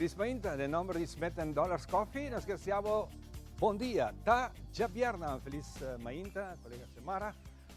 Felis mainta, den nomber di Smith and Dollars Coffee, nos ke desea bo bon dia. Ta djabièrna, felis mainta, kolega Xiomara.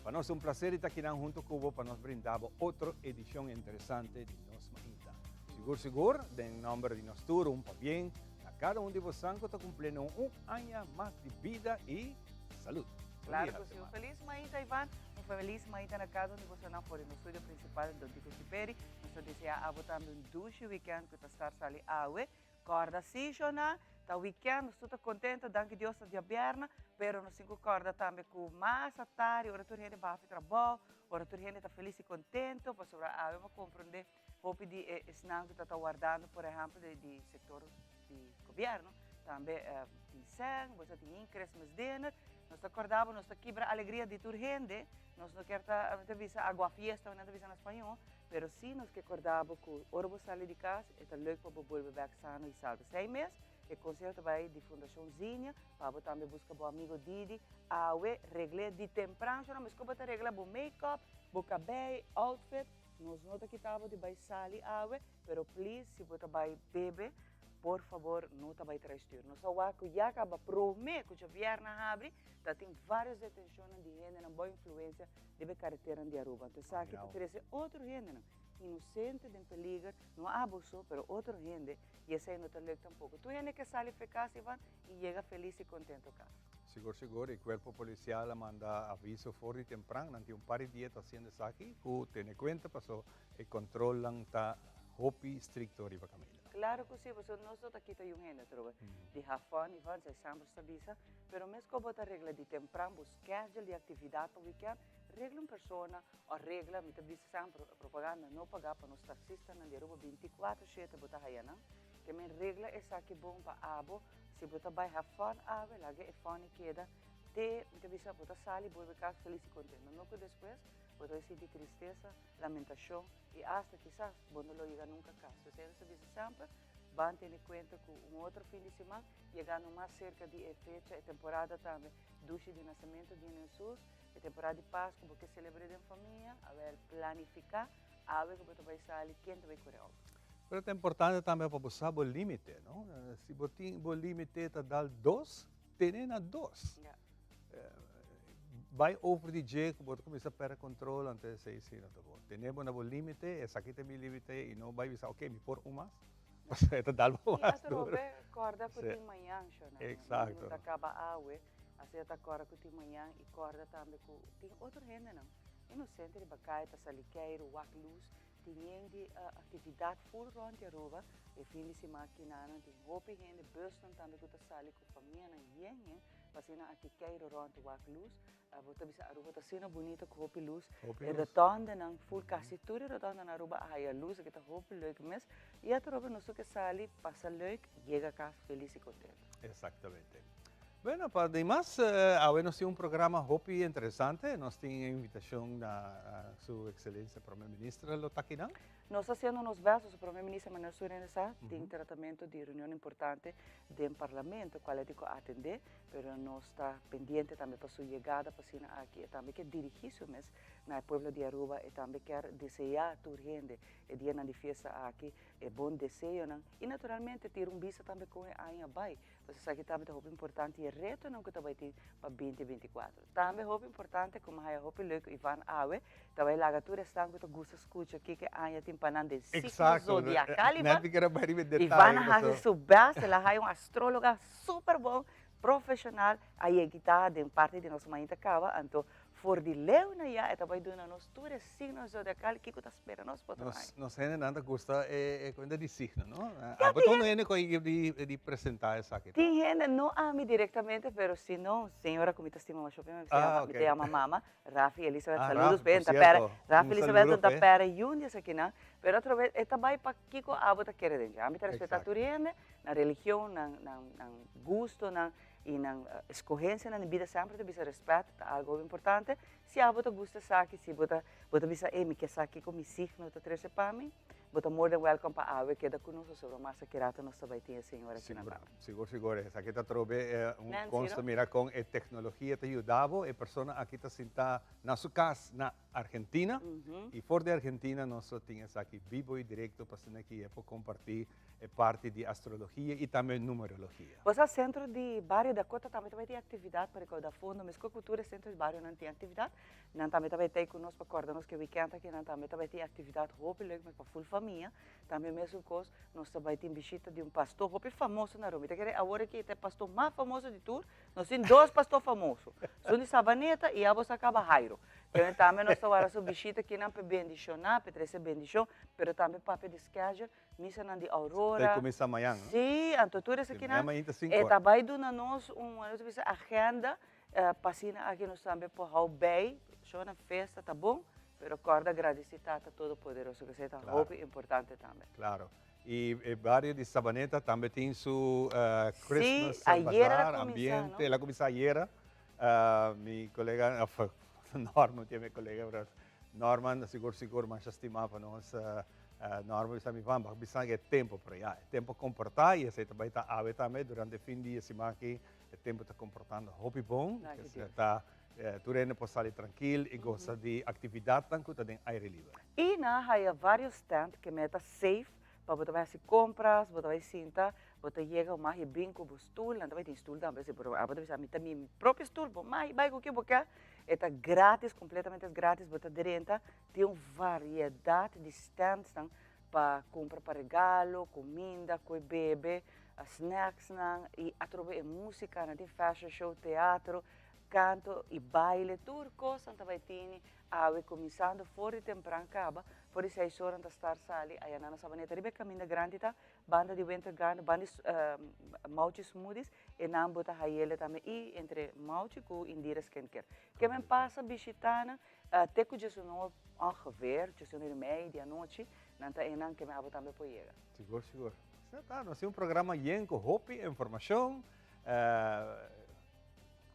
Pa nos ta un placer di ta akinan hunto ku bo pa nos brinda bo otro edishon interesante di Nos Mainta. Sigur sigur, den nomber di nos tur un pabien na kada un di bosan ku ta kumpliendo un aña mas di bida i salud. Claro cu si. Un feliz mainta Ivan, un feliz mainta na cada un di bosonan for di nos studio principal Don Tico Chiperi. Nos ta desea abo tambe un dushi weekend cu ta start sali awe. Corda si shona, ta weekend, nos tur ta contento, danki Dios ta diabierna, pero nos tin cu corda tambe cu mas atardi ora tur hende baha fi trabao, ora tur hende ta feliz y contento, pasobra awe bo comprende hopi di e esnan cu ta ta wardando por ehempel di sector di gobierno tambe tin sèn, bo sa tin yin Christmas dinner, nos ta corda bo, nos ta kibra alegria di tur hende, nos no kier ta, mi ta bisa agua fiesta, nan ta bisa na spañó, pero si nos ke corda bo cu ora bo sali di cas e ta leuk pa bo bolbe bek sano y salvo. Esei mes e conseho ta bay di Fundacion Zinia pa bo tambe busca bo amigo Didi, awe regle di tempran, shona mesco bo ta regla bo make up, bo cabey, outfit, nos no ta kita bo di bay sali awe, Pero please si bo ta bai bebe por fabor no ta bai trae stuur. Nos a wak ku ya kaba prome ku djabièrnè a habri ta tin varios detenshonnan di hendenan bou influensia riba e kareteran di Aruba. Anto esaki ta trese otro hendenan inosente den peliger, no abo so pero otro hende i esei no ta leuk tampoko. Tur hende ke sali for e kas Ivan i yega felis i kontento kas. Sigur sigur e kuerpo polisial a manda aviso for di tempran, nan tin un par di dia ta hasiendo esaki ku tene kuenta paso E controlnan ta hopi stricto riba caminda. Claro cu si, pasobra nos no ta kita yun hende atrobe di have fun y fun, esei semper ta bisa, pero mes cu bo ta regla di tempran bo schedule di actividad pa weekend, regla un persona o regla, mi ta bisa semper, propaganda no paga pa nos taxistanan di Aruba, binticuatro shete bo ta haya nan, ke men regla esaki bon pa abo, si bo ta bay have fun awe, laga e fun e keda te, mi ta bisa, bo ta sali bolbe cas feliz y contento, no cu despues bo ta sinti tristesa. Lamentashon i asta kisas bo no lo yega nunka kas. P'esei nos ta bisa semper, ban tene kuenta ku un otro fin di siman, yegando mas serka di e fecha, e temporada tambe dushi di nasementu di Hesus, e temporada di Pasku, bo ke selebr'é den famia, awel planifiká awe ku bo ta bai sali, ken ta bai kore outo. Pero ta importante tambe pa bo sa bo límite, no? Si bo tin bo límite ta dal dos, Tene na dos. Bai over di dje ku bo ta kuminsá pèrdè kontrol, anto esei si no ta bon. Tene bo na bo límite, esaki ta mi límite i no bai bisa oke mi por un mas, pasobra e ta dal bo mas duro. I atrobe kòrda ku tin mañan, shona. Eksakto. No ta kaba awe, asina ta kòrda ku tin mañan i kòrda tambe ku tin otro hendenan inosente riba kai ta sali keiru, wak lus, Tin yen di actividad full rond di Aruba. E fin di siman aki nan tin hopi hende, busnan tambe cu ta sali cu famianan yen yen pa asina aki keiro rond wak luz. Bo ta bisa Aruba ta asina bunito cu hopi luz. E rotondenan full, casi tur e rotondenan na Aruba a haya luz, aki ta hopi leuk mes. Y atrobe nos tur ke sali, pasa leuk, yega cas feliz y contento. Exactamente. Bueno, pa demas, awe nos tin un programa hopi interesante. Nos tin e invitacion na Su Excelencia Prome Minister lo ta akinan. Nos ta haciendo nos best, su Prome Minister Manuel Surin sa tin tratamento di reunion importante den Parlamento cual e tin cu atende, pero nos ta pendiente tambe pa su yegada pa asina aki e tambe kier dirigi su mes na e pueblo di Aruba, e tambe kier desea tur hende e dianan di fiesta aki e bon deseonan y naturalmente tira un bista tambe con e aña bay. Pues esaki tambe ta hopi importante y e retonan cu ta bay tin pa binti 24. Tambe hopi importante como haya hopi leuk Ivan awe ta bay laga tur esnan cu ta gusta scucha kico e aña tin pa nan den signo zodiacal Ivan. Ivan a haci su best el a haya un astrologa super bon profesional a yegita den parti di nos mainta caba anto For di leu na ya e ta bai duna nos tur e signo zodiacal kiko ta spera nos pa otro aña. Nos hendenan ta gusta e cuenta di signo, no? Abo ta un hende cu a yega di presenta esaki? Tin hende, no ami directamente, pero si no, señora cu mi ta stima masha hopi, mi ta yama mama, Rafi Elizabeth, saludos pa e, ta pere, Rafi Elizabeth ta pere yun di esakinan, pero otro bes e ta bai pa kiko abo ta kere den dje. Ami ta respeta tur hende, nan religion, nan gustonan, I nan escogencianan den bida semper ta bisa respet ta algo hopi importante. Si abo ta gusta esaki, si bo ta bo ta bisa ey mi ke sa kico mi signo ta trece pa mi, Bo ta more than welcome pa awe keda ku nos pasobra mas aki rato nos ta bai tin e señora aki na Sigur, banda. sigur, sigur. Esaki ta trobe un Nancy, konsta no? mira kon e teknologia ta yuda bo. E persona aki ta sinta na su kas na Argentina i for di Argentina nos lo tin esaki bibo i direkto pa asina ki e por kompartí e parti di astrologia i tambe numerologia. Bo sa sentro di bario Dakota tambe ta bai tin aktividat pa rekouda fondo, meskos ku tur e sentro di barionan tin aktividat. Nan tambe ta bai tei ku nos pa kòrda nos ku e wikènt aki nan tambe ta bai tin aktividat hopi leuk mes pa ful famia. Tambe mesun kos nos ta bai tin bishita di un pastor hopi famoso na Roma. Mi ta kere awor aki ta e pastor mas famoso di tur. Nos tin dos pastor famoso, esun di Sabaneta i abo sa kaba Jairo. Kende tambe nos ta wara su bishita kinan pa e bendishoná, pa e trese bendishon, pero tambe papia di schedule, misanan di Ta Aurora. kuminsá mañan, no? Sí, anto tur Si, esakinan mañan mainta sinku e ora. ta bai duna nos un, nos ta bisa agenda. Pa asina aki nos tambe por hou bij, shon na festa ta bon, pero corda gradici Tata Todopoderoso, cu esey ta hopi importante tambe. Claro. Y e bario di Sabaneta tambe tin su Christmas Sí, ayera bazaar, el a cuminsa, ambiente. no? El a cuminsa ayera. Mi colega, of Norman tin mi colega, pero Norman sigur sigur masha stima pa nos. Norman bisa mi Van, bo a bisa e tempo, pero ya, e tempo a comporta y esey ta bay ta awe tambe durante fin di e siman aki. E tempu ta komportando hopi bon, kese ta tur hende por sali trankil i gosa di aktividatnan ku ta den aire liber. I nan a haya varios tent ke meta safe pa bo ta bai hasi kompras, bo ta bai sinta, bo ta yega bo mag bin ku bo stul, nan ta bai tin stul tambe si, pero abo ta bisa mi ta mi propio stul, bo mag bai ku ke bo ke, e ta gratis, kompletamente gratis, bo ta drenta, tin un variedat di standsnan pa kumpra pa regalo, kuminda, koe bebe, snacksnan y atrobe e musica, nan tin fashion show, teatro, canto y baile, tur cos nan ta bay tini awe cuminsando for di tempran caba, for di seis ora nan ta start sali aya nan na Sabaneta riba e caminda grandi ta banda di Winter Garden, banda di Mauchi Smoothies e nan bo ta hayele tambe y entre Mauchi cu Indira Skincare. Ke men pasa bishita nan te cu djesunoe ongeveer, djesunoe y media di anochi nan ta eynan ke men abo tambe por yega. Sigur, sigur. Asina ta, nos tin un programa yen ku hopi informashon.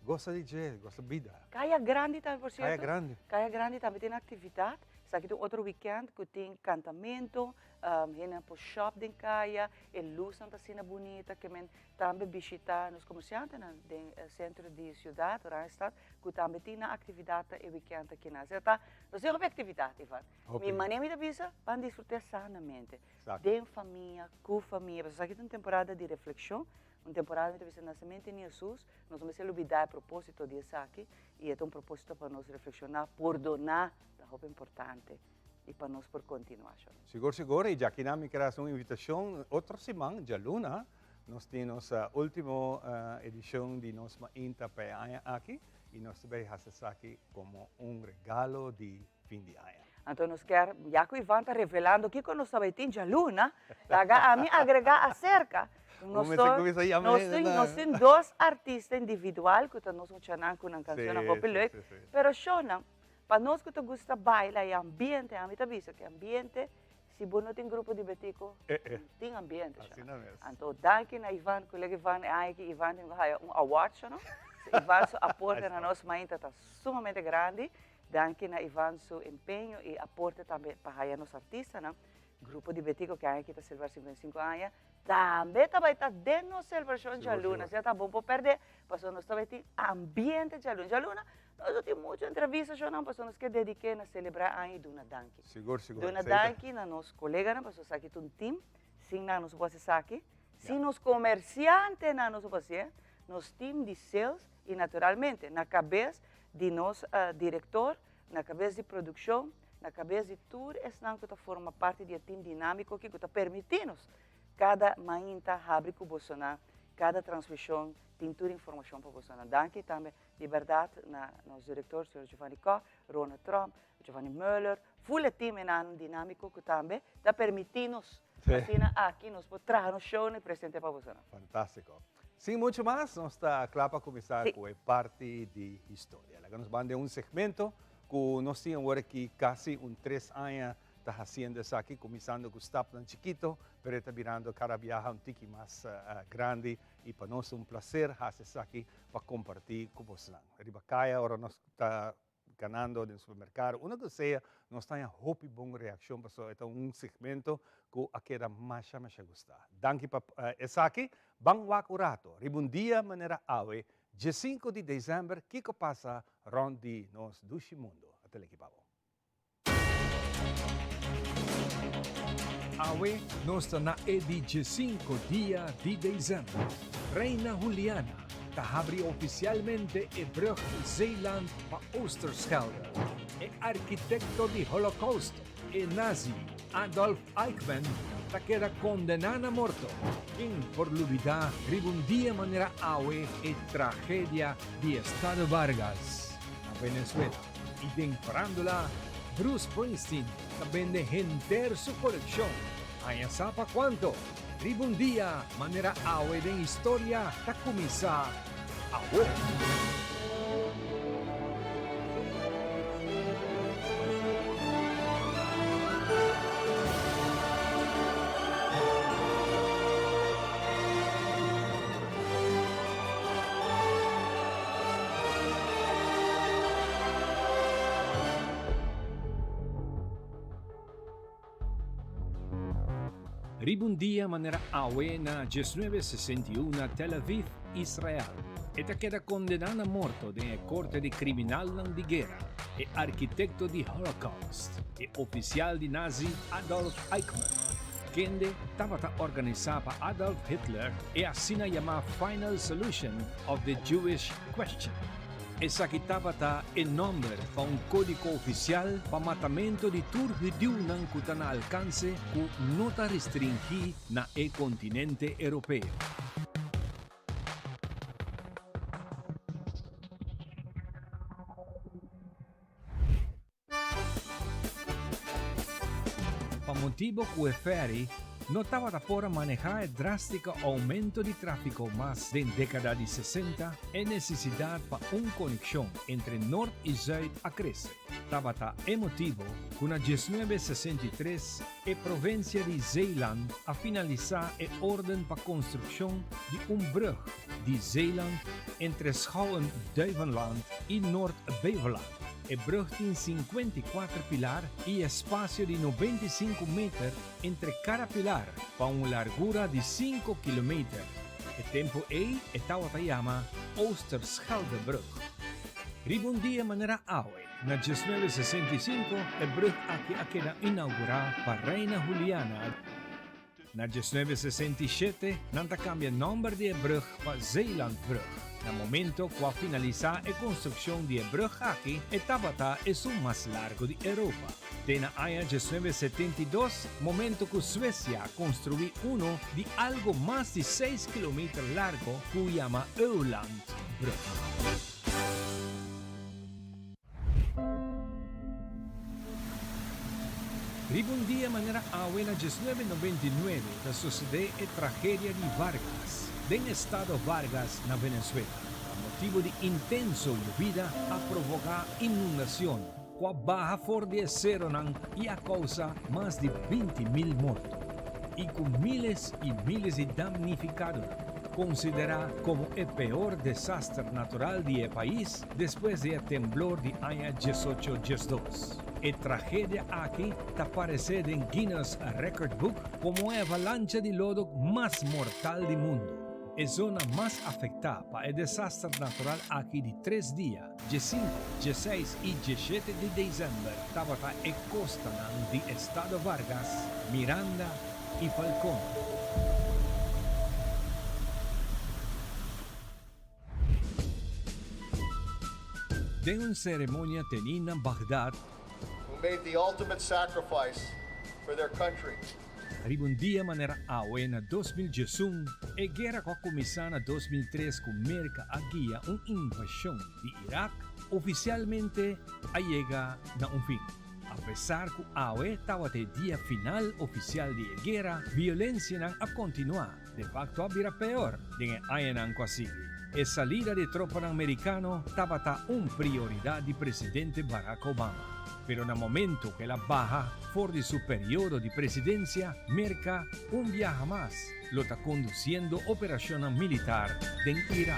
Gosa di dje, gosa bida. Kaya Grandi tambe, por sierto. Kaya Grandi. Kaya Grandi tambe tin aktividat. Esaki ta un otro wikènt ku tin kantamentu, hendenan por shòp den kaya, e lusnan ta asina bunita ke men tambe bishitá nos komersiantenan den sentro di siudat, Oranjestad, ku tambe tin nan aktividat e wikènt akinan. Asina ta, nos tin hopi aktividat, Ivan. Mi manera mi ta bisa, ban disfrut'é sanamente. Den famia, ku famia, pasobra esaki ta un temporada di reflekshon, un temporada mi ta bisa nasementu di Hesus, nos no mester lubidá e propósito di esaki, i e ta un propósito pa nos reflekshoná, pordoná ta hopi importante i pa nos por kontinuá. Sigur sigur, i djakinan mi ker hasi un invitashon, otro siman, djaluna, nos tin nos último edishon di nos Mainta pa e aña aki, i nos ta bai hasi esaki komo un regalo di fin di aña. Anto nos kier, ya cu Ivan ta revelando kico nos ta bay tin djaluna, laga ami agrega acerca. Nos tin, nos tin dos artista individual cu ta nos muchanan cu nan cancionnan hopi leuk, pero shownan, pa nos cu ta gusta baila y ambiente, ami ta bisa cu ambiente, si bo no tin grupo di Betico, tin ambiente shownan. Anto danki na Ivan, colega Ivan, e aña aki Ivan tin cu haya un award shownan. Ivan su aporte na nos mainta ta sumamente grandi. Danki na Ivan su empeño y aporte tambe pa haya nos artistanan. Grupo di Betico ke aña aki ta celebra 55 aña, tambe ta bay ta den nos celebracion djaluna. Asina ta bon por perde, pasobra nos ta bay tin ambiente djaluna. Djaluna nos no tin mucho entrevista shownan pasobra nos ke dedike na celebra aña y duna danki. Sigur, sigur. Duna danki na nos coleganan pasobra esaki ta un team, sin nan nos no por haci esaki, sin nos comerciantenan nos no por haci'e, nos team di sales y naturalmente na cabes di nos director, na cabes di produccion, na cabes di tur esnan cu ta forma parti di e team dinamico aki cu ta permiti nos cada mainta habri cu bosonan, cada transmision tin tur informacion pa bosonan. Danki tambe di berdad na nos director señor Giovanni Kock, Ronald Tromp, Giovanni Muller, full e team enan dinamico cu tambe ta permiti nos asina aki nos por traha nos show y presente pa bosonan. Fantastico. Sin mucho mas, nos ta kla pa kuminsá ku e parti di historia. Laga nos ban den un segmento ku nos tin awor aki kasi un tres aña ta hasiendo esaki, kuminsando ku stapnan chikito, pero e ta birando kada biaha un tiki mas grandi i pa nos ta un plaser hasi esaki pa kompartí ku bosnan. Riba kaya ora nos ta. canando den supermercado, unda cu sea, nos ta haña hopi bon reaccion pasobra e ta un segmento cu a keda masha masha gusta. Danki pa esaki. Ban wak un rato riba un dia manera awe, diesinco di december, kico pasa rond di nos dushi mundo. A tele aki pa bo. Awe nos ta na e di diesinco dia di december. Reina Juliana ta habri oficialmente e brug Zeeland pa Oosterschelde. E arkitekto di Holocaust, e nazi Adolf Eichmann, ta keda kondená na morto. Ken por lubidá riba un dia manera awe e tragedia di Estado Vargas na Venezuela? I den farándula, Bruce Springsteen ta bende henter su kolekshon. Haña sa pa kuanto? Riba un dia manera awe den historia ta kuminsá awor. Riba un dia manera awe na diesnuebe sesenta i un na Tel Aviv, Israel, e ta keda kondená na morto den e korte di kriminalnan di guera, e arkitekto di Holocaust, e ofisial di nazi Adolf Eichmann, kende tabata organisá pa Adolf Hitler e asina yamá Final Solution of the Jewish Question. Esaki tabata e nòmber pa un kódigo ofisial pa matamentu di tur hudiunan ku ta na alkanse ku no ta restringí na e kontinente europeo. Pa motibo cu e ferry no tabata por a maneha e drastico aumento di trafico mas den decada di sesenta, e necesidad pa un conexion entre Noord y Zuid a crece. Tabata e motibo cu na 1963 e provincia di Zeeland a finalisa e orden pa construccion di un brug di Zeeland entre Schouwen-Duiveland y Noord-Beveland. E brug tin 54 pilar y espacio di 95 meter entre cada pilar pa un largura di 5 kilometer. E tempo ey e tabata yama Oosterscheldebrug. Riba un dia manera awe, na 1965, e brug aki a keda inaugura pa Reina Juliana. Na 1967 nan ta kambia nòmber di e brùg pa Zeelandbrug. Na momento ku a finalisá e konstrukshon di e brùg aki e tabata esun mas largu di Europa. Te na aña 1972, momento ku Suesia a konstruí unu di algu mas di seis kilometer largu ku yama Ölandbrug. Riba un dia manera awe na 1999 ta sosodé e tragedia di Vargas den estado Vargas na Venezuela. Pa motibu di intenso yobida a provoká inundacion ku a baha for di e seronan i a kousa mas di 20,000 morto i ku miles i miles di damnifikadonan, konsiderá komo e peor desaster natural di e pais. Despues di e temblor di aña 1812. E tragedia aki ta paresé den Guinness Record Book komo e avalancha di lodo mas mortal di mundu. E zona mas afektá pa e desaster natural aki di tres dia, 15, 16 i 17 di desèmber, tabata e kostanan di Estado Vargas, Miranda i Falcón. Den un ceremonia tení na Bagdad, Who made the ultimate sacrifice for their country. Riba un dia manera awe na 2011, e guera cu a cuminsa na 2003 cu Merca a guia un invasion di Irak, oficialmente a yega na un fin. Apesar cu awe tawata e dia final oficial di e guera, violencianan a continua. De facto a bira peor den e añanan cu a sigui. E salida di tropanan mericano tabata un prioridad di presidente Barack Obama. Pero na momento cu el a baha for di su periodo di presidencia, Merca un biaha mas lo ta conduciendo operacionnan militar den Irak.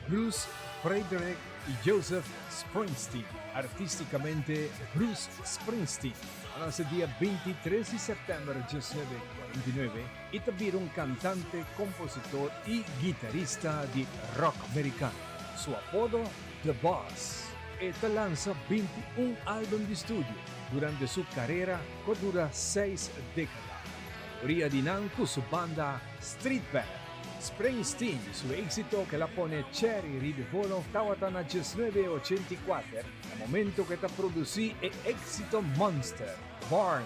Bruce Frederick Joseph Springsteen, artísticamente Bruce Springsteen, a nace dia 23 di september 1949 y ta bira un cantante, compositor y guitarista di rock mericano. Su apodo, The Boss. E ta lansa 21 album di studio durante su carera cu a dura seis decada. Mayoria di nan cu su banda Street Band. Springsteen su éxito cu el a pone cherry riba e bolo tawata na 1984 na momento cu e ta produci e éxito Monster, Born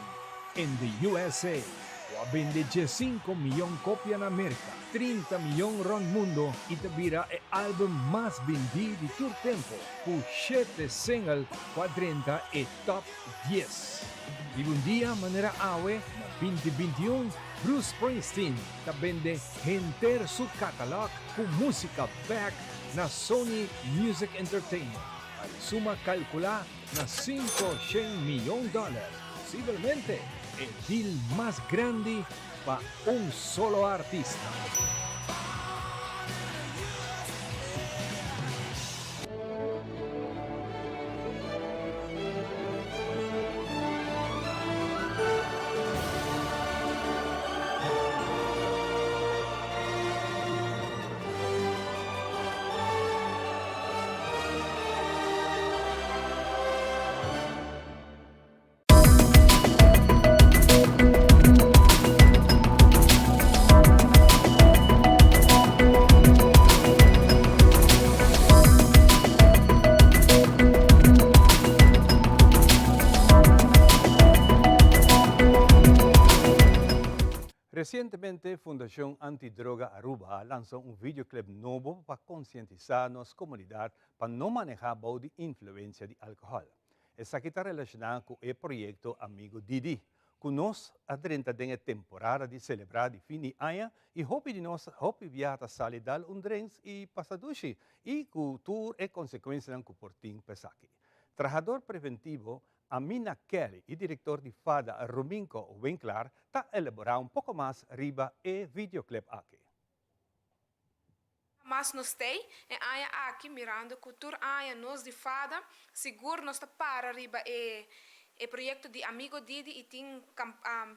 in the USA, cu a bende 15 miyon copia na Merca, 30 miyon rond mundo y ta bira e album mas bindi di tur tempo cu shete single cu a drenta e top 10. Riba un dia manera awe na 2021, Bruce Springsteen ta bende henter su catalog cu musica bek na Sony Music Entertainment pa e suma calcula na 500 miyon dollar, posiblemente e deal mas grandi pa un solo artista. Recientemente Fundacion Antidroga Aruba a lansa un videoclip nobo pa concientisa nos comunidad pa no maneha bou di influencia di alcohol. Esaki ta relashoná ku e proyekto Amigo Didi, ku nos a drenta den e temporada di selebrá di fin di aña i hopi di nos hopi biaha ta sali dal un drinks i pasa dushi i ku tur e konsekuensianan ku por tin pa esaki. Trahador preventivo Amina Kelly i direktor di fada Rominko Winklaar ta elaborá un poko mas riba e videoclip aki. Mas nos tei e aña aki mirando cu tur aña nos di fada sigur nos ta para riba e e proyecto di Amigo Didi y tin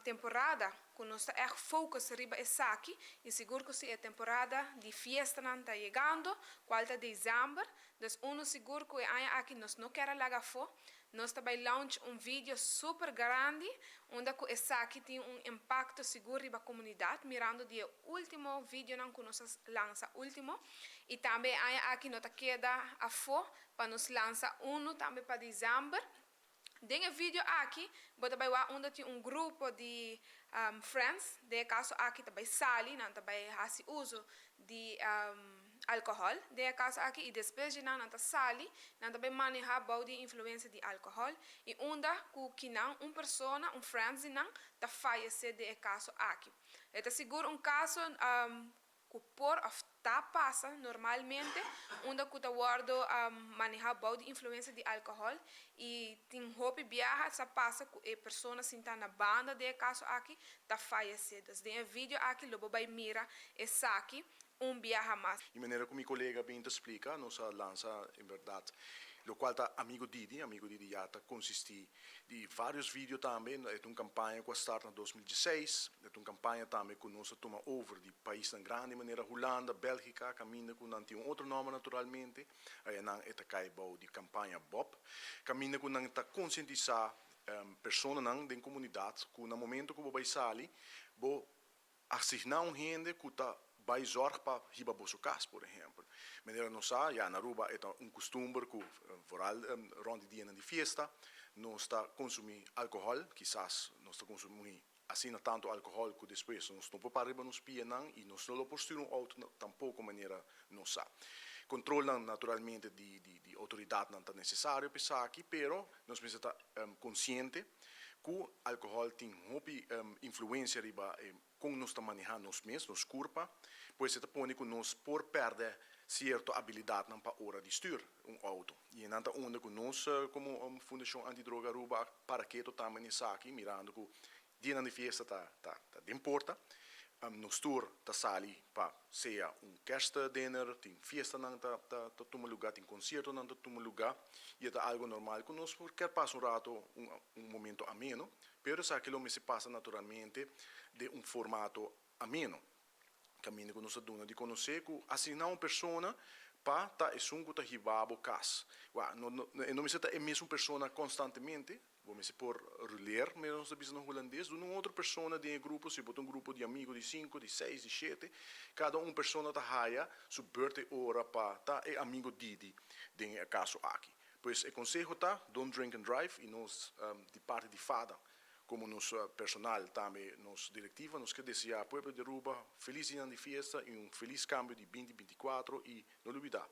temporada cu nos ta echt focus riba esaki y sigur cu si e temporada di fiestanan ta yegando cual ta december dus uno sigur cu e aña aki nos no kier a laga afo. Nos ta bai launch un video super grandi unda cu esaki tin un impacto sigur riba comunidad mirando di e ultimo videonan cu nos a lansa ultimo y tambe e aña aki no ta keda afo pa nos lansa uno tambe pa december. Den e video aki bo ta bai wak unda tin un grupo di friends den e caso aki ta bai sali nan ta bai haci uso di alcohol den e caso aki y despues di nan nan ta sali nan ta bay maneha bao di influencia di alcohol y unda cu kinan un persona un friends di nan ta fayece den e caso aki. E ta sigur un caso cu por of ta pasa normalmente unda cu ta wordo maneha bao di influencia di alcohol y tin hopi biaha sa pasa cu e persona sinta na banda den e caso aki ta fayece. Dus den e video aki lo bo bay mira esaki un biaha mas. Di manera ku mi kolega bin ta splika, nos a lansa en bèrdat lokual ta Amigo Didi. Amigo Didi ya ta konsistí di vários video tambe. E ta un kampaña ku a start na 2016. E ta un kampaña tambe ku nos a tuma over di paisnan grandi manera Hulanda, Bèlgika, kaminda ku nan tin un otro nòmber naturalmente. Ayanan e ta kai bou di kampaña Bob, kaminda ku nan ta konsientisá personanan den komunidat ku na momento ku bo bai sali bo asigná un hende ku ta bai zòrg pa hiba boso kas, por ehèmpel. Manera nos sa, ya na Aruba e ta un kustumber ku foral rònt di dianan di fiesta nos ta konsumí alkohòl, kisas nos ta konsumí asina tantu alkohòl ku despues nos no por para riba nos pianan i nos no lo por stuur un outo tampoko manera nos sa. Kontrolnan naturalmente di di outoridatnan ta nesesario pa esaki, pero nos mester ta konsiente ku alkohòl tin hopi influensia riba kon nos ta manehá nos mes, nos kurpa, pues e ta pone ku nos por pèrdè sierto abilidatnan pa ora di stür un outo. I nan ta unda ku nos komo Fundashon Antidroga Aruba a para keto tambe na esaki, mirando ku dianan di fiesta ta ta den porta. Nos tur ta sali pa sea un kerstdinner, tin fiestanan ta ta ta tuma luga, tin conciertonan ta tuma luga y e ta algo normal cu nos por kier pasa un rato, un un momento ameno, pero esaki lo mester pasa naturalmente den un formato ameno. Caminda cu nos ta duna di conoce cu asigna un persona pa ta esun cu ta hiba bo cas. Wak, no no e no mester ta e mesun persona constantemente, Bo mester por ruleer, manera nos ta bisa na hulandes, duna un otro persona den e grupo, si bo ta un grupo di amigo di sinku, di seis, di shete, kada un persona ta haya su beurt e ora pa ta e amigo Didi den e kaso aki. Pues e konseho ta, don't drink and drive i nos di parti di fada komo nos personal tambe nos direktiva nos ke desea pueblo di Aruba felis dianan di fiesta i un felis kambio di binti 24 i no lubida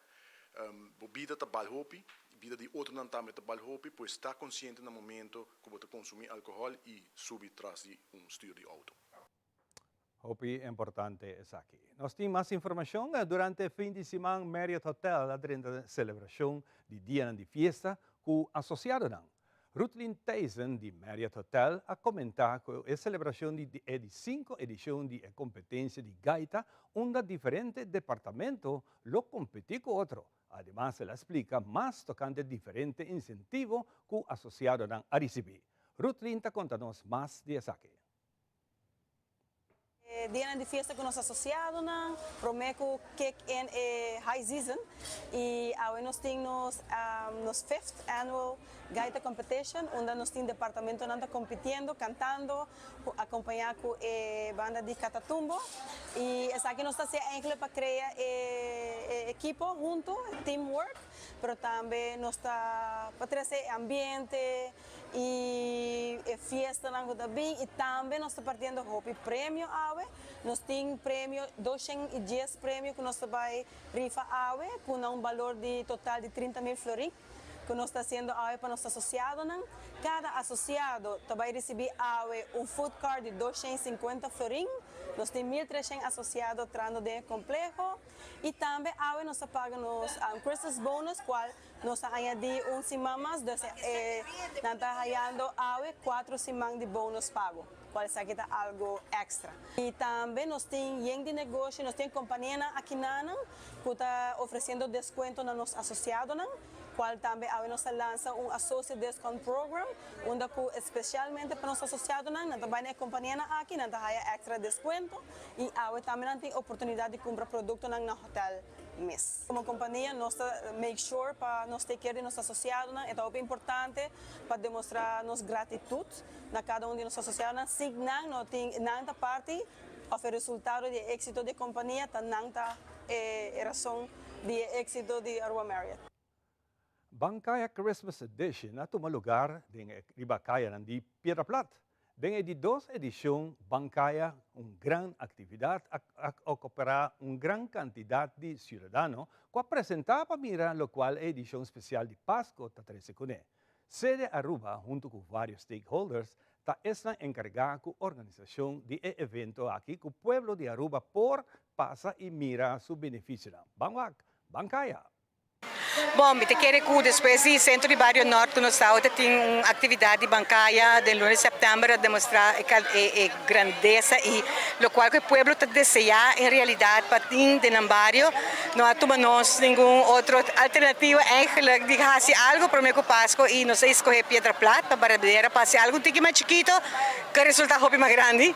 Bo bida ta bal hopi, bida di otronan tambe ta bal hopi, pues ta konsiente na momento ku bo ta konsumí alkohòl i subi tras di un stuur di outo. Hopi importante esaki. Nos tin mas informashon. Durante fin di siman Marriott Hotel a drenta selebrashon di dianan di fiesta ku asosiadonan. Rutlin Thijssen di Marriott Hotel a comenta cu e celebracion di e di cinco edicion di e competencia di gaita unda diferente departamento lo competi cu otro. Ademas el a splica mas tocante diferente incentivo cu asociadonan a ricibi. Rutlin ta conta nos mas di esaki. E dianan di fiesta ku nos asosiadonan promé ku kick in e high season i awe nos tin nos nos fifth annual gaita competition unda nos tin departamentonan ta compitiendo cantando acompaña ku e banda di Catatumbo i esaki nos ta hacia enkele pa crea e e ekipo hunto teamwork pero tambe nos ta pa trece e ambiente y e fiestanan cu ta bin y tambe nos ta partiendo hopi premio awe. Nos tin premio 210 premio cu nos ta bay rifa awe cu na un balor di total di 30 mil florin cu nos ta haciendo awe pa nos asociadonan. Cada asociado ta bay ricibi awe un food card di 250 florin. Nos tin 1300 asociado trando den e compleho y tambe awe nos ta paga nos Christmas bonus cual Nos a añadí un siman mas, dus e nan ta hayando awe cuatro siman di bonus pago, cual esaki ta algo extra. Y tambe nos tin yen di negoshi, nos tin companianan akinanan cu ta ofreciendo descuento na nos asociadonan, cual tambe awe nos ta lansa un Associate Discount Program, unda cu especialmente pa nos asociadonan, nan ta bay na e companianan aki, nan ta haya extra descuento y awe tambe nan tin oportunidad di cumpra productonan na hotel mes. Como compania nos ta make sure pa nos take care di nos asociadonan, e ta hopi importante pa demostra nos gratitud na cada un di nos asociadonan, sin nan no tin, nan ta parti of e resultado di e exito di e compania, ta nan ta e razon di e exito di Aruba Marriott. Bancaya Christmas Edition a tuma lugar den e riba cayanan di Piedra Plat. Den e di dos edicion Bancaya, un gran actividad a acopera un gran cantidad di ciudadano cu a presenta pa mira locual e edicion special di Pasco ta trece cune. Sede Aruba hunto cu varios stakeholders ta esnan encarga cu organisacion di e evento aki cu pueblo di Aruba por pasa y mira su beneficionan. Ban wak! Bancaya! Bon, mi ta kere ku despues di Sentro di Bario Nort ku nos tabata tin un aktividat di bankaya den luna di sèptèmber a demostrá e e grandesa i lokual ku e pueblo ta deseá en realidat pa tin den nan bario. No a tuma nos ningun otro alternativa eigenlik di hasi algu promé ku Pasko i nos a eskohé Piedra Plat pa Barabdera pa hasi algu un tiki mas chikito ku a resultá hopi mas grandi.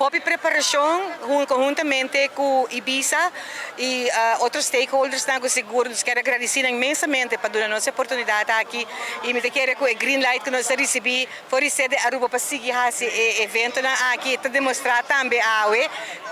Hopi preparashon konhuntamente ku Ibisa i otro stakeholdersnan ku sigur nos kier a gradisí nan inmensamente pa duna nos e oportunidat aki i mi ta kere ku e green light ku nos a risibí for di sede Aruba pa sigui hasi e eventonan aki ta demostrá tambe awe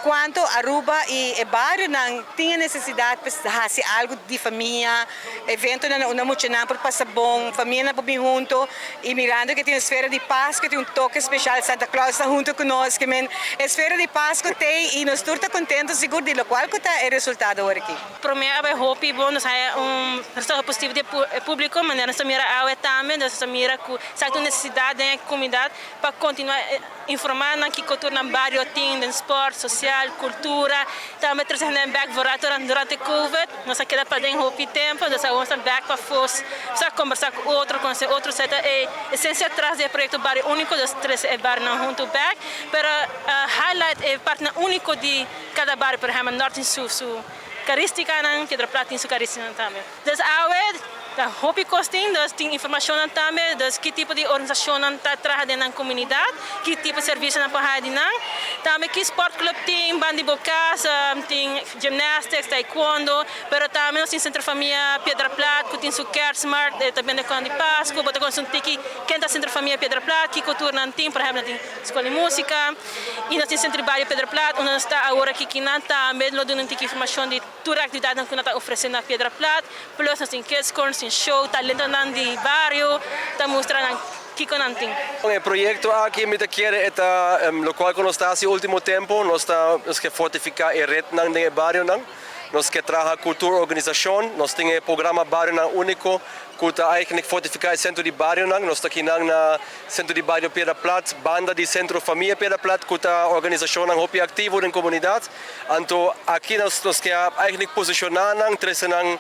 kuantu Aruba i e barionan tin e nesesidat pa hasi algu di famia, eventonan na unda muchanan por pasa bon, famianan por bin hunto. Y mirando que tin esfera di Pasco tin un toque special, Santa Claus ta hunto cu nos, que men esfera di Pasco t'ey y nos tur ta contento sigur di locual cu ta e resultado awor aki. Prome a bay hopi bon, nos haya un respuesta positivo di e publico, manera nos ta mira awe tambe, nos ta mira cu esaki ta un necesidad den e comunidad pa continua. informá nan kiko tur nan bario tin den sport, sosial, kultura. Tambe trese hende bèk vooral durante covid nos a keda paden hopi tempu, dus awor nos ta bèk pa fos sa kombersá ku otro, konosé otro, esei ta e esensia tras di e proyekto Bario Úniko, dus trese e barionan huntu bèk, pero highlight e partinan úniko di kada bario, por ehèmpel Nòrt tin su su karístikanan, Piedra Plat tin su karístikanan tambe. Dus awe ta hopi kos tin, dus tin informashonnan tambe, dus ki tipo di organisashonnan ta traha den nan komunidat, ki tipo di servisio nan por haya di nan. Tambe ki sportclub tin banda di bo kas, tin gymnastics, taekwondo, pero tambe nos tin Centro Famia Piedra Plat ku tin su kerstmarkt, e ta bende kònan di Pasku, bo ta konosé un tiki ken ta Centro Famia Piedra Plat, kiko tur nan tin, por ehèmpel nan tin skol di músika, i nos tin Centro di Bario Piedra Plat unda nos ta awor aki kinan tambe lo duna un tiki informashon di. Tur actividadnan cu nan ta ofrece na Piedra Plat, plus nos tin kids corner, nos tin show, talentonan di bario ta mustra nan kico nan tin. E proyecto aki mi ta kere e ta locual cu nos ta haci ultimo tempo, nos ta nos ke fortifica e rednan den e barionan, nos ke traha cu tur organisacion, nos tin e programa Barionan Unico cu ta eigenlijk fortifica e centro di barionan, nos ta kinan na Centro di Bario Piedra Plat, banda di Centro Famia Piedra Plat cu ta organisacionnan hopi activo den comunidad. Anto aki nos nos ke a eigenlijk posiciona nan, trece nan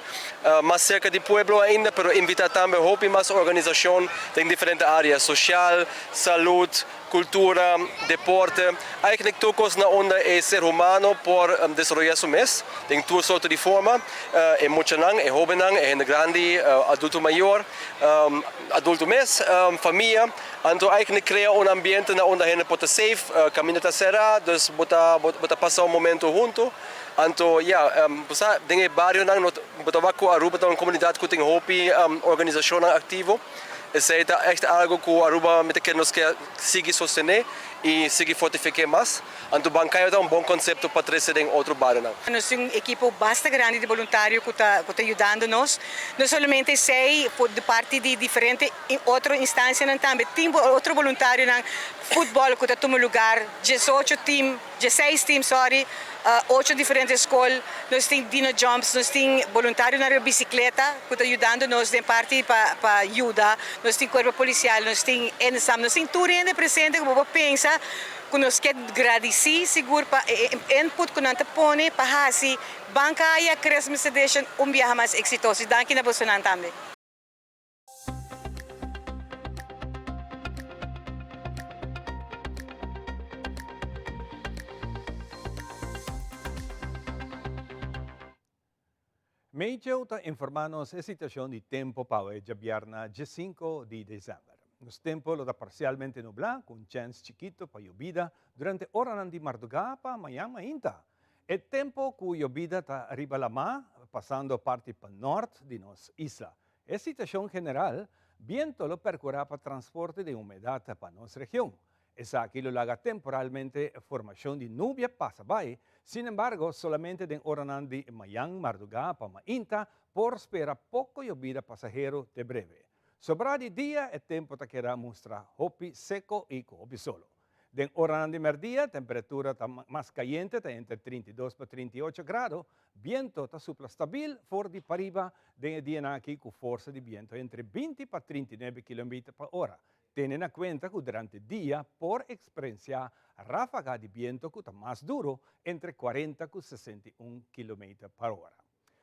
mas cerca di pueblo ainda, pero invita tambe hopi mas organisacion den diferente area, social, salud, cultura, deporte, eigenlijk tur cos na unda e ser humano por desaroya su mes den tur sorto di forma, e muchanan, e hobennan, e hende grandi, adulto mayor, adulto mes, famia. Anto eigenlijk crea un ambiente na unda hende por ta safe, caminda ta cera, dus bo ta bo ta pasa un momento hunto. Anto ya, bo sa den e barionan no bo ta wak cu Aruba ta un comunidad cu tin hopi organisacionnan activo. Esey ta echt algo cu Aruba mi ta kere nos ke sigui sostene y sigui fortifique mas. Anto Bancayo ta un bon concepto pa trece den otro barionan. Nos tin un ekipo basta grandi di boluntario cu ta cu ta yudando nos. No solamente esey, por di parti di diferente otro instancianan tambe tin otro boluntarionan. Futbol cu ta tuma lugar, diesocho team, dieseis team sorry, ocho diferente scol. Nos tin Dino Jumps, nos tin boluntarionan riba bicicleta cu ta yudando nos den parti pa pa yuda. Nos tin cuerpo policial, nos tin ENSAM, nos tin tur hende presente cu bo por pensa. Ku nos ke gradisí sigur pa e input ku nan ta pone pa hasi Bancaya Christmas Edition un biaha mas eksitoso. I danki na bosonan tambe. Meteo ta informá nos e situashon di tempu pa awe djabièrnè diesinko di desèmber. Nos tempu lo ta parsialmente nublá ku un chèns chikitu pa yobida durante oranan di mardugá pa mañan mainta. E tempu ku yobida ta riba lamá pasando parti pa nòrt di nos isla. E situashon general, bientu lo perkurá pa transporte di humedat pa nos region. Esaki lo laga temporalmente formacion di nubia pasa bai, sin embargo solamente den oranan di mayan mardugá pa mainta por spera poco yobida pasahero te breve. Sobrá di dia e tempo ta keda mustra hopi seco y cu hopi solo. Den oranan di merdia temperatura ta mas cayente ta entre 32 pa 38 grado, biento ta supla stabil for di pariba den e dianan aki cu forsa di biento entre 20 pa 39 kilometer pa ora. Tene na kuenta ku durante dia por eksperensiá ráfaga di biento ku ta mas duro, entre kuarenta ku 61 kilometer pa ora.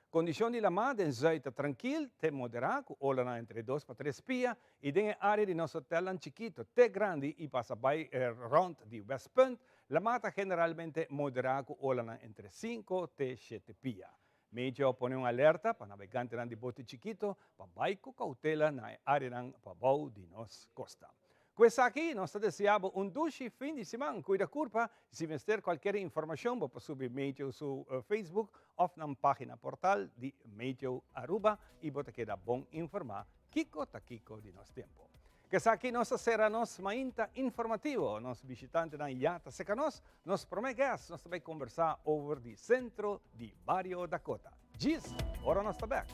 Kondishon di lamá den zùit ta trankil te moderá ku olanan entre dos pa tres pia i den e área di nos hotelnan chikito te grandi i pasa bai rònt di Westpunt, lamá ta generalmente moderá ku olanan entre sinku te shete pia. Meteo a pone un alerta pa nabegantenan di bote chikito pa bai ku koutela na e áreanan pabou di nos kosta. Ku esaki nos ta desea bo un dushi fin di siman. Kuida kurpa i si mester kualker informashon bo por subi Meteo su Facebook òf nan página portal di Meteo Aruba i bo ta keda bon informá kiko ta kiko di nos tempu. Esaki nos ta sera nos mainta informativo. Nos bishitantenan ya ta seka nos. Nos prome guest nos ta bay conversa over di Centro di Bario Dakota. Djis, ora nos ta bek.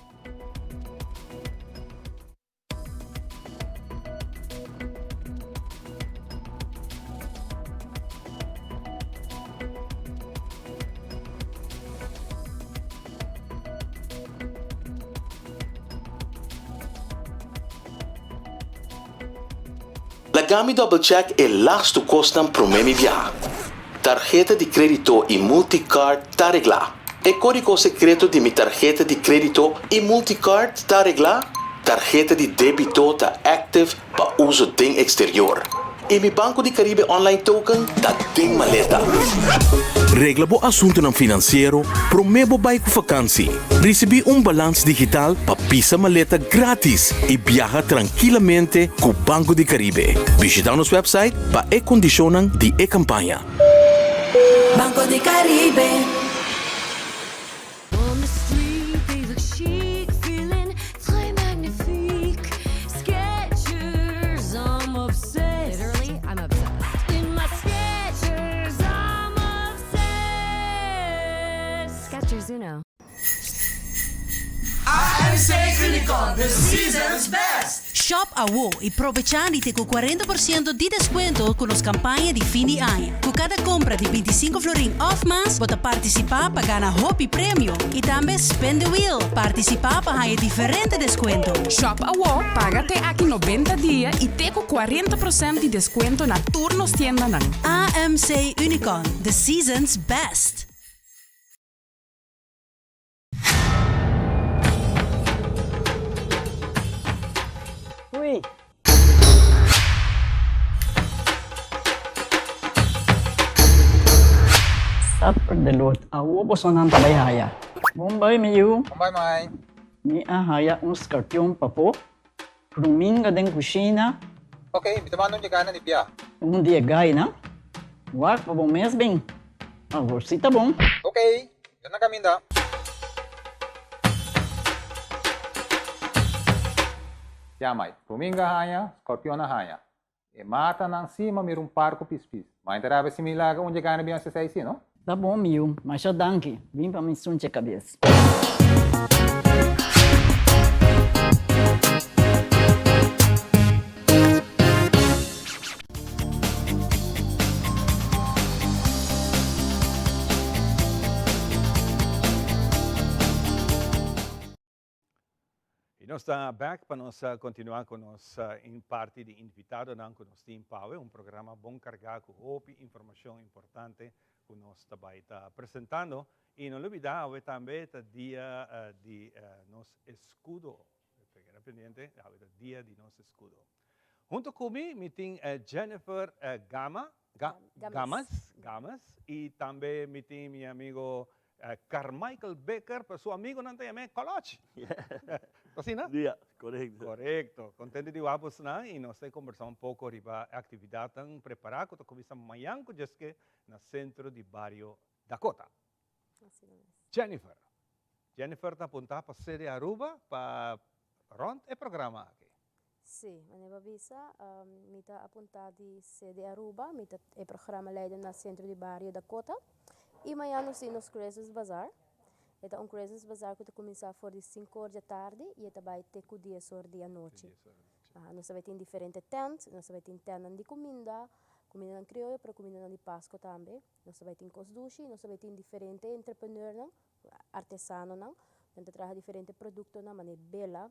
Laga mi double check e lastu kosnan promé mi biaha. Tarheta di krédito i multicard ta reglá. E kódigo sekreto di mi tarheta di krédito i multicard ta reglá. Tarheta di débito ta active pa uso den eksterior. I mi Banco di Caribe Online Token ta den maleta. Regla bo asuntunan finansiero promé bo bai ku fakansi. Risibí un balans digital pa pisa maleta grátis i biaha trankilamente ku Banco di Caribe. Bishitá nos wèpsait pa e kondishonnan di e kampaña. Banco di Caribe. AMC Unicon, the season's best! Shop awo y probecha di te cu 40% di descuento cu nos campaña di fin di aña. Cu cada compra di 25 florin of mas bo ta participa pa gana hopi premio y tambe spin the wheel, participa pa haya diferente descuento. Shop awo, paga te aki 90 dia y te cu 40% di descuento na tur nos tiendanan. AMC Unicon, the season's best! Hui. Supper de lot. Awo bosonan ta bai haya. Bon bai mi yu. Bon bai mai. Mi a haya un skarpion papo. Ruminga den kushina. Ok, mi ta manda un yegá na di bia. Un di e gainan. Wak pa bo mes bin. Awor si ta bon. Ok, mi ta na kaminda. Ya mai, ruminga haña, skorpion a haña. E matanan si ma mira un par ku pispis. Mai ta rabia si mi laga un dje gana bin hasi esei si, no? Ta bon mi yu, masha danki. Bin pa mi sunche kabes. Y nos ta back pa nos continua cu nos parti di invitadonan cu nos tin pawe, un programa bon carga cu hopi informacion importante cu nos ta bay ta presentando. Y no lubida awe tambe ta dia di nos escudo, keda pendiente, awe ta dia di nos escudo. Hunto cu mi, mi tin Jennifer Gama, Gamas, Gamas, y tambe mi tin mi amigo Carmichael Becker, pero su amigonan ta yam'é Koloch. Ta asina? Ja, korekto. Korekto. Kontento di wak bosnan y nos ta kombersá un poko riba e aktividatnan prepará ku ta kuminsá mañan ku djeske na Sentro di Bario Dakota. Jennifer. Jennifer ta apuntá pa Sede Aruba pa rònt e programa aki. Sí, meneer bo bisa, mi ta apuntá di Sede Aruba, mi ta e programa leider na Centro di Bario Dakota. I mañan nos tin nos Christmas Bazaar. E ta un Christmas Bazaar ku ta kuminsá for di sinku or djatardi i e ta bai te ku dies or di anochi. Nos ta bai tin diferente tent, nos ta bai tin tentnan di kuminda, kumindanan krioyo pero kumindanan di Pasko tambe. Nos ta bai tin kos dushi, nos ta bai tin diferente entrepreneurnan, artesanonan, nan ta traha diferente produktonan manera bela,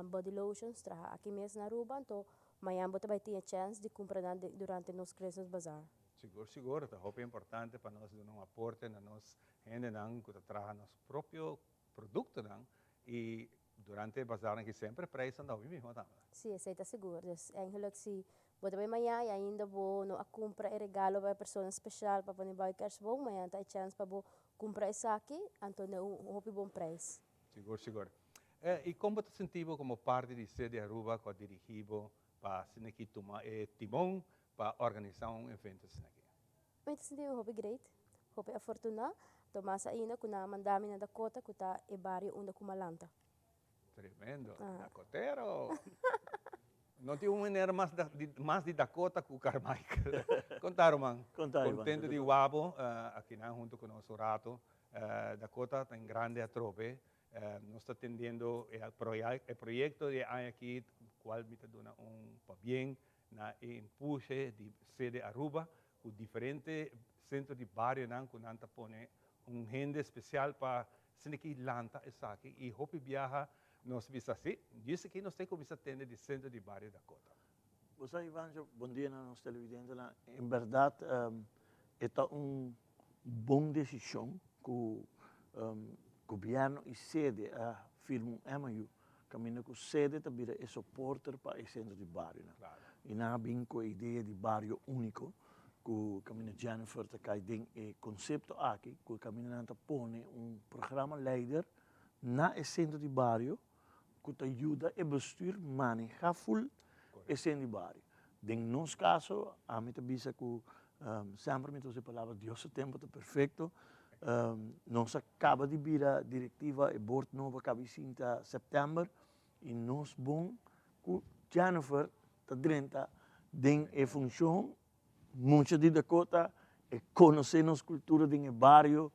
body lotions traha aki mes na Aruba, anto mañan bo ta bai tin e chèns di kumpra nan durante nos Christmas Bazaar. Sigur sigur, ta hopi importante pa nos duna un aporte na nos hendenan ku ta traha nos propio produktonan i durante e bazaarnan aki semper prijsnan ta hopi mihó tambe. Sí, esei ta sigur. Dus eigenlijk si bo ta bai mañan i ainda bo no a kumpra e regalo pa e persona speshal pa pone bou e kerstboom, mañan ta e chèns pa bo kumpra esaki, anto na un hopi bon prijs. Sigur, sigur. I kon bo ta sinti bo komo parti di Sede Aruba ku a dirigí bo pa asina aki tuma e timon pa organisá un evento asina aki? Mi ta sinti mi hopi great, hopi afortuná, to mas ainda ku nan a manda mi na Dakota ku ta e bario unda ku mi a lanta. Tremendo, Dakotero! No tin un manera mas mas di Dakota ku Carmichael. Konta ruman. Konta Ivan. Kontento di wak bo akinan huntu ku nos un rato. Dakota ta en grande atrobe. Nos ta tendiendo e e proyecto di e aña aki cual mi ta duna un pabien na e impulse di Sede Aruba cu diferente centro di barionan cu nan ta pone un hende special pa asina ki lanta esaki y hopi biaha nos bisa si, djis aki nos ta cuminsa tende di centro di bario Dakota. Bo sa Ivancho, bon dia na nos televidentenan. En berdad e ta un bon decision cu gobierno y sede a firma un MOU caminda cu sede ta bira e soporter pa e centro di barionan. Y nan a bin cu e idea di bario unico cu caminda Jennifer ta cay den e concepto aki cu caminda nan ta pone un programa leider na e centro di bario cu ta yuda e bestuur maneha full e centro di bario. Den nos caso, ami ta bisa cu semper mi ta usa e palabra Dios su tempo ta perfecto. Nos a caba di bira directiva, e board nobo a caba di sinta september y nos bon cu Jennifer ta drenta den e funcion. Mucha di Dakota e conoce nos cultura den e bario,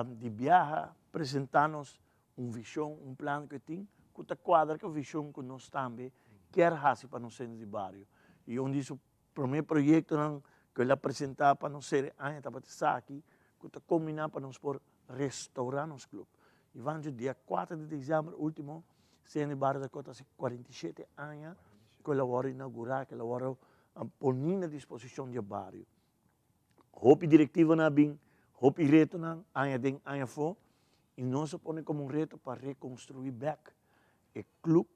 di biaha presenta nos un vision, un plan cu e tin, cu ta cuadra cu e vision cu nos tambe kier haci pa nos centro di bario. Y un di su prome proyectonan cu el a presenta pa nos sere aña tabata esaki, cu ta combina pa nos por restaura nos club. Ivancho, dia cuater di december ultimo, Centro di Bario Dakota haci 47 aña cu el a worde inaugura, cu el a worde poni na disposicion di e bario. Hopi directivanan a bin, hopi retonan, aña den aña afó, y nos a pone como un reto pa reconstrui bek e club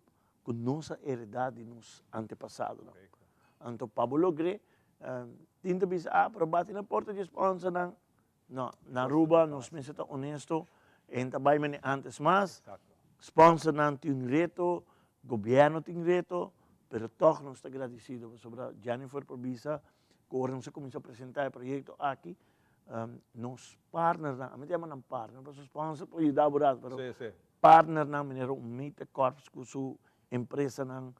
cu nos a hereda di nos antepasadonan. Anto pa bo logr'é, tin ta bisa, ah, pero bati na porta di e sponsornan. No, na Aruba nos mester ta honesto, e ta bay mene antes mas, sponsornan tin un reto, gobierno tin reto, pero toch nos ta gradicido pasobra Jennifer por bisa cu ora nos a cuminsa presenta e proyecto aki, nos partnernan, ami ta yama nan partner, pasobra sponsor por yuda bo rato, pero partnernan manera un Meta Corps cu su empresanan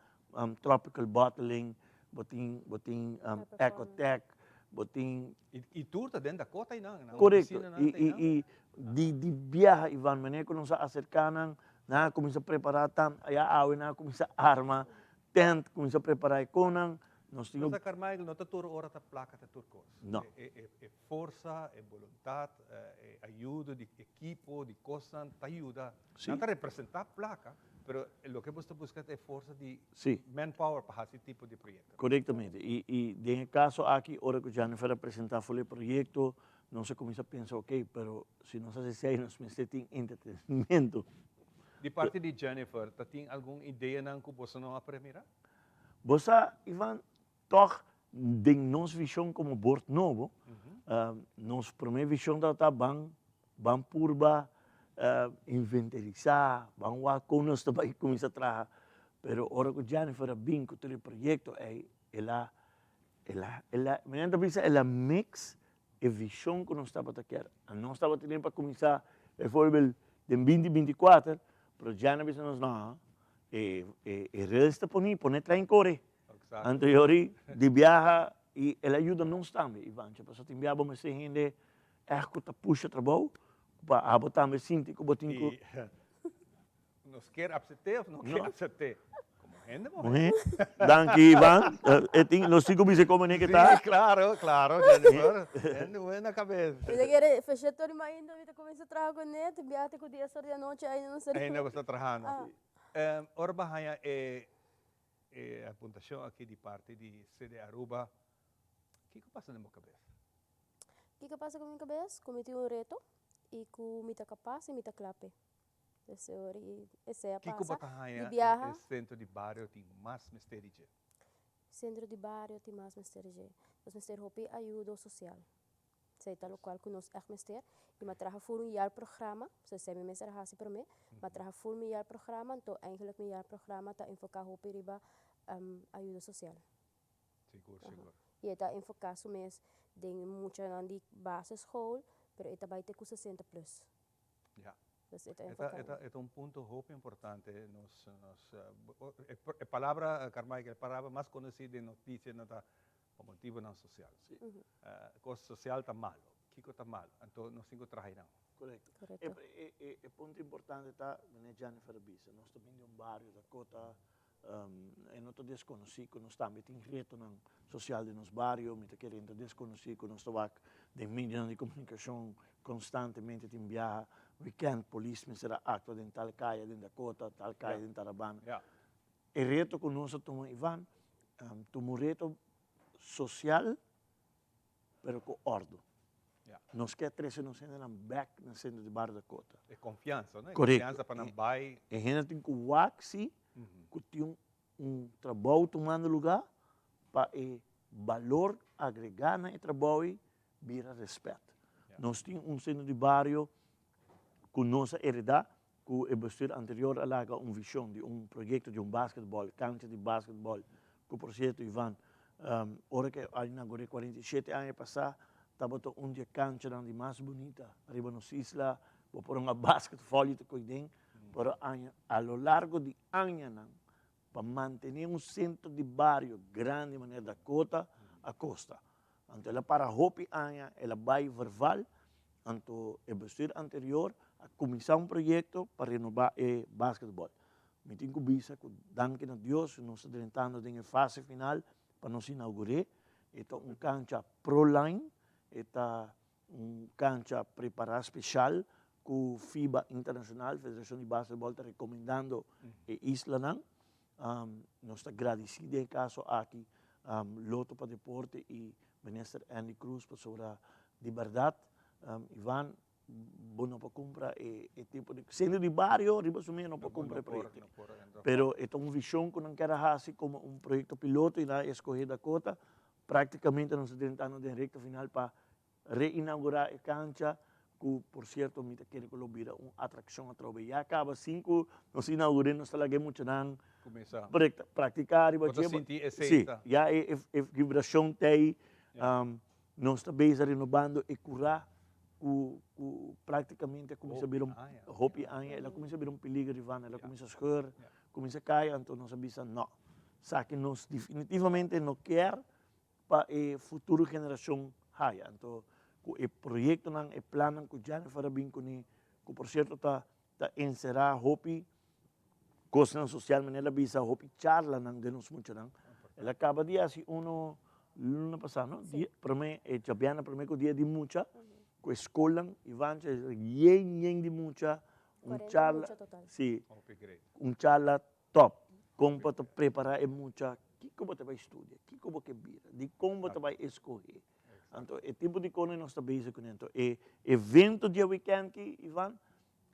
Tropical Bottling, bo tin bo tin Ecotec, bo tin. I tur ta den Dakota einan, nan Korekto, ofisinanan ta einan. I i di di biaha Ivan, manera ku nos a aserká nan, nan a kuminsá prepará tan aya awe nan a kuminsá arma tent, kuminsá prepará e konan, nos tin. Pastor Carmichael, no ta tur ora ta plaka ta tur kos. No. E forsa, e boluntat, e ayudo di ekipo, di kosnan ta yuda. Nan ta representá plaka, pero loke bo ta buska ta e forsa di manpower pa hasi tipo di proyekto. Korektamente. I i den e kaso aki, ora ku Jennifer a presentá ful e proyekto, nos a kuminsá pensa, okey, pero si nos hasi esei nos mester tin entretenimento. Di parti di Jennifer, ta tin algun ideanan ku boso no a premira? Bo sa, Ivan, Tòg, den nos vishon komo bord nobo, nos promé vishon tabata ban ban purba inventerisá, ban wak kon nos ta bai kuminsá traha. Pero ora ku Jennifer a bin ku tur e proyekto ei, el a el a el a mi nan ta bisa el a mix e vishon ku nos tabata kier. Nos tabata tene pa kuminsá bijvoorbeeld den binti 24, pero Jenny a bisa nos no, e e rails ta poni, pone trein kore. Anto yori di biaha y el a yuda nos tambe, Ivancho, pasobra tin biaha bo mester hende echt cu ta pusha trabou pa abo tambe sinti cu bo tin cu. Nos kier acepte of no kier acepte? Como hende muhe. Danki Ivan. E tin, nos tin cu bisa como ne ke ta. Si, claro, claro, Jennifer. Hende muhe na cabes. Mi ta kere fecha tur di mainta mi ta cuminsa traha cu ne, tin biaha te cu dies or di anochi ainda no sa. Ainda bo sta trahando. Ora bo haya e E apuntashon aki di parti di CD Aruba, kiko pasa den bo kabes? Kiko pasa ku mi kabes? Ku mi tin un reto i ku mi ta kapas i mi ta kla p'e. Esei esei a pasa. Kiko bo ta haña e sentro di bario tin mas mester di dje? Sentro di bario tin mas mester di dje. Nos mester hopi ayudo sosial. Esei ta lokual ku nos ègt mester. I mi a traha ful un jaarprogramma, so esei mi mester a hasi promé. Mi a traha ful mi jaarprogramma, anto eigenlijk mi jaarprogramma ta enfoká hopi riba ayuda sosial. Sigur, sigur. I e ta enfoká su mes den muchanan di basisschool, pero e ta bai te ku sesenta plus. Ja. Dus e ta enfoká. E ta, e ta un punto hopi importante. Nos, nos, e palabra, Carmichael, e palabra mas konosí den notisianan ta Pa motibonan sosial. Sí. Kos sosial ta malo. Kiko ta malo? Anto nos tin ku traha einan. Korekto. E e e punto importante ta, meneer Jennifer a bisa, nos ta bin di un bario Dakota, e no ta deskonosí ku nos tambe tin retonan sosial den nos bario, mi ta kere no ta deskonosí ku nos ta wak den medionan di komunikashon konstantemente tin biaha, wikènt polis mester a aktua den tal kaya den Dakota, tal kaya den Tarabana. E reto ku nos a tuma Ivan. Tuma un reto sosial pero ku òrdu. Nos ke trese nos hendenan bèk na sentro di bario Dakota. E konfiansa, no? E Korekto. konfiansa pa nan bai. E hende tin ku wak si ku tin un trabou tumando lugá pa e balor agregá na e trabou ei bira rèspèt. Nos tin un sentro di bario ku nos a heredá ku e bestuur anterior a laga un vision di un proyecto di un basketball, cancha di basketball, ku por cierto Ivan, ora ku a inaugur'é 47 aña pasá, tabata un di e canchanan di mas bunita riba nos isla, bo por hunga basket, volley ta koy den, pero aña, a lo largo di añanan, pa mantené un centro di bario grandi manera Dakota a kosta. Anto el a para hopi aña, el a bai verval, anto e bestuur anterior a kuminsá un proyekto pa renobá e basketbòl. Mi tin ku bisa ku danki na Dios nos ta drentando den e fase final pa nos inaugur'é. E ta un kancha pro line, e ta un kancha prepará speshal ku FIBA Internashonal, Federashon di Basketbòl, ta rekomendando e islanan. Nos ta gradisí den e kaso aki Loto pa Deporte i Minister Endy Croes pasobra di bèrdat Ivan bo no por kumpra e tipo di sentro di bario riba su mes no por kumpra e proyekto pero e ta un vishon ku nan kier a hasi komo un proyekto piloto i nan a eskohé Dakota praktikamente nos ta drentando den rekta final pa Reinaugurá e kancha, ku por sierto mi ta kere ku lo bira un atrakshon atrobe. Ya kaba sin ku nos inaugur'é nos ta laga e muchanan Kuminsá. praktiká riba Bo ta dje. sinti e Sí, seta. ya e e vibrashon ta ei. Nos ta bezig renobando e kurá ku ku praktikamente a kuminsá bira un hopi aña. El a kuminsá bira un peliger Ivan, el a kuminsá scheur, kuminsá kai, anto nos a bisa no, esaki nos definitivamente no kier pa e futuro generacion haya. Anto cu e proyectonan, e plannan cu Jennifer a bin cune, cu por cierto ta ta encera hopi cosnan social, manera el a bisa hopi charlanan den nos muchanan. El a caba di haci uno luna pasa, no? Dia prome, e djabièrnè prome cu dia di mucha, cu e scolnan, Ivancha, yen yen di mucha, un charla, si, un charla Top. Kon bo ta prepará e mucha? Kiko bo ta bai studia? Kiko bo ke bira? Dikon bo ta bai eskohé? Anto e tipo di kosnan nos ta bezig kuné. Anto e evento di e wikènt aki, Ivan,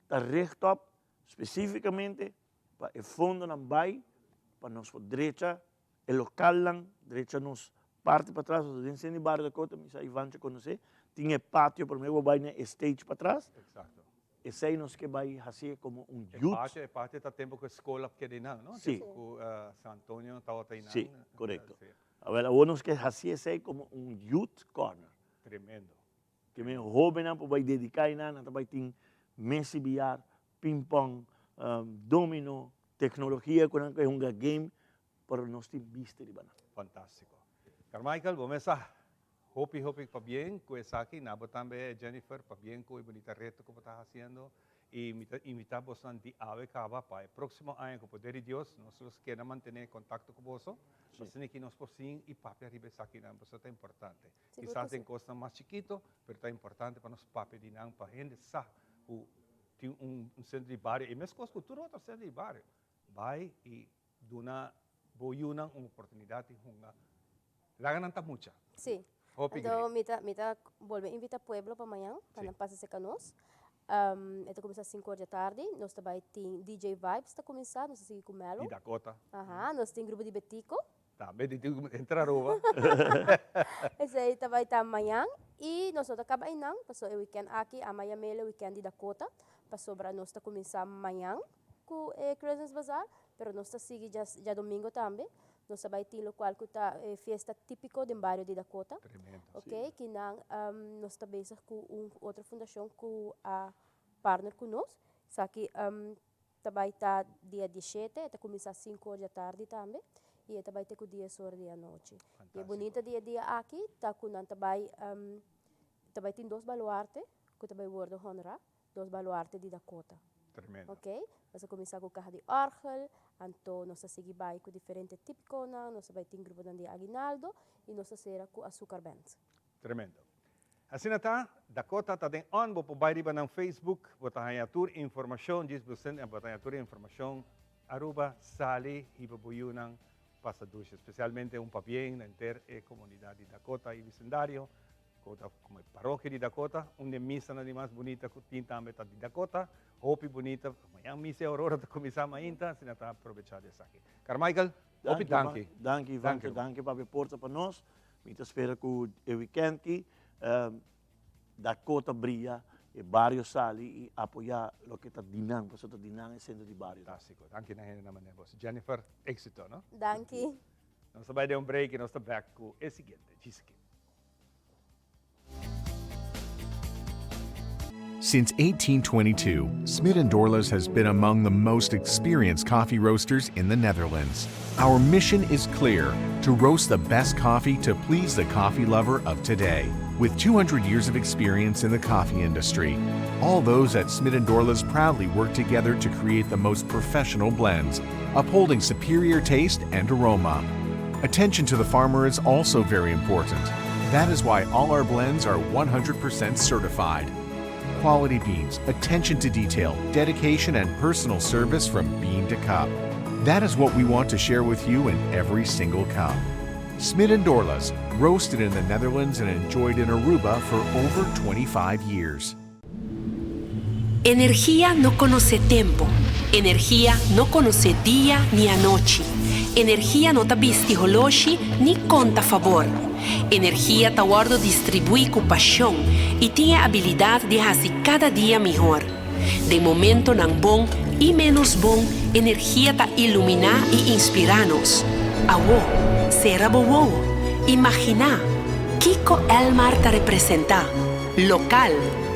ta richt op spesífikamente pa e fondonan bai pa nos por drecha e lokalnan, drecha nos parti patras, pasobra den Sende Barrio Dakota, mi sa Ivan ta konosé, tin e patio promé ku bo bai na e stage patras. Esei nos ke bai hasié komo un youth. E patio, e patio ta tempu ku e skol a keda einan, no? Sí. Tempu ku San Antonio tabata einan. Sí, korekto. Awel, awor nos ke hasi esei komo un youth corner. Tremendo. Ke men hóbennan por bai dediká einan, nan ta bai tin mesa di billar, pingpong, domino, teknologia ku nan ke hunga game, pero nos tin bista riba nan. Fantástiko. Carmichael, bo mes sa Hopi hopi pabien cu esaki, na bo tambe Jennifer, pabien cu e bunita reto cu bo ta haciendo y mi ta invita bosnan di awe caba pa e proximo aña cu poder di Dios nos los keda mantene contacto cu boso, asina ki nos por sin y papia riba esakinan pasobra ta importante. Kisas den cosnan mas chikito pero ta importante pa nos papia di nan pa hende sa cu tin un centro di bario y mescos cu tur otro centro di bario bay y Duna bo yunan un oportunidad di hunga. Laga nan ta mucha. Sí. Hopi Anto great. mi ta mi ta bolbe invita pueblo pa mañan pa nan pasa cerca nos. Um, e ta cuminsa cinco or dja tardi. Nos ta bay tin DJ Vibes ta cuminsa, nos ta sigui cu Melo. Di Dakota. Aha, nos tin grupo di Betico. Tambe di tin entra Aruba. Esey ta bay ta mañan y nos no ta caba eynan pasobra e weekend aki a maya mele weekend di Dakota pasobra nos ta cuminsa mañan cu e Christmas Bazaar pero nos ta sigui djadomingo tambe. Nos ta bay tin locual cu ta e fiesta tipico den bario di Dakota. Tremendo. Ok, kinan nos ta bezig cu un otro fundacion cu a partner cu nos. Esaki Ta bai ta dia dieshete, e ta kuminsá sinku or di atardi tambe i e ta bai te ku dies or di anochi. I e bunita di e dia aki ta ku nan ta bai ta bai tin dos baluarte ku ta bai wòrdu honrá, dos baluarte di Dakota. Tremendo. Ok, nos a kuminsá ku kaha di òrgel, anto nos ta sigui bai ku diferente típikonan, nos ta bai tin gruponan di aguinaldo i nos ta sera ku Azúcar Band. Tremendo. Asina ta, Dakota ta den on, bo por bai riba nan Facebook, bo ta haña tur informacion, djis bo sende, bo ta haña tur informacion. Aruba, sali, hiba bo yunan. pasa dushi, especialmente un pabien na henter e comunidad di Dakota y bicendario, cu ta como e parokia di Dakota, un di e misanan di mas bunita cu tin tambe ta di Dakota, hopi bunita, mañan misa e Aurora ta cuminsa mainta, asina ta aprobecha di esaki. Carmichael, hopi danki. Danki Ivan, danki pa habri porta pa nos, mi ta spera cu e weekend ki Dakota bria, e bario sali y apoya loke ta di nan, pasobra ta di nan e centro di bario. Fantastico. Danki na hende na manera bos. Jennifer, exito, no? Danki. Nos ta bai den un break y nos ta back cu e siguiente. Djis aki. Since 1822, Smit and Dorlas has been among the most experienced coffee roasters in the Netherlands. Our mission is clear to roast the best coffee to please the coffee lover of today. With 200 years of experience in the coffee industry, all those at Smit and Dorlas proudly work together to create the most professional blends, upholding superior taste and aroma. Attention to the farmer is also very important. That is why all our blends are 100% certified. Quality beans, attention to detail, dedication, and personal service from bean to cup. That is what we want to share with you in every single cup. Smit and Dorlas, roasted in the Netherlands and enjoyed in Aruba for over 25 years. Energia no conoce tempo, energia no conoce dia ni anochi, energia no ta bisti holoshi ni conta fabor. Energia ta wordo distribui cu pasion y tin e abilidad di haci cada dia mihor. Den momentonan bon y menos bon, energia ta ilumina y inspira nos. Awo, cera bo wowo, imagina, kico Elmar ta representa? Local,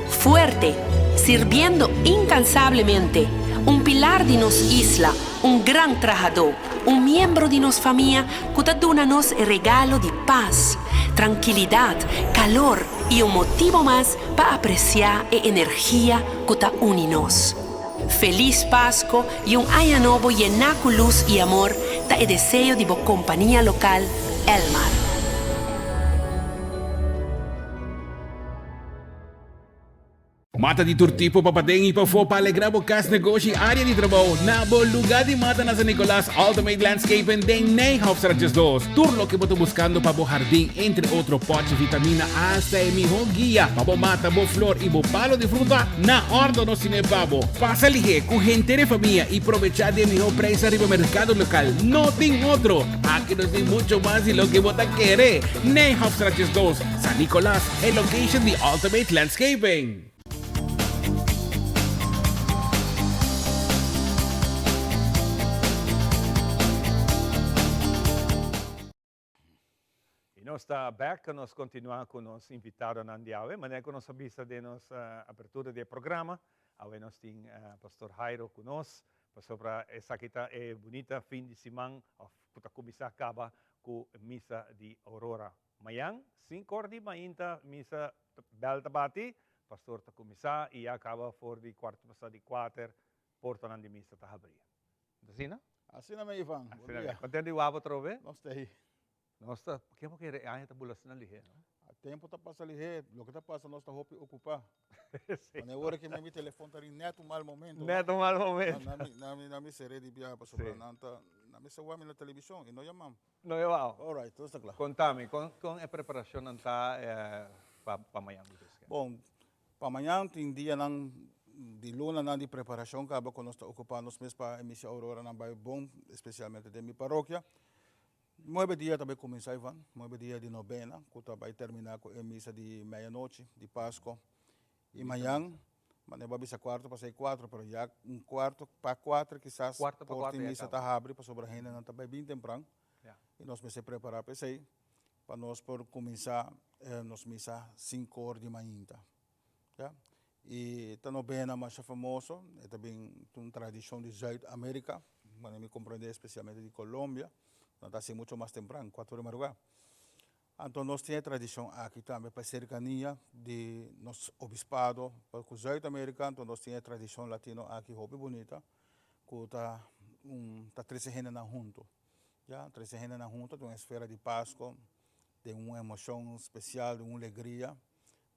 fuerte, sirbiendo incansablemente, un pilar di nos isla, un gran trahadó, un miembro di nos famia cu ta duna nos e regalo di paz, trankilidad, calor y un motibo mas pa aprecia e energia cu ta uni nos. Feliz Pasco y un aña nobo yená cu luz y amor ta e deseo di bo compania local, Elmar. Mata di tur tipo pa paden y pafó pa alegra bo cas, negoshi y area di trabou. Na bo lugar di mata na San Nicolas, Ultimate Landscaping den Nijhofstraat 12. Tur loke bo ta buscando pa bo hardin, entre otro potchi, vitamina hasta e miho guia pa bo mata bo flor y bo palo di fruta, na ordo nos tine pa bo. Pasa lihe cu henter e famia y probecha di e miho prijs ariba mercado local. No tin otro! Aki nos tin mucho mas di loke bo ta kere. Nijhofstraat 12, San Nicolas, e location di Ultimate Landscaping. Y nos ta back, nos continua cu nos invitadonan di awe. Manera cu nos a bisa den nos apertura di e programa, awe nos tin Pastor Jairo cu nos, pasobra esaki ta e bunita fin di siman of cu ta cuminsa caba cu misa di Aurora. Mayan, sinkor di mainta misa bèl ta bati, pastor ta kuminsá i ya kaba for di kuarto pasá di kuater portanan di misa ta habrí. No ta asina? Asina mi Ivan, bon Asina dia. mi. Kontentu di wak bo atrobe? Nos ta ei. Nos ta, ken por kere e aña ta bula asina lihé, no? Tempu ta pasa lihé, loke ta pasa nos ta hopi okupá. Sí. Wanneer ora ke mi telefon ta ring nèt un mal momento. Nèt un mal momento. Na mi, na mi, na mi seré di biaha pasobra Sí. nan ta, nan mi sa wak mi na televishon i no yamam. No e wou. Alright, todo sta kla. Kontami, kon kon e preparashonnan ta pa pa mañan di Rusia? Bon, pa mañan tin dianan di lunanan di preparashon kaba ku nos ta okupá nos mes pa e misa Auroranan bai bon, espesialmente den mi parokia. Nuebe dia ta bai kuminsá Ivan, nuebe dia di nobena ku ta bai terminá ku e misa di meianochi di Pasko. I mañan, manera bo a bisa kuarto pasá i kuatro, pero ya un kuarto pa kuater kisas Kuarto pa por kuater tin ya misa kaba. ta habri pasobra hendenan ta bai bin tempran Ya. i nos mester prepará pa esei pa nos por kuminsá nos misa sinkor di mainta. Ya. I ta nobena masha famoso, e ta bin ta un tradishon di Zuid Amerika, manera mi komprendé espesialmente di Colombia, nan ta hasi mucho mas tempran, kuater ora di marugá. Anto nos tin e tradishon aki tambe pa e serkania di nos obispado pa ku Zuid Amerika, anto nos tin e tradishon latino aki hopi bunita ku ta un ta trese hendenan huntu, ya, trese hendenan huntu den un esfera di Pasko, den un emoshon spesial, den un legria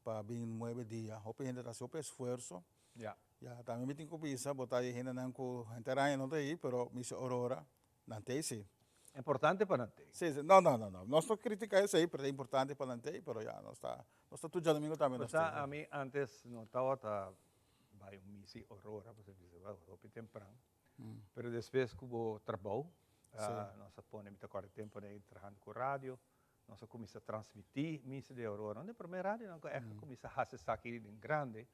pa bin nuebe dia. Hopi hende ta hasi hopi esfuerso, Ya. ya, tambe mi tin ku bisa bo ta e hendenan ku henter aña no ta ei, pero misa Aurora nan ta ei si. Importante pa nan tei. Si, si. No, no, no, no. Nos no critica esey, pero ta importante pa nan tei, pero ya, nos ta, nos ta tur djadomingo tambe nos tei. Bo sa, ami antes no tabata bai un misa Aurora, pasobra mi bisa hopi tempran. Pero despues cu bo trabou, nos a pone, mi ta corda e tempo nei trahando cu radio, nos a cuminsa transmiti misa di Aurora. Un di e prome radionan cu echt a cuminsa haci esaki den grandi.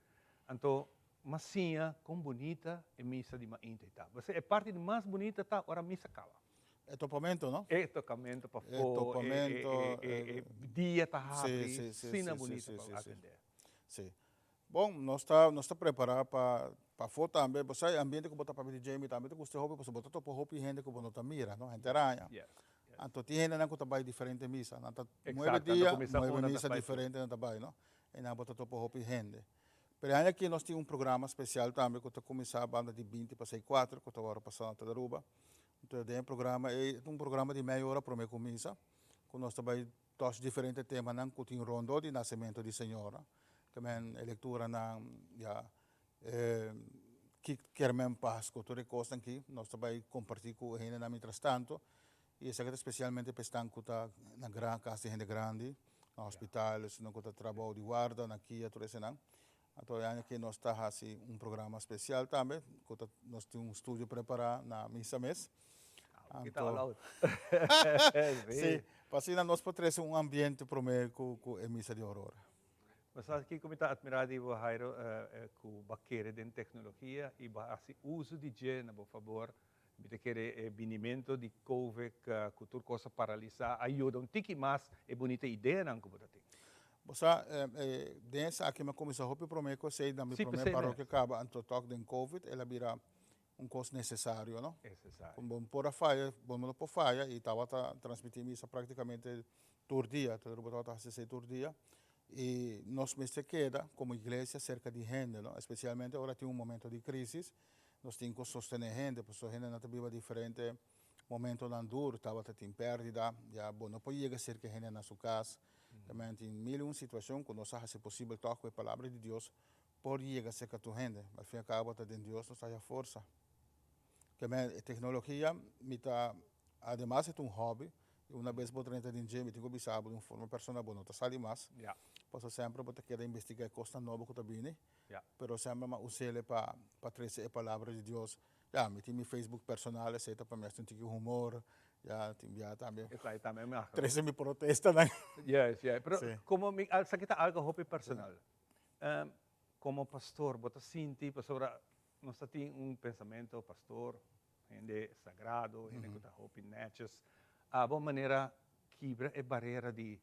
Anto mas siña con bunita e misa di mainta ta. Pasobra e parti di mas bunita ta ora misa caba. E topamento, no? E tocamento pafó, E topamento, e dia ta habri, asina bunita pa atende. Si. Bon, nos ta nos ta prepará pa pafó tambe. Bo sa e ambiente ku bo ta papia di dje, mi tambe ta gusta e hopi pasobra bo ta topa hopi hende ku bo no ta mira, no? Henter aña. Anto tin hendenan ku ta bai diferente misa. Nan ta nuebe dia, nuebe misa diferente nan ta bai, no? I nan bo ta topa hopi hende. Pero e aña aki nos tin un programa spesial tambe ku ta kuminsá banda di binti pa sei kuater ku ta wòrdu pasá na Tadaruba. Anto den e programa ei, ta un programa di mei ora promé ku misa, ku nos ta bai Tos diferente temanan ku tin rondó di nasementu di Señor. Kemen e lekturanan, ya, e ki kermen Pasku, tur e kosnan ki nos ta bai kompartí ku e hendenan mientrastanto. I esaki ta spesialmente pa esnan ku ta na gran kas di hende grandi, na hospital, esnan ku ta trabou di warda, na kia, tur esenan. Anto e aña aki nos ta hasi un programa spesial tambe, ku ta nos tin un studio prepará na misa mes. Anto, si, pa asina nos por trese un ambiente promé ku ku e misa di Aurora. Bo sa kiko mi ta atmirá di bo, Jairo, ku bo a kere den teknologia i bo a hasi uso di dje na bo fabor. Mi ta kere e binimento di Covid ku tur kos a paralisá a yuda un tiki mas e bunita ideanan ku bo ta tin. Bo sa, den esaki mi a kuminsá hopi promé ku esei, na mi promé parokia kaba, anto tòg den Covid el a bira un kos nesesario, no? Nesesario. Ku bo no por a faya, bo no por faya i tabata transmití misa práktikamente tur dia, ta bo tabata hasi esei tur dia. I nos mester keda komo iglesia serka di hende, no? Espesialmente ora tin un momento di krísis, nos tin ku sostené hende, pasobra hendenan ta biba diferente momentonan duru, tabata tin pèrdida, ya bo no por yega serka hende na su kas. Tamen tin mil i un situashon ku nos a hasi posibel tòg ku e palabra di Dios por yega serka tur hende. Al fin i al kabo ta den Dios nos ta haya forsa. Tamen e teknologia mi ta, ademas e ta un hòbi, i una bes bo drenta den dje mi tin ku bisa bo di un forma personal bo no ta sali mas, pasobra semper bo ta keda investigá e kosnan nobo ku ta bini, pero semper mi a us'el pa pa trese e palabra di Dios. Ya, mi tin mi Facebook personal, esei ta pa mi hasi un tiki humor, ya, tin bia tambe. Esei tambe mi hasi. Trese mi protestanan. Yes, yes. Pero como mi, esaki ta algo hopi personal. Como pastor bo ta sinti, pasobra nos ta tin un pensamento, pastor, hende sagrado, hende ku ta hopi netjes. Abo manera kibra e barera di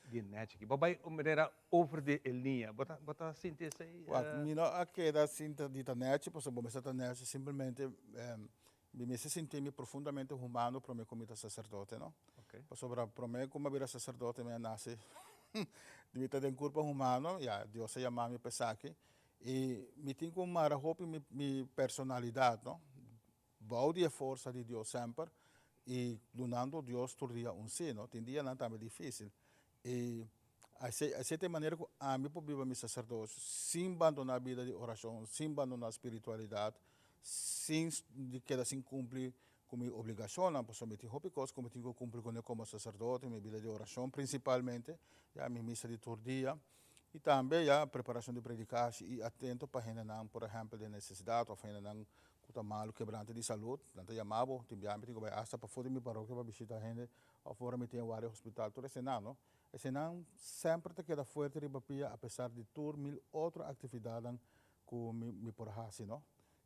di netjes aki. Bo bai un manera over di e liña. Bo ta bo ta sinti esei? Wak, mi no a keda sin ta di ta netjes, pasobra bo mester ta netjes. Simplemente mi mester sinti mi profundamente humano prome ku mi ta saserdote, no? Pasobra prome ku mi a bira saserdote mi a nase di mi ta den kurpa humano, ya, Dios a yama mi pa esaki. I mi tin ku mara hopi mi mi personalidat, no? Bou di e forsa di Dios semper i dunando Dios tur dia un sí, no? Tin dianan tambe difísil. I asei asei ta e manera ku ami por biba mi saserdosio, sin bandoná bida di orashon, sin bandoná spiritualidat, sin di keda sin kumpli ku mi obligashonnan, pasobra mi tin hopi kos ku mi tin ku kumpli kuné komo saserdote, mi bida di orashon prinsipalmente, ya mi misa di tur dia, i tambe ya preparashon di predikashi i atento pa hendenan, por ehèmpel den nesesidat òf hendenan ku ta malu, kebrante di salud, nan ta yama bo, tin biaha mi tin ku bai asta pafó di mi parokia pa bishita hende òf ora mi tin e wari hospital, tur esenan no. Esenan semper ta keda fuerte riba pia apesar di tur mil otro aktividatnan ku mi mi por hasi no.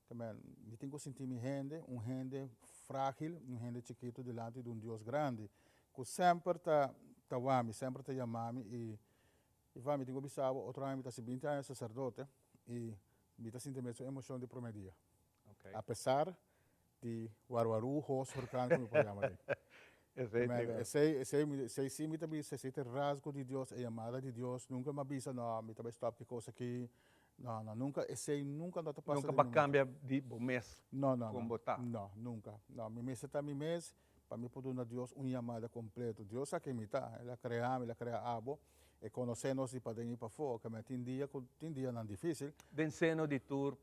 Tamen mi tin ku sinti mi hende, un hende frágil, un hende chikitu dilanti di un Dios grandi ku semper ta ta wak mi, semper ta yama mi i i fa mi tin ku bisa bo otro aña mi ta hasi binti aña saserdote i mi ta sinti mesun emoshon di promé dia. Apesar di warwarú, hos, hurkan ku mi por yama den. Esei, esei, esei sí mi ta bisa, esei ta e rasgo di Dios, e yamada di Dios. Nunka mi a bisa, no, mi ta bai stòp ki kos aki. No, no, nunka, esei nunka no ta pasa Nunka bo a kambia di bo mes No, no, kon no. bo ta. No, nunka. No, mi mester ta mi mes pa mi por duna Dios un yamada kompleto. Dios sa ken mi ta. El a krea mi, el a krea abo. E konosé nos di paden i pafó. Oke, tin dia ku, tin dianan difísil. Den seno di tur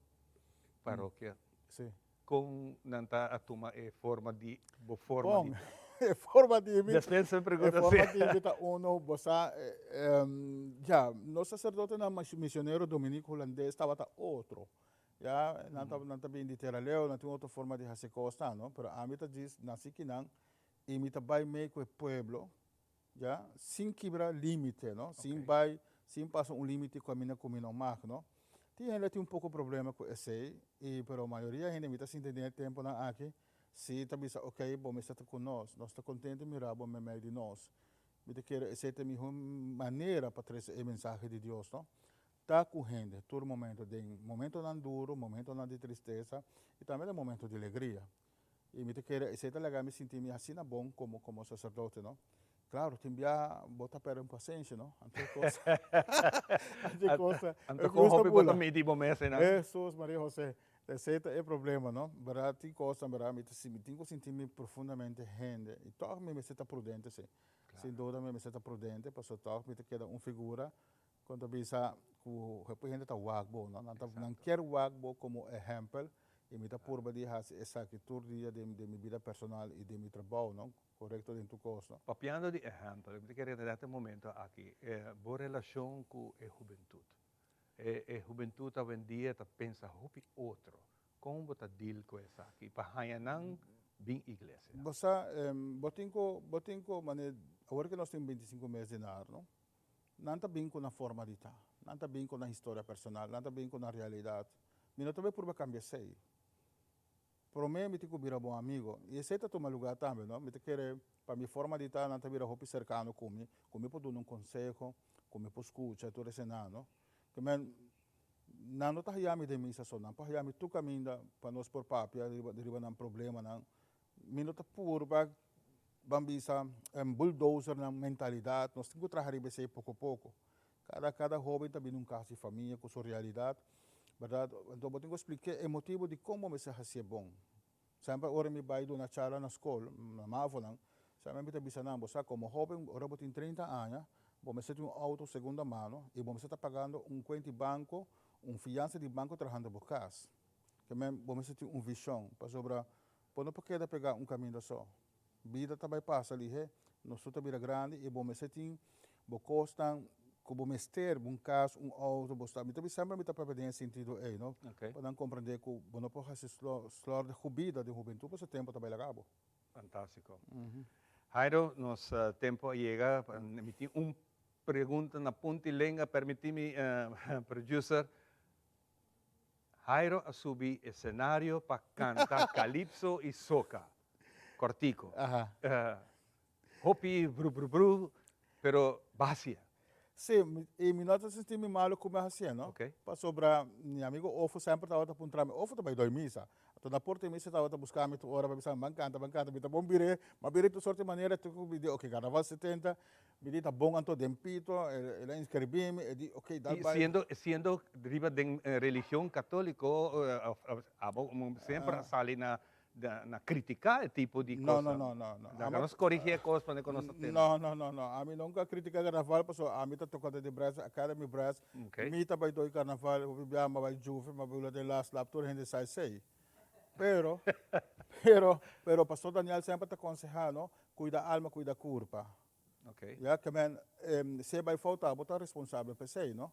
parokia. Sí. Kon nan ta a tuma e forma di bo forma Bon, di. E forma di mi. Despensa mi pregunta E forma di mi ta uno, bo sa, ya, nos sacerdotenan misionero dominico hulandes tabata otro. Ya, nan ta nan ta bin di tera leu, nan tin otro forma di hasi kosnan, no? Pero ami ta djis nasi kinan i mi ta bai mei ku e pueblo, ya, sin kibra limite, no? Sin bai, sin pasa un limite ku ami na ku mi no mag, no? Tin hende tin un poko problema ku esei, i pero mayoria hende mi ta sinti den e temponan aki, si ta bisa ok, bo mester ta ku nos, nos ta kontento mira bo meimei di nos. Mi ta kere esei ta e mihó manera pa trese e mensahe di Dios, no? Ta ku hende tur momento, den momentonan duru, momentonan di tristesa i tambe den momento di alegria. I mi ta kere esei ta laga mi sinti mi asina bon komo komo saserdote, no. Klaro, tin biaha bo ta pèrdè un pasenshi, no. Anto e kos, anto e kos ta, Anto kon hopi bo ta midi bo mes einan? Hesus, Maria Hose, esei ta e problema, no. Bèrdat tin kosnan, bèrdat mi ta mi tin ku sinti mi profundamente hende i tòg mi mester ta prudente si. Sin duda mi mester ta prudente pasobra tòg mi ta keda un figura Kon ta bisa ku hopi hende ta wak bo, no? Nan ta nan kier wak bo komo ehèmpel i mi ta purba di hasi esaki tur dia den den mi bida personal i den mi trabou, no? Korekto den tur kos, no? Papiando di ehèmpel, mi ta kere reta e momento aki, bo relashon ku e hubentut. E e hubentut awendia ta pensa hopi otro. Kon bo ta deal ku esaki pa haña nan bin iglesia? Bo sa, bo tin ku bo tin ku manera awor ke nos tin bintisinko mes di nar, no? Nan ta bin ku nan forma di ta. Nan ta bin ku nan historia personal. Nan ta bin ku nan realidat. Mi no ta bay purba kambia esei. Promé mi tin ku bira bon amigo. I esei ta tuma lugá tambe, no? Mi ta kere pa mi forma di ta nan ta bira hopi serkano ku mi, ku mi por duna un konseho, ku mi por skucha, tur esei-nan, no? Ke men, nan no ta haya mi den misa so, nan por haya mi tur kaminda pa nos por papia riba riba nan problemanan. Mi no ta purba ban bisa bulldozer nan mentalidad, nos tin cu traha riba esey poco poco. Cada cada hoben ta bini un cas di famia cu su realidad, berdad? Enton bo tin cu spliké e motibo di con bo mester hacié bon. Semper ora mi bay duna charla na scol, na mavonan, semper mi ta bisa nan, bo sa como hoben ora bo tin trinta aña, bo mester tin un auto segunda mano y bo mester ta pagando un cuenta di banco, un fiansa di banco trahando bo cas. Ke men bo mester tin un vision, pasobra Bo no por keda pegá un kaminda so. Bida ta bai pasa lihé, nos tur ta bira grandi i bo mester tin bo kosnan ku bo mester, un kas, un outo, bo sta. Mi ta bisa semper mi ta papia den e sentido ei, no? Pa nan komprendé ku bo no por hasi slòrdig ku bida den hubentut pasobra tempu ta bai laga bo. Fantástiko. Jairo, nos tempu a yega. Mi tin un pregunta na punta i lenga, permití mi, producer. Jairo a subi escenario pa canta calypso y soca. Cortico. Hopi bru bru bru, pero bacia. Sí, y mi no ta sinti mi malo cu mi a hacié, no. Pasobra mi amigo Ofo semper tabata puntra mi, Ofo ta bay doy misa. Anto na porta di misa tabata busca mi tur ora pa bisa mi, ban canta, ban canta. Mi ta bon bir'é, mi a bir'é tur sorti manera, te cu mi di, ok, carnaval setenta, Mi di ta bon anto den pito, el a inscribi mi, e di ok dal I bai. siendo siendo riba den religion catolico abo semper a sali na na critica e tipo di No, cosa. no, no, no, no. Laga nos corigi e cos pa cu nos ta tende. No, no, no, no. Ami nunca a critica carnaval pasobra ami ta toca den Brass Academy Brass. Mi ta bai doi carnaval, hopi bia mi a bai Juve, mi a bai hula den Last Lap, tur hende sa esey. Pero, pero, pero Pastor Daniel semper ta conseha no, cuida alma, cuida curpa. Okay. Ya, ke men, si e bai fouta, bo ta responsabel pa esei, no?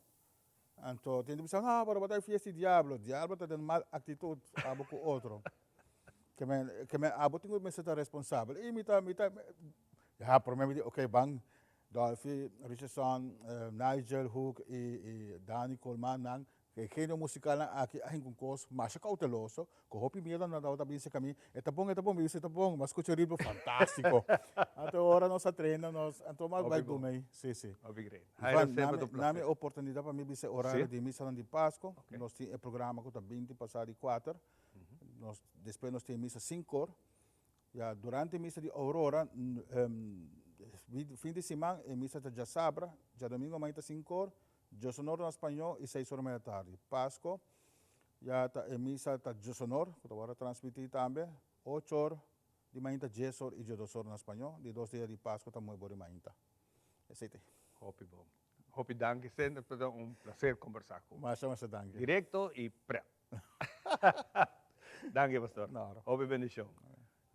Anto, tin di bisa, no, pero bo ta e fiesta di diablo. Diablo ta den mal actitud abo cu otro. Ke men, ke men, abo tin cu mester ta responsabel. I mi ta, mi ta, ya, prome mi di, okay, ban, Dolphy, Richardson, Nigel, Hook i, i Danny Coleman, nan, E genio musikalnan aki a hinka un kos masha kouteloso, ku hopi miedu nan tabata bisa ku mi, e ta bon, e ta bon, mi bisa e ta bon, mi a skucha ritmo fantástiko. Anto ora nos a trena nos, anto mas bai duna ei, si, si. Hopi great. Ivan, nami e oportunidat pa mi bisa e orario di misanan di Pasko, nos tin e programa ku ta binti pasá di kuater, nos despues nos tin e misa sinkor, ya durante e misa di Aurora, fin di siman e misa ta djasabra, djadomingo mainta sinkor, Djosonor na spañó i seis ora media tardi. Pasko, ya ta e misa ta djosonor, ku ta wòrdu transmití tambe, ocho or di mainta, dies or i djodos or na spañó. Di dos dia di Pasko ta nuebe or di mainta. Esei te. Hopi bon. Hopi danki Sender, ta un placer kombersá ku bo. Masha masha danki. Direkto i prèt. Danki pastor. Hopi bendishon.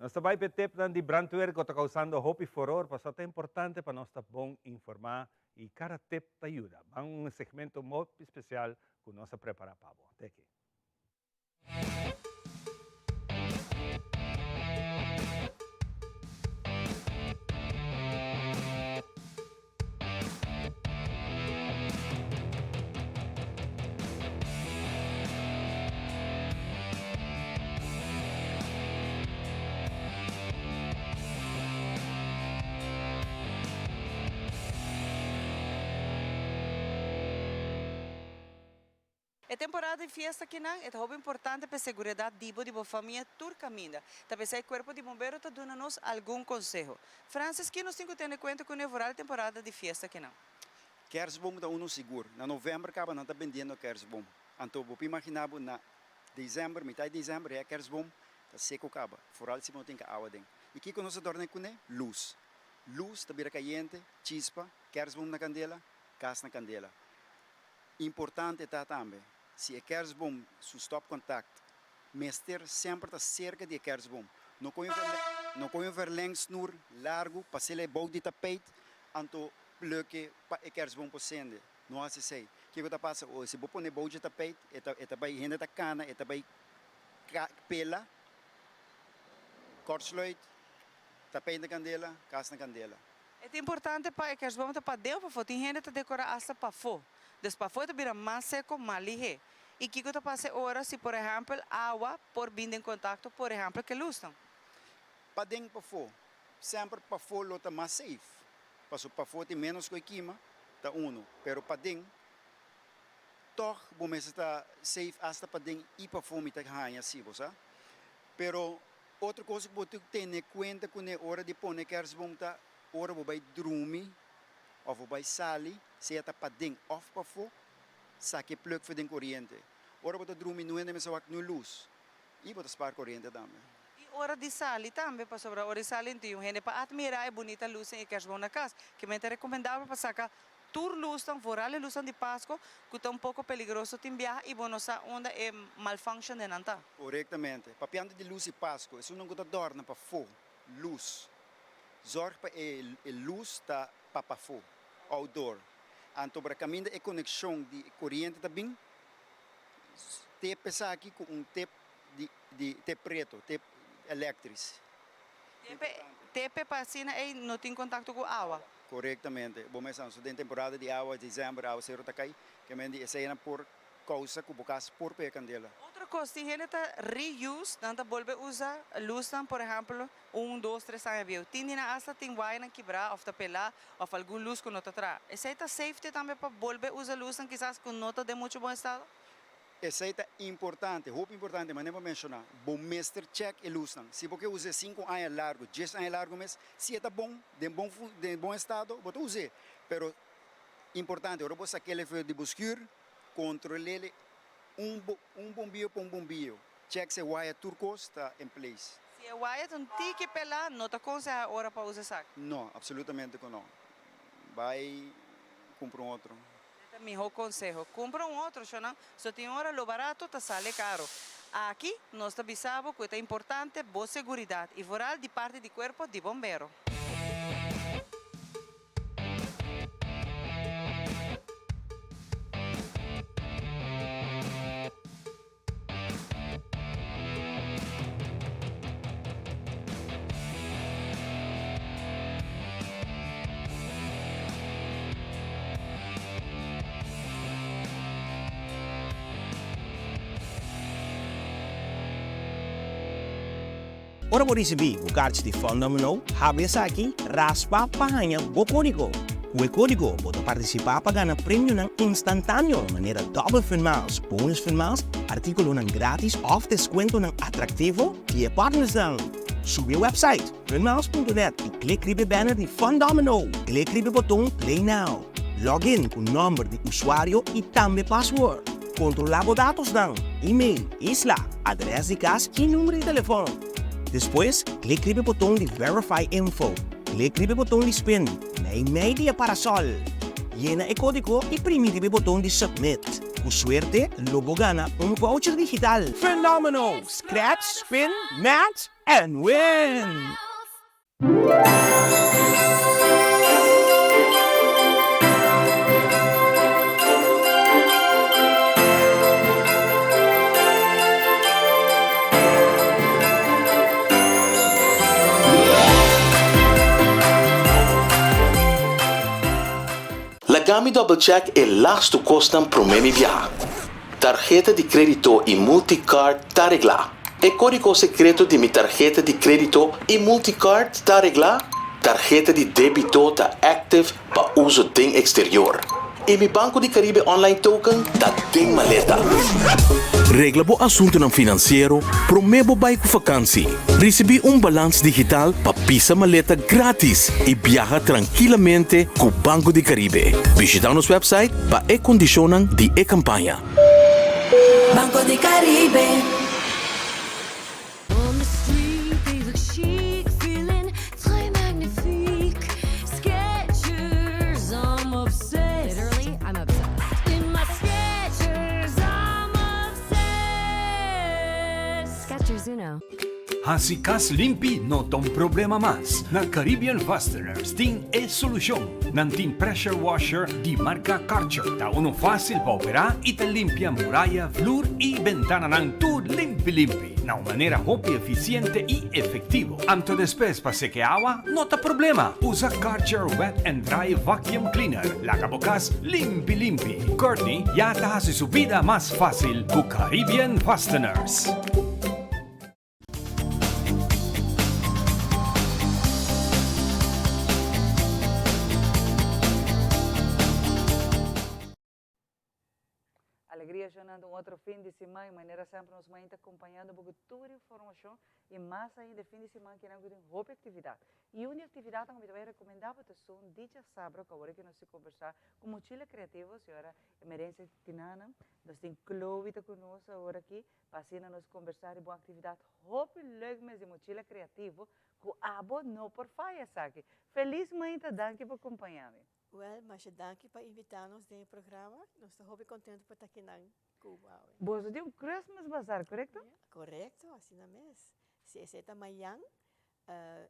Nos ta bai p'e tepnan di brandweer ku ta kousando hopi furor, pasobra ta importante pa nos ta bon informá i kada tep ta yuda. Ban un segmento hopi spesial ku nos a prepará pa bo. Te aki. E temporada di fiesta akinan e ta hopi importante pa e seguridad di bo di bo famia tur caminda. Ta p'esei e Cuerpo di Bombero ta duna nos algun conseho. Francis, ki nos tin cu tene cuenta cu nevoral e temporada di fiesta akinan? Kerstboom ta uno sigur. Na november caba nan ta bendiendo kerstboom. Anto bo por imagina bo na december, mitad di december ya kerstboom ta seco caba. Vooral si bo no tin ca awa den. Y kico nos ta dorne cune? Luz. Luz ta bira cayente, chispa, kerstboom na candela, cas na candela. Importante ta tambe, si e kerstboom su stopcontact mester semper ta cerca di e kerstboom. No coge un no coge un verlengsnoer largo pas'el e bou di tapijt anto pluk'e pa e kerstboom por sende. No haci esey. Kico ta pasa? O si bo pone bou dje tapijt e ta e ta bay hende ta cana e ta bay pela, kortsluit, tapijt na candela, cas na candela. E ta importante pa e kerstboom ta paden of pafó. Tin hende ta dekorá asta pafó. Dus pafó e ta bira mas seko, mas lihé. I kiko ta pasa e ora si, por ehèmpel, awa por bin den kontakto, por ehèmpel, ku e lusnan? Paden pafó. Semper pafó lo ta mas safe. Pasobra pafó tin ménos ku e kima, ta unu. Pero paden, tòg bo mester ta safe asta paden i pafó mi ta haña si, bo sa. Pero Otro kos ku bo tin ku tene kuenta kuné ora di pone kèrsboom ta ora bo bai drumi òf bo bai sali, sea ta paden òf pafó, saka e plug for den koriente. Ora bo ta drumi no hende mester wak niun lus i bo ta spar koriente tambe. I ora di sali tambe, pasobra ora di sali no tin un hende pa atmirá e bunita lusnan i e kèrsboom na kas. Kimen ta rekomendabel pa saka Tur lusnan, vooral e lusnan di Pasco, cu ta un poco peligroso tin biaha y bo no sa unda e malfunction den nan ta. Corectamente. Papiando di luz di Pasco, esunnan cu ta dorna pafó, luz. Zorg pa e e luz ta pa pafó, outdoor. Anto bra caminda e conexion di coriente ta bin, tep esaki cu un tep di di tep preto, tep electrisch. Tepe, tepe pa asina ey no tin contacto cu awa. Korektamente. Bo mes anso den temporada di awa, december, awaseru ta kai, ke men di eseinan por kousa ku bo kas por pega kandela. Otro kos, tin hende ta reuse, nan ta bolbe usa lusnan, por ehèmpel, un, dos, tres aña bieu. Tin di nan asta tin wayanan kibrá òf ta pelá òf algun lus ku no ta traha. Esei ta safety tambe pa bolbe usa lusnan kisas ku no ta den muchu bon estado? Esei ta importante, hopi importante, manera bo menshoná, bo mester chèk e lusnan. Si bo ke us'é sinku aña largu, dies aña largu mes, si e ta bon, den bon fun, den bon estado, bo ta us'é. Pero importante, ora bo sak'é lefeu di bo skür, kontrol'é un bo, un bombio pa un bombio. Chèk si e waya tur kos ta en place. Si e waya ta un tiki pelá, no ta konsehá ora pa usa esaki? No, absolutamente ku no. Bai kumpra un otro. E ta miho conseho. Cumpra un otro, shonan. So tin ora lo barato ta sale caro. Aki nos ta bisa bo cu e ta importante bo seguridad y vooral di parti di cuerpo di bombero. Ora bo risibí bo karchi di Fun Domino, habri esaki, raspa pa haña bo kódigo. Ku e kódigo bo ta partisipá pa gana premionan instantáneo manera Double Fun Miles, Bonus Fun Miles, artíkulonan grátis òf deskuentonan atraktivo di e partnersnan. Subi e wèpsait funmiles.net i klik riba e banner di Fun Domino. Klik riba e boton Play Now. Log in ku nòmber di usuario i tambe pasword. Kontrolá bo datosnan, email, isla, adrès di kas i number di telefòn. Despues, klik riba e boton di Verify Info. Klik riba e boton di Spin. Mei mei di e parasol. Yena e kódigo i primi riba e boton di Submit. Ku suerte lo bo gana un voucher digital. Fenomeno! Scratch, spin, match! And win! Laga mi double check e lastu kosnan promé mi biaha. Tarheta di krédito i multicard ta reglá. E kódigo sekreto di mi tarheta di krédito i multicard ta reglá? Tarheta di débito ta active pa uso den eksterior. I mi Banco di Caribe online token ta den maleta. Regla bo asuntunan finansiero promé bo bai ku fakansi. Risibí un balans digital pa pisa maleta grátis i biaha trankilamente ku Banco di Caribe. Bishitá nos wèpsait pa e kondishonnan di e kampaña. Banco di Caribe. Hasi kas limpi no ta un problema mas. Na Caribbean Fasteners tin e solushon. Nan tin pressure washer di marka Karcher. Ta unu fásil pa operá i ta limpia muraya, flur i bentananan tur limpi limpi, na un manera hopi efisiente i efektivo. Anto despues pa seke awa no ta problema. Usa Karcher Wet and Dry Vacuum Cleaner. Laga bo kas limpi limpi. Courtney ya ta hasi su bida mas fásil ku Caribbean Fasteners. Alegria shonando un otro fin di siman y manera semper nos mainta acompañando bo cu tur informacion y mas ainda e fin di siman kinan cu tin hopi actividad. Y un di actividadnan cu mi ta bay recomenda bo ta esun di djasabra cu awor aki nos tin conversa cu Mochila Creativo, señora Emerencia Tinana. Nos tin Chloe ta cu nos awor aki Pa asina nos kombersá riba un aktividat hopi leuk mes di Mochila Kreativo ku abo no por faya esaki. Felis mainta, danki pa kompañá mi. Wèl, masha danki pa invitá nos den e programa. Nos ta hopi kontentu pa ta akinan ku bo awe. Boso tin un Christmas Bazaar, korekto? Korekto, asina mes. Si, esei ta mayan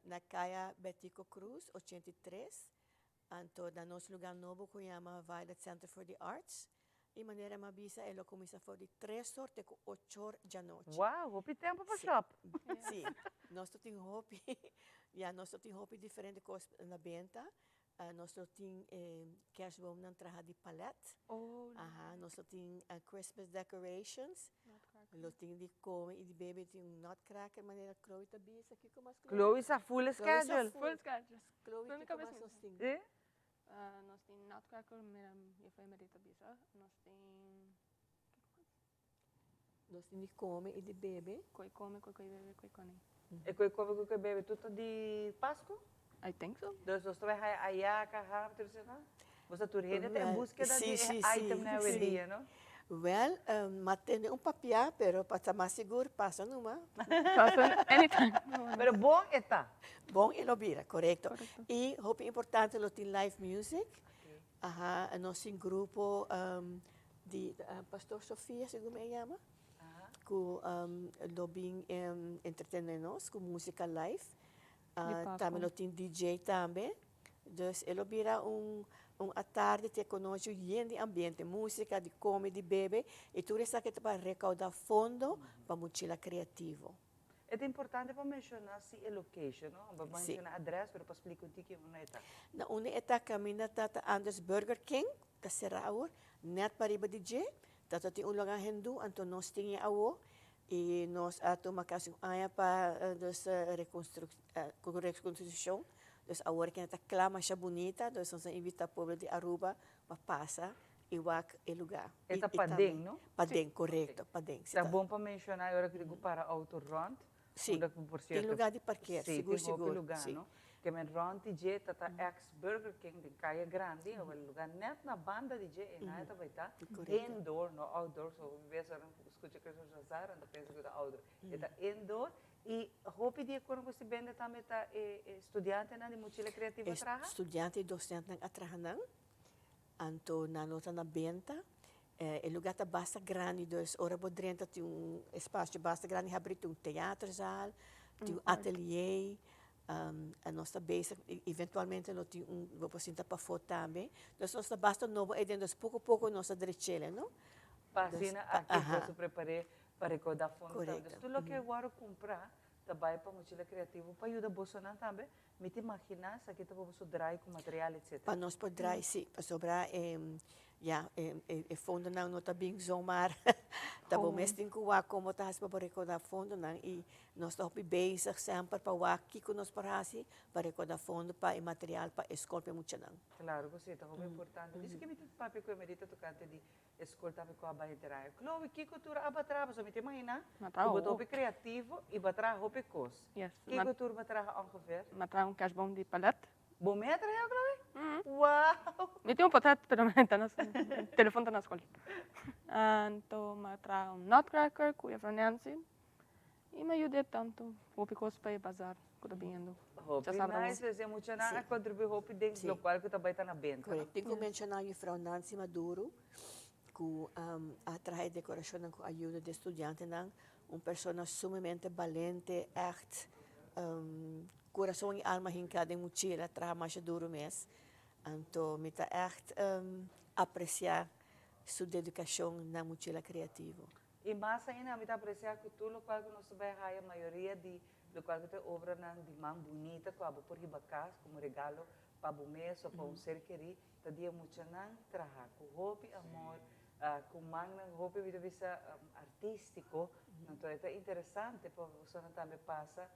na Kaya Betico Croes 83, anto na nos lugá nobo ku yama Violet Center for the Arts. I manera mi a bisa e lo kuminsá for di tres or te ku ochor djanochi. Wow, hopi tempu pa shop. Sí, nos lo tin hopi, ya nos lo tin hopi diferente kos na benta. Nos lo tin e kerstboomnan traha di palet. Oh, Aha, nos lo tin Christmas decorations. Lo tin di kome i di bebe, tin un nutcracker manera Chloe ta bisa. Kiko mas Chloe? Chloe sa full schedule. Full schedule. Chloe, kiko mas nos tin? Nos tin nutcracker, mira juffrouw Emerita bisa. Nos tin, kiko mas? Nos tin di kome i di bebe. Koi kome, koi koi bebe, koi kone. E koi kome, koi koi bebe tur ta di Pasku? I think so. Dus nos ta bai haya ayaka, ham, tur esei nan? Bo sa tur hende ta en buskeda di e itemnan awendia, no? Wel, m'a tende un papia, pero pa ta mas sigur, pasa numa. Pasa anytime. Pero bon e ta. Bon e lo bira, korekto. I hopi importante lo tin live music. Aha, nos tin grupo di Pastor Sofia, segun mi a yama, ku lo bin entretene nos ku musika live. Tambe lo tin DJ tambe. Dus e lo bira un un atardi te ku nochi yen di ambiente, musika, di kome, di bebe i tur esaki ta pa rekouda fondo pa Mochila Kreativo. E ta importante pa menshoná si e location, no? Bo a menshoná adrès, pero pa splika un tiki unda e ta. Na unda e ta kaminda ta ta Anders Burger King, ta será awor, nèt pariba di dje, ta ta tin un lugá hindú, anto nos tin e awor i nos a tuma kasi un aña pa dus rekonstruk ku rekonstrukshon, dus awor kende ta kla masha bunita, dus nos a invitá pueblo di Aruba pa pasa i wak e lugá. E ta paden, no? Paden, korekto, paden. Ta bon pa menshoná e ora ku tin ku para outo rònt. Sí, tin lugá di parker, sigur, sigur. Sí, tin hopi lugá, no? Ke men rònt di dje ta ta ex Burger King den Kaya Grandi, awor e lugá nèt na banda di dje, einan e ta bai ta indoor, no outdoor, so hopi bes ora nan skucha Christmas Bazaar nan ta pensa ku ta outdoor. E ta indoor i hopi di e kono ku si bende tambe ta e studiantenan di Mochila Creativo a traha? E studiante i dosentenan a traha nan. Anto nan no ta na benta. E lugar ta basta grandi, dus ora bo drenta tin un espacio basta grandi habri, tin un theaterzaal, Tin un atelier, nos ta bezig, eventualmente lo tin un, bo por sinta pafó tambe. Dus nos ta basta nobo ei den, dus poko poko nos ta drech'el, no? Pa asina aki boso prepar'é pa rekoudá fondo tambe. Dus tur loke wòrdu kumprá ta bai pa Mochila Creativo pa yuda bosonan tambe. Mi ta imaginá esaki ta pa boso drai ku material etcetera. Pa nos por drai, sí, pasobra e ya e fondonan no ta bin zomaar. Ta bo mes tin ku wak kon bo ta hasi pa bo rekoudá fondonan i nos ta hopi bezig semper pa wak kiko nos por hasi pa rekoudá fondo pa e material pa e skol pa e muchanan. Klaro ku sí, ta hopi importante. Dice ke mi ta papia ku e medida tokante di E skol tambe ku a bai draai. Chloe, kiko tur a batraha? Pasobra mi ta imaginá ku bo ta hopi kreativo i bo a traha hopi kos. Kiko tur bo a traha ongeveer? Mi a traha un kerstboom di palet. Bo mes a traha, Chloe? Wow! Mi tin un potret, pero ta na telefon ta na skol. Anto mi a traha un nutcracker ku juffrouw Nancy. I mi a yud'é tantu hopi kos pa e bazar ku ta biniendo. Hopi nice, pues e muchanan a kontribuí hopi den lokual ku ta bai ta na benta. Korekto. Tin ku menshoná Juffrouw Nancy Maduro ku a traha e dekorashonnan ku ayuda di e studiantenan. Un persona sumamente balente, ègt kurason i alma hinká den muchila, traha masha duru mes. Anto mi ta ègt apresiá su dedikashon na muchila kreativo. I mas ainda mi ta apresiá ku tur lokual ku nos ta bai haya, mayoria di lokual ku ta e obranan di man bunita ku abo por hiba kas komo regalo pa bo mes o pa un ser kerí, ta di e muchanan traha ku hopi amor, ku mannan hopi mi ta bisa artístiko. Anto e ta interesante pa bosonan tambe pasa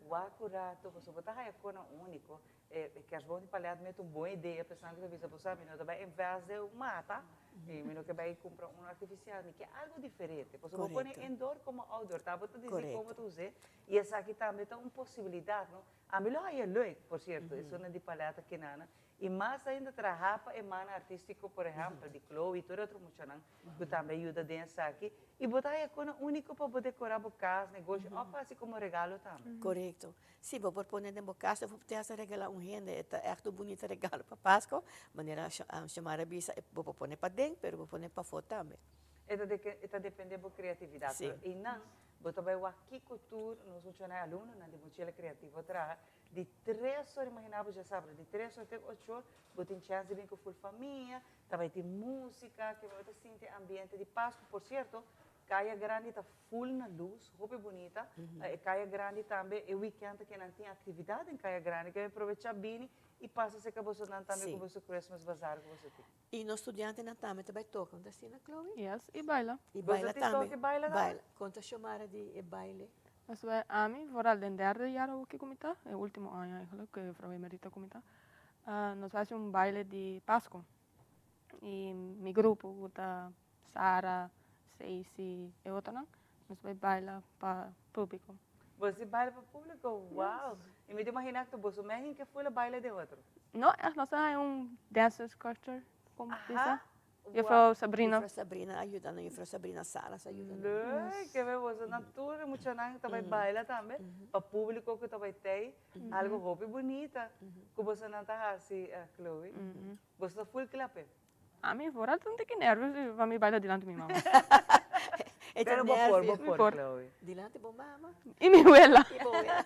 Wak un rato, pasobra bo ta haya konan úniko. E kerstboom di palet mi ta un bon idea, pensando ku ta bisa bo sa mi no ta bai invest den un mata, i mi no ke bai kumpra unu artifisial, mi ke algu diferente. Pasobra bo pone indoor komo outdoor, ta bo ta disi kon bo ta us'é, i esaki tambe ta un posibilidat, no? Ami lo haya leuk, por sierto, esunnan di palet akinana, i mas ainda traha pa e mannan artístiko, por ehèmpel, di Chloe i tur e otro muchanan ku tambe a yuda den esaki. I bo ta haya kona úniko pa bo dekorá bo kas, negoshi òf hasi komo regalo tambe. Korekto. Sí, bo por pone den bo kas òf bo por hasta regalá un hende. E ta ègt un bunita regalo pa Pasko. Manera Xiomara a bisa, bo por pone paden, pero bo por pone pafó tambe. E ta e ta dependé bo kreatividat. Sí. Einan bo ta bai wak kiko tur nos muchanan e alumnonan di Mochila Kreativo a traha. Di tres or, imaginá bo djasabra, di tres or te ocho or, bo tin chèns di bin ku ful famia, Ta bai tin músika, ke bo ta sinti ambiente di Pasku. Por sierto, Kaya Grandi ta full na lus, hopi bunita. E Kaya Grandi tambe, e weekend aki nan tin aktividat den Kaya Grandi. Ke probechá bini i pasa serka bosonan tambe ku boso Christmas bazaar ku boso tin. I nos studiantenan tambe ta bai toka, no ta asina, Chloe? Yes, i baila. I baila Boso tin tambe. toka i baila tambe? Baila. Konta Xiomara di e baile. Nos bai ami, vooral den derde jaar awor ki ku mi ta, e ultimo aña eigenlijk, ku juffrouw Emerita ku mi ta. Nos a hasi un baile di Pasku i mi grupo ku ta Sara, Stacey e otronan nos bai baila pa públiko. Boso di baila pa públiko? Wow! I mi ta imaginá ku boso mes hinka fula baila den otro. No, ègt nos a haña un dancers culture, komo bisa. Juffrouw Sabrina. Juffrouw Sabrina a yuda nan, Juffrouw Sabrina Salas a yuda nan. Leuk! Ke be boso nan tur e muchanan ta bai baila tambe pa publico ku ta bai tei. Algo hopi bunita ku bosonan ta hasi, Chloe. Boso ta full kla p'e? Ami vooral ta un tiki nervios pa mi baila dilanti mi mama. E ta Pero bo por, bo nervio. por, Chloe. Dilanti bo mama. I mi wela. I bo wela.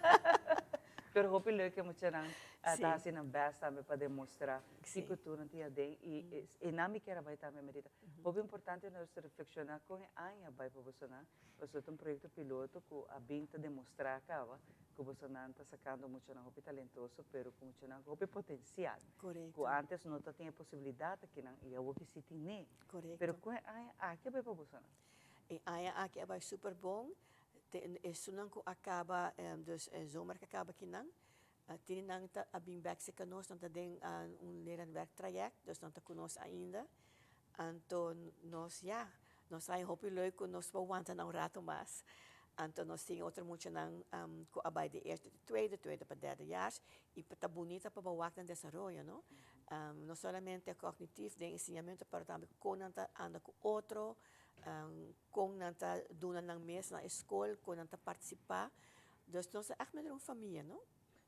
Pero hopi leuk e muchanan ta hasi nan best tambe pa demostra kiko tur nan tin aden i e nan mi kier a bai tambe Merita. Hopi importante nos reflekshoná kon e aña a bai pa bosonan, pasobra ta un proyekto piloto ku a bin ta demostrá kaba ku bosonan ta sakando muchanan hopi talentoso pero ku muchanan ku hopi potensial ku antes no ta tin e posibilidat akinan i awor ki si tin'é. Pero kon e aña aki a bai pa bosonan? E aña aki a bai super bon. Te esunnan ku a kaba, dus e zomer ku a kaba akinan, Tini nan ta a bin bek serka nos, nan ta den un leren werktraject, dus nan ta ku nos ainda. Anto nos ya, nos haña hopi leuk ku nos por wanta nan un rato mas. Anto nos tin otro muchanan ku a bai di eerste te tweede, tweede pa derdejaars, i ta bunita pa bo wak nan desaroyo, no? No solamente cognitief den e siñamentu, pero tambe kon nan ta anda ku otro, kon nan ta duna nan mes na e skol, kon nan ta partisipá. Dus nos ta ègt manera un famia, no?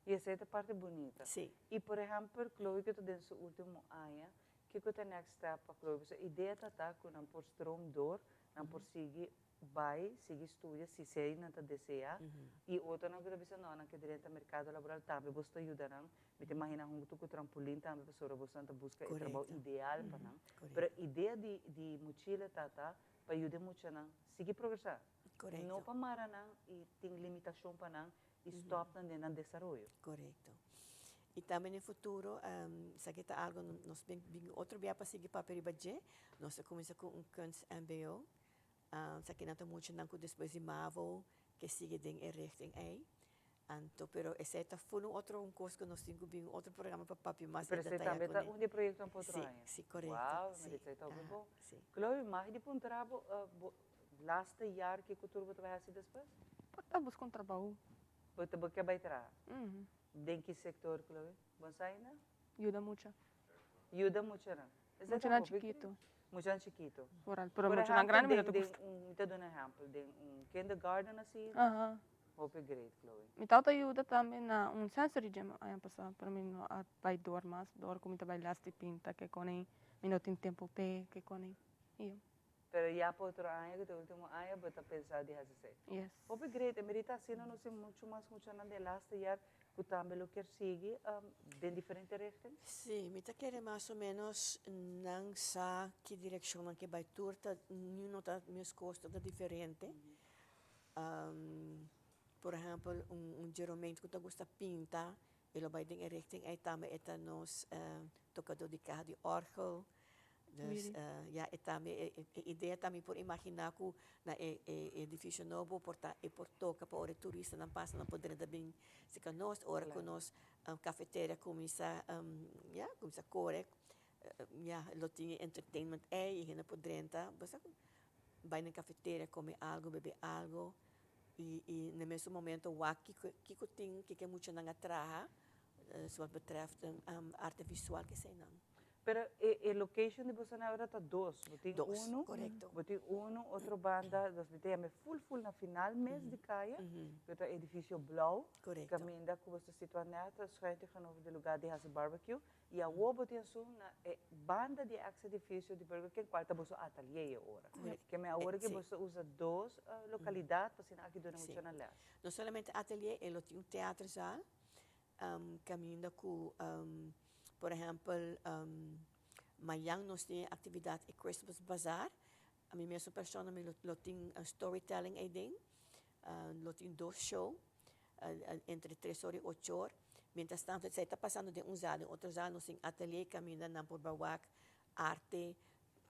I esei ta parti bunita. Sí. I por ehèmpel, Chloe ku ta den su último aña, kiko ta e next step pa Chloe? Pasobra idea ta ta ku nan por stroom door, nan por sigui bai sigui studia si esei nan ta desea y otronan cu ta bisa no nan ke drenta mercado laboral tambe boso ta yuda nan. Mi ta imagina hunto cu trampolin tambe pasobra bosonan ta busca e trabou ideal pa nan. Pero idea di di Muchila ta ta pa yuda e muchanan sigui progresa. No pa mara nan y tin limitacion pa nan y stop nan den nan desaroyo. Corecto. Y tambe den futuro, esaki ta algo nos bin otro bia pa sigui papia riba dje, nos ta cuminsa cu un kunst mbo. Esaki nan ta muchanan cu despues di mavo ke sigui den e richting ey. Anto, pero esey ta full un otro un cos cu nos tin cu bin un otro programa pa papia mas Pero esey detaya tambe ta cune. un di e proyectonan pa otro Si, aña? si, corecto. Wow, Si, Maritza, esey ta hopi aha, bon. si. Chloe, mag di puntra bo, bo laatste jaar kico tur bo ta bay haci despues? Bo ta busca un trabou. Bo ta bo ke bay traha? Den ki sector, Chloe? Bo sa ainda? Yuda mucha. Yuda muchanan. Esei ta Muchanan hopi chikito. Muchanan chikito. Vooral, pero Por muchanan ehempel, grandi mi no den, ta den gusta. un, mi ta duna ehempel, den un kindergarten asina. Aha. Hopi great, Chloe. Mi tabata yuda tambe na un sensory gym aña pasá, pero mi no a bai door mas, door ku mi ta bai les di pinta ke konei, mi no tin tempu p'e ke konei. Iyo. Pero ya pa otro aña, ku ta e ultimo aña, bo ta pensa di hasi esei. Yes. Hopi great, e merita asina nos tin muchu mas muchanan den laatste jaar ku tambe lo kier sigui den diferente richting. Sí, mi ta kere mas o menos nan sa ki direkshon nan ke bai. Tur ta, niun no ta meskos, tur ta diferente. Por ehèmpel, un Jeromeen ku ta gusta pinta, e lo bai den e richting ei tambe. E ta nos tokadó di kaha di òrgel. Dus ya e tambe e idea ta mi por imaginá ku na e edifisio nobo por ta e por toka pa ora e turistanan pasa nan por drenta bin serka nos ora ku nos kafeteria kuminsá ya kuminsá kore ya lo tin e entertainment ei e hende por drenta bo sa bai na kafeteria kome algu bebe algu i i na e mesun momento wak kiko kiko tin kiko e muchanan a traha wat betreft arte visual keseinan. Pero e e location di boso na ora ta dos. Bo tin Dos, uno, korekto. bo tin uno otro banda, dos mi ta yama e ful ful na final mes di kaya, ku ta edifisio blou, Korekto. kaminda ku boso ta situa nèt schuin tegenover di lugar di hasi barbecue, i awor bo tin esun na e banda di e ex edifisio di Burger King, kual ta boso atalier e ora. Korekto. Ke men awor Eh, ke si. boso ta usa dos lokalidat pa asina aki duna Si. muchanan lès. No solamente atalier, e lo tin un teaterzaal, Caminda cu, por ehempel, mayan nos tin e actividad e Christmas Bazaar. Ami mesun persona mi lo tin storytelling eyden. Lo tin dos show entre tres or y ocho or. Mientras tanto esey ta pasando den un zaal. Den otro zaal nos tin atelier caminda nan por bawak arte.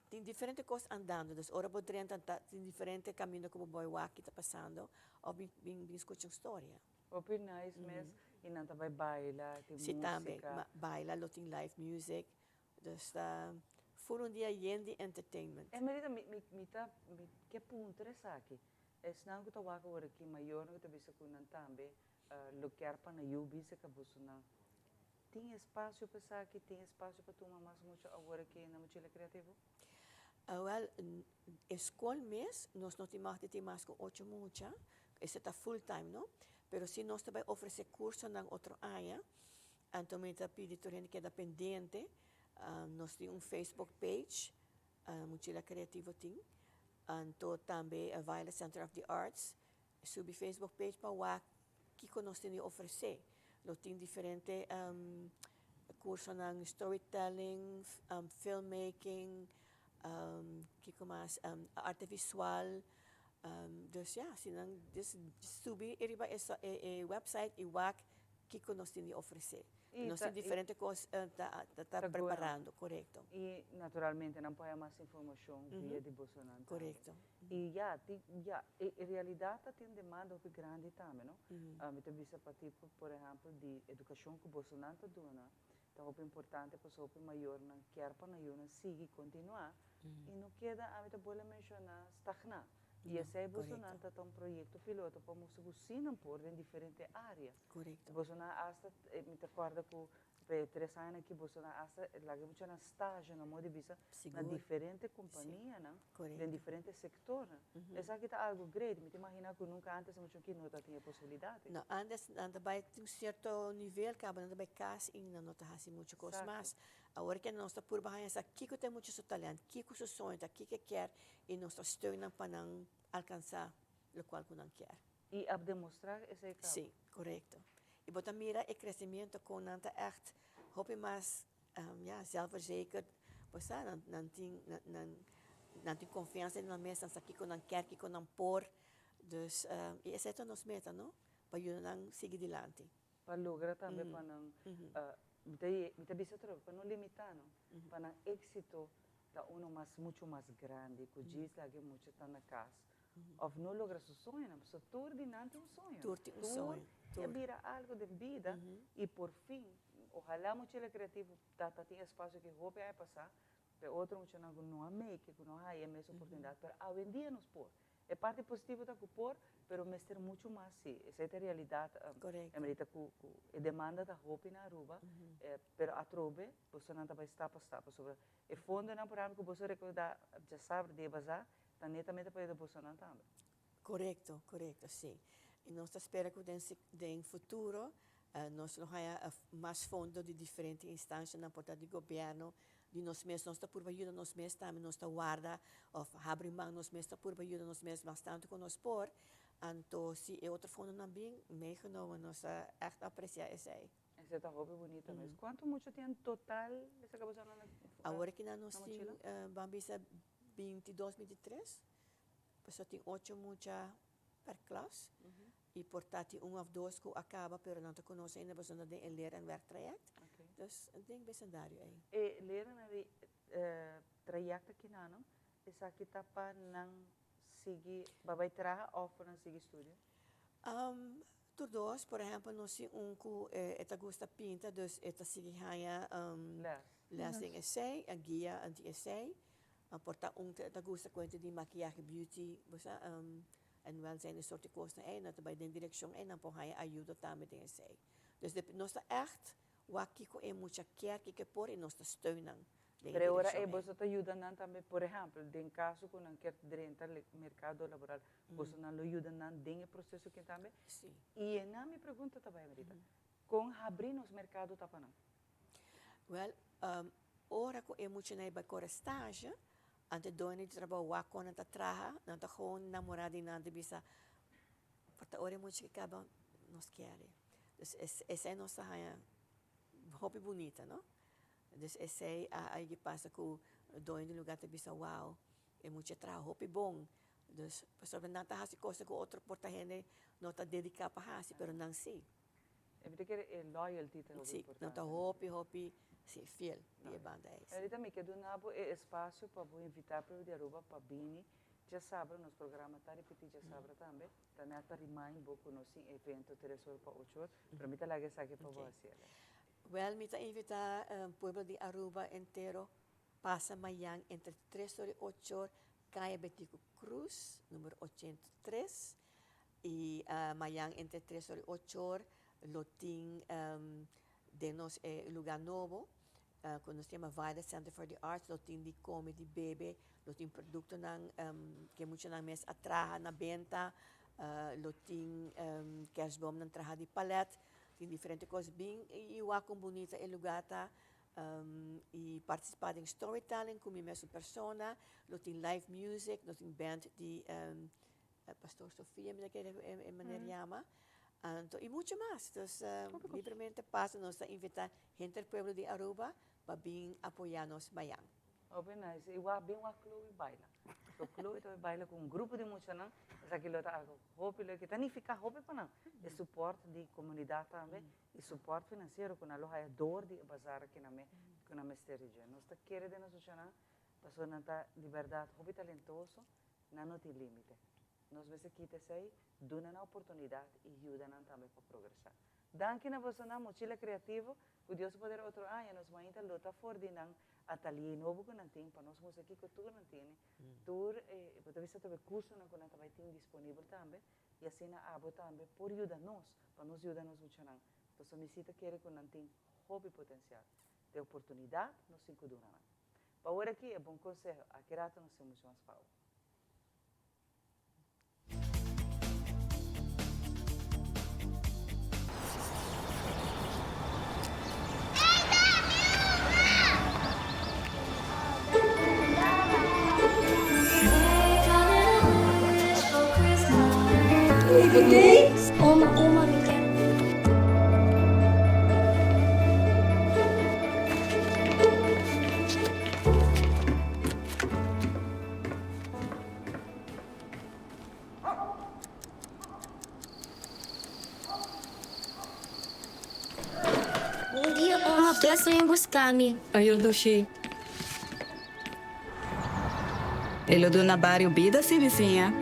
Tin diferente cos andando. Dus ora bo drenta tin diferente caminda cu bo boy wak ki ta pasando of bin scucha un storia. Hopi nice mes y nan ta bay baila, tin Si tambe, musica. baila, lo tin live music, dus ta full un dia yen di entertainment. E Merita, mi mi mi ta mi ke puntra esaki, esnan ku ta wak awor aki, mayornan ku ta bisa ku nan tambe lo kier pa nan yu bisa ka boso nan tin espasio pa esaki, tin espasio pa tuma mas mucha awor aki na Mochila Creativo? Awel, e skol mes nos no tin mag di tin mas ku ocho mucha, Esei ta full time no, pero si nos ta bai ofrece cursonan otro aña, anto mi ta pidi tur hende keda pendiente, nos tin un Facebook page, Mochila Creativo tin, anto tambe Violet Center of the Arts, subi Facebook page pa wak kiko nos tin di ofrece. Lo tin diferente cursonan storytelling, filmmaking, kiko mas, arte visual, Dus ya, si nan dus subi riba e e website y wak kico nos tin di ofrece. Nos tin diferente cos ta ta preparando, corecto. Y naturalmente nan por haya mas informacion via di bosonan tambe. Corecto. Y ya, tin ya, e realidad ta tin demanda hopi grandi tambe, no? Mi ta bisa pa tipo, por ehempel, di educacion cu bosonan ta duna, Ta hopi importante pasobra hopi mayornan kier pa nan yunan sigui continua y no keda, ami ta bolbe menciona, stagna. Y esey bosonan ta ta un proyecto piloto pa mustra cu si nan por den diferente area. Bosonan hasta, mi ta corda cu Pa e tres añanan aki boso nan hasta laga mucha nan stage na modo di bisa na diferente companianan den diferente sectornan. Esaki ta algo great. Mi ta imagina cu nunca antes mucha aki no ta tin e posibilidad. No, antes nan ta bay tin un cierto nivel caba nan ta bay cas y nan no ta haci mucho cos mas. Awor ke nos ta purba haña sa kico ta e mucha su talent, kico su soño ta, kico e kier y nos ta steun nan pa nan alcansa locual cu nan kier. Y a demostra esey caba. Sí, corecto. Y bo ta mira e crecimiento con nan ta echt hopi mas, ja, zelfverzekerd. Bo sa, nan, nan tin, nan, nan tin confiansa den nan mes, nan sa kico nan kier, kico nan por. Dus, y esey ta nos meta, no? Pa yuda nan sigui dilanti. Pa logra tambe pa nan, mi ta, mi ta bisa atrobe, pa no limita nan, pa nan exito ta uno mas, mucho mas grandi cu djis laga e mucha ta na cas. Of no logra su soñonan, pasobra tur di nan tin un soño. Tur tin un soño. Tur ke bira algo den bida y por fin, ojalá Mochila Creativo ta ta tin espacio ki hopi aña pasa, pa e otro muchanan cu no a make, cu no a haya e mes oportunidad, pero awendia nos por. E parti positivo ta cu por, pero mester mucho mas si. Esey ta e realidad, Emerita, cu e demanda ta hopi na Aruba, pero atrobe bosonan ta bay stap pa stap, pasobra e fondonan por ehempel cu boso recorda djasabra di e bazaar, Ta netamente pa yuda bosonan tambe. Korekto, korekto, si. I nos ta spera ku den den futuro nos lo haña mas fondo di diferente instanshanan, por ta di gobièrnu, di nos mes. Nos ta purba yuda nos mes tambe, nos ta warda òf habri man nos mes ta purba yuda nos mes mas tantu ku nos por. Anto si e otro fondonan bin, meegenomen, nos ta ègt apresiá esei. Esei ta hopi bunito mes. Kuantu mucha tin en total esaki bosonan na mochila? Awor aki nan nos tin, ban bisa 22, 23, pasobra tin ocho mucha per klas y por ta tin un of dos cu a caba pero nan ta conoce ainda pasobra nan ta den e leer en werk traject. Dus den becindario ey. E leer en werk traject aki nan, esaki ta pa nan sigui pa bay traha of pa nan sigui studia? Tur dos, por ehempel nos tin un cu e ta gusta pinta dus e ta sigui haya les den esey, a guia anti esey. Por ta un ta gusta cuenta di makiyahe, beauty, bo sa, en welzijn e soort di cosnan ey, nan ta bay den direccion ey, nan por haya ayudo tambe den esey. Dus nos ta echt wak kico e mucha kier, kico e por y nos ta steun nan den e Pero e ora direccion ey ey. boso ta yuda nan tambe, por ehempel, den caso cu nan kier drenta mercado laboral, boso nan lo yuda nan den e proceso aki tambe? Si. Y e nan mi pregunta ta bay, Marita, con habri nos mercado ta pa nan? Wel, ora cu e muchanan e bay core stage, anto e doño di trabou wak con nan ta traha, nan ta gewoon namora di nan, ta bisa, por ta ora e mucha ki caba, nos kier e. Dus esey nos ta haya hopi bunita, no? Dus esey a aygi pasa cu doño di lugar ta bisa, wow, e mucha traha hopi bon. Dus pasobra nan ta haci cosnan cu otro por ta hende no ta dedica pa haci, pero nan si. E mi ta kere e loyalty ta hopi importante. Si, nan ta hopi, hopi, si, fiel di e banda ei. Ahorita mi ke duna bo e espacio pa bo invita pueblo di Aruba pa bini djasabra, nos programa ta ripiti djasabra tambe, ta net pa remind bo cu nos tin evento tres or pa ocho or, pero mi ta laga esaki pa bo haci ale. Wel, mi ta invita pueblo di Aruba entero pasa mayan entre tres or y ocho or, Caya Betico Cruz, numero 83. Y mayan entre tres or y ocho or lo tin den nos e lugar nobo cu nos ta yama Violet Center for the Arts lo tin di come, di bebe, lo tin productonan cu e muchanan mes a traha na benta, lo tin kerstboomnan traha di palet, tin diferente cos. Bin y wak con bunita e lugar ta y participa den storytelling cu mi mesun persona, lo tin live music, lo tin band di Pastor Sofia mi ta kere e maner yama. Anto y mucho mas. Dus libremente pasa nos ta invita henter pueblo di Aruba pa bin apoya nos mayan. Hopi nice. Y wak bin wak Chloe baila. So Chloe ta bay baila cu un grupo di muchanan. Esaki lo ta algo hopi leuk. E ta nifica hopi pa nan. E support di comunidad tambe y support financiero cu nan lo haya door di e bazaar aki nan cu nan mester di dje. Nos ta kere den nos muchanan pasobra nan ta di berdad hopi talentoso. Nan no tin límite. Nos mester kita esei, duna nan oportunidat i yuda nan tambe pa progresá. Danki na bosonan, Mochila Creativo, ku Dios poder otro aña nos mainta lo ta for di nan atalié nobo ku nan tin pa nos mustra kiko tur nan tene, tur e, bo ta bisa tambe kursonan ku nan ta bai tin disponibel tambe i asina abo tambe por yuda nos pa nos yuda nos muchanan. Pasobra mi si ta kere ku nan tin. hopi potencial. Te oportunidad nos tin cu duna nan. Pa awor aki e bon conseho, aki rato nos tin mucho mas pa bo. Oma, oma, mi kier. Bon dia, oma. Bless ven busca mi. Ayo dushi. E lo duna bario bida si bisiña.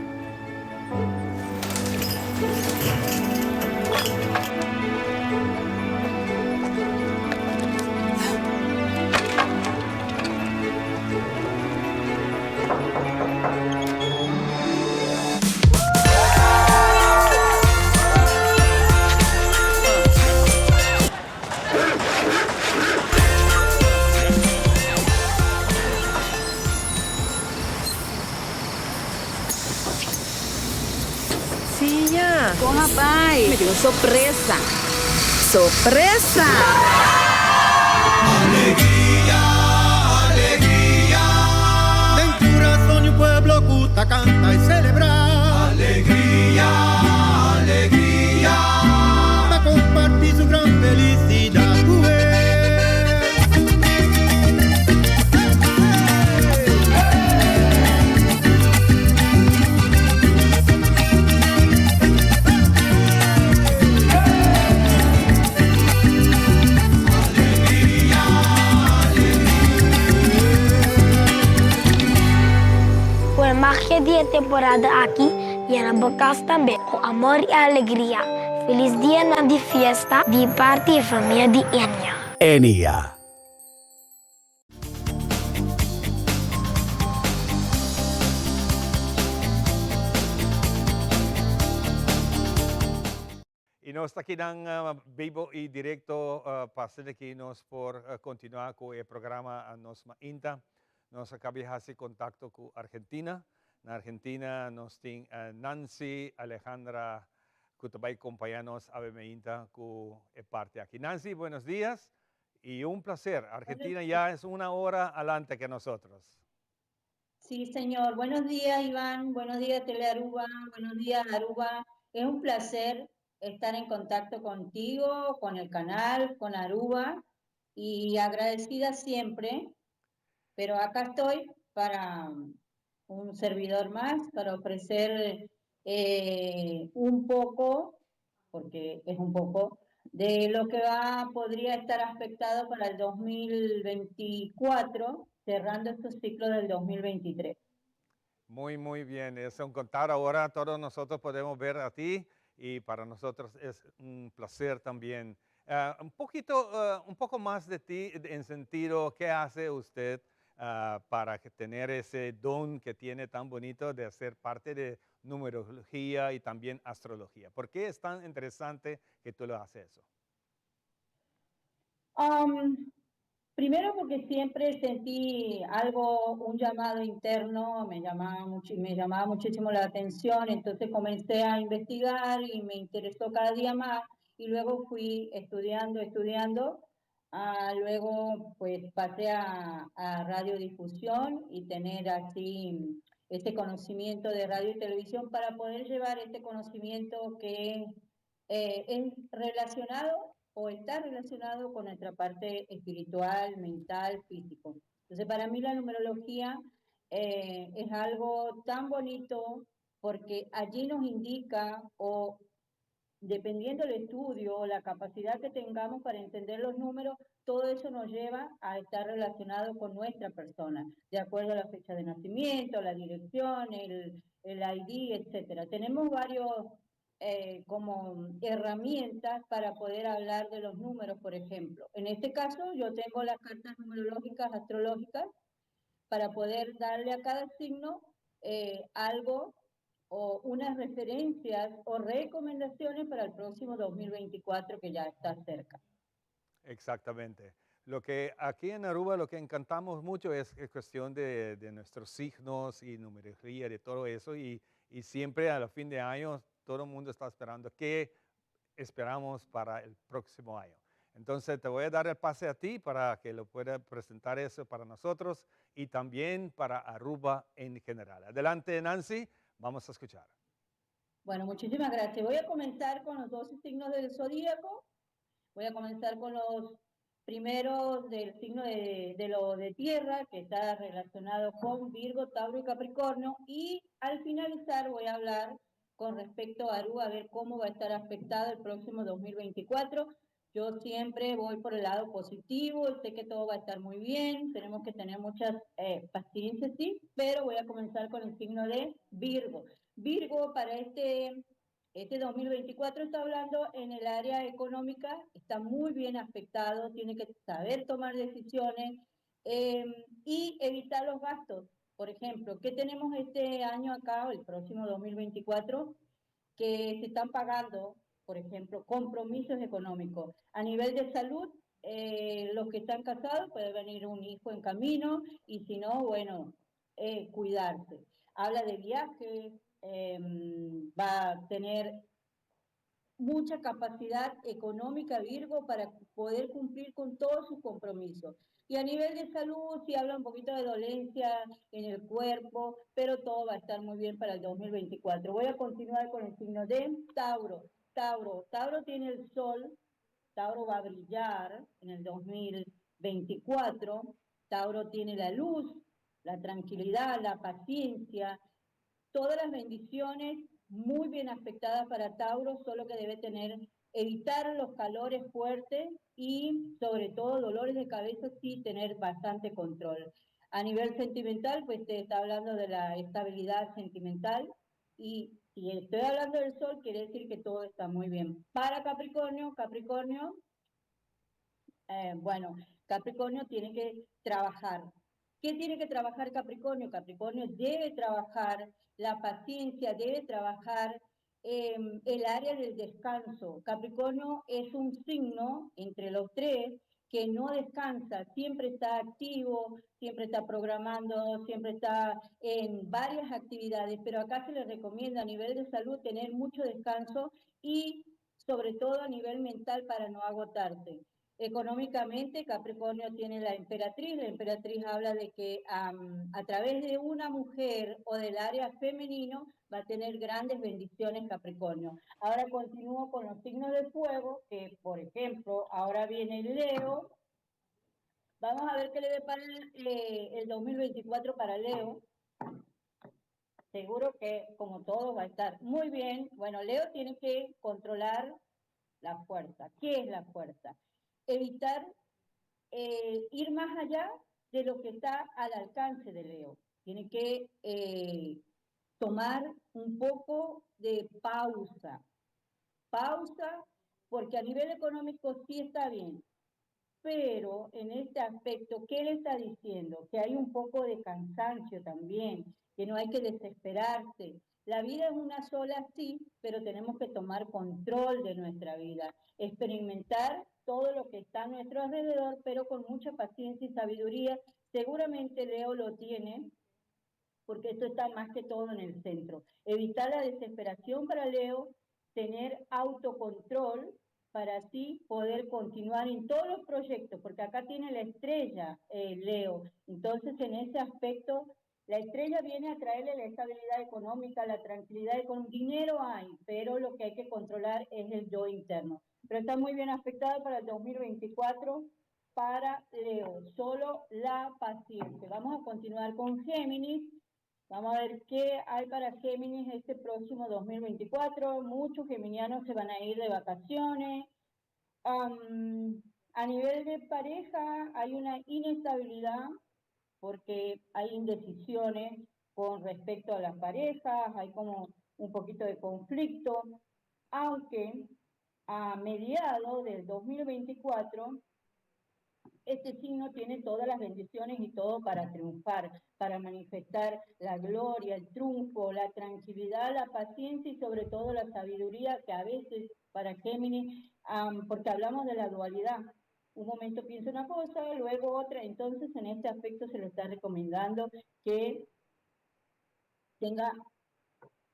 Siña! Con a bay? Mi tin un sorpresa. Sorpresa! Alegria, alegria. Den curason di un pueblo cu ta canta y celebra. Alegria, alegria. Pa comparti su gran felicidad cu e. Ku e magia di e temporada aki, yena bo kas tambe ku amor i alegria. Felis dianan di fiesta di parti e famia di Enia. Enia. Y nos ta kinan bibo y directo pa asina ki nos por continua cu e programa Nos Mainta. Nos a cabi haci contacto cu Argentina. Na Argentina nos tin Nancy Alejandra cu ta bay compaña nos awe mainta cu e parti aki. Nancy, buenos dias y un placer. Argentina ya es una hora alante que nosotros. Sí, señor. Buenos días, Iván. Buenos días, Telearuba. Buenos días, Aruba. Es un placer estar en contacto contigo, con el canal, con Aruba y agradecida siempre. Pero acá estoy para un servidor más, para ofrecer eh, un poco, porque es un poco, de lo que va, podría estar afectado para el 2024, cerrando estos ciclos del 2023. Muy, muy bien. Es un contar ahora, todos nosotros podemos ver a ti y para nosotros es un placer también. Eh, un poquito, eh, un poco más de ti en sentido, ¿qué hace usted ah, para tener ese don que tiene tan bonito de hacer parte de numerología y también astrología? ¿Por qué es tan interesante que tú lo haces eso? Um, primero porque siempre sentí algo, un llamado interno, me llamaba, me llamaba muchísimo la atención, entonces comencé a investigar y me interesó cada día más y luego fui estudiando, estudiando. Ah, luego pues pasé a, a radiodifusión y tener así ese conocimiento de radio y televisión para poder llevar este conocimiento que eh, es relacionado o está relacionado con nuestra parte espiritual, mental, físico. Entonces, para mí la numerología eh, es algo tan bonito porque allí nos indica o dependiendo del estudio o la capacidad que tengamos para entender los números, todo eso nos lleva a estar relacionado con nuestra persona, de acuerdo a la fecha de nacimiento, la dirección, el, el ID, etcétera. Tenemos varios eh, como herramientas para poder hablar de los números, por ejemplo. En este caso, yo tengo las cartas numerológicas astrológicas para poder darle a cada signo eh, algo o unas referencias o recomendaciones para el próximo 2024 que ya está cerca. Exactamente. Lo que aquí en Aruba lo que encantamos mucho es, es cuestión de, de nuestros signos y numerología, de todo eso. Y, y siempre a la fin de año todo el mundo está esperando qué esperamos para el próximo año. Entonces te voy a dar el pase a ti para que lo pueda presentar eso para nosotros y también para Aruba en general. Adelante Nancy, vamos a escuchar. Bueno, muchísimas gracias. Voy a comenzar con los 12 signos del zodíaco. Voy a comenzar con los primeros del signo de, de lo de tierra, que está relacionado con Virgo, Tauro y Capricornio. Y al finalizar voy a hablar con respecto a Aruba, a ver cómo va a estar afectado el próximo 2024. Yo siempre voy por el lado positivo, sé que todo va a estar muy bien, tenemos que tener mucha eh, paciencia, sí, pero voy a comenzar con el signo de Virgo. Virgo para este, este 2024 está hablando en el área económica, está muy bien afectado, tiene que saber tomar decisiones eh, y evitar los gastos. Por ejemplo, ¿qué tenemos este año acá, el próximo 2024? Que se están pagando, por ejemplo, compromisos económicos. A nivel de salud, eh, los que están casados puede venir un hijo en camino y si no, bueno, eh, cuidarse. Habla de viajes, eh, va a tener mucha capacidad económica Virgo para poder cumplir con todos sus compromisos. Y a nivel de salud, sí habla un poquito de dolencia en el cuerpo, pero todo va a estar muy bien para el 2024. Voy a continuar con el signo de Tauro. Tauro, Tauro tiene el sol, Tauro va a brillar en el 2024. Tauro tiene la luz, la tranquilidad, la paciencia, todas las bendiciones muy bien afectadas para Tauro, solo que debe tener, evitar los calores fuertes y sobre todo dolores de cabeza, sí tener bastante control. A nivel sentimental, pues te está hablando de la estabilidad sentimental y si estoy hablando del sol, quiere decir que todo está muy bien. Para Capricornio, Capricornio, eh, bueno, Capricornio tiene que trabajar. ¿Qué tiene que trabajar Capricornio? Capricornio debe trabajar la paciencia, debe trabajar eh, el área del descanso. Capricornio es un signo entre los tres que no descansa, siempre está activo, siempre está programando, siempre está en varias actividades, pero acá se le recomienda a nivel de salud tener mucho descanso y sobre todo a nivel mental para no agotarse. Económicamente, Capricornio tiene la emperatriz. La emperatriz habla de que um, a través de una mujer o del área femenino va a tener grandes bendiciones Capricornio. Ahora continúo con los signos de fuego, que por ejemplo, ahora viene Leo. Vamos a ver qué le depara eh, el 2024 para Leo. Seguro que, como todo, va a estar muy bien. Bueno, Leo tiene que controlar la fuerza. ¿Qué es la fuerza? Evitar eh, ir más allá de lo que está al alcance de Leo. Tiene que eh, tomar un poco de pausa. Pausa, porque a nivel económico sí está bien, pero en este aspecto, ¿qué le está diciendo? Que hay un poco de cansancio también, que no hay que desesperarse. La vida es una sola, sí, pero tenemos que tomar control de nuestra vida, experimentar todo lo que está a nuestro alrededor, pero con mucha paciencia y sabiduría. Seguramente Leo lo tiene, porque esto está más que todo en el centro. Evitar la desesperación para Leo, tener autocontrol para así poder continuar en todos los proyectos, porque acá tiene la estrella, eh, Leo. Entonces, en ese aspecto, la estrella viene a traerle la estabilidad económica, la tranquilidad, con dinero hay, pero lo que hay que controlar es el yo interno. Pero está muy bien afectado para el 2024 para Leo, solo la paciencia. Vamos a continuar con Géminis. Vamos a ver qué hay para Géminis este próximo 2024. Muchos geminianos se van a ir de vacaciones. Um, a nivel de pareja hay una inestabilidad porque hay indecisiones con respecto a las parejas, hay como un poquito de conflicto, aunque a mediados del 2024 este signo tiene todas las bendiciones y todo para triunfar, para manifestar la gloria, el triunfo, la tranquilidad, la paciencia y sobre todo la sabiduría que a veces para Géminis, um, porque hablamos de la dualidad. Un momento piensa una cosa, luego otra. Entonces, en este aspecto se le está recomendando que tenga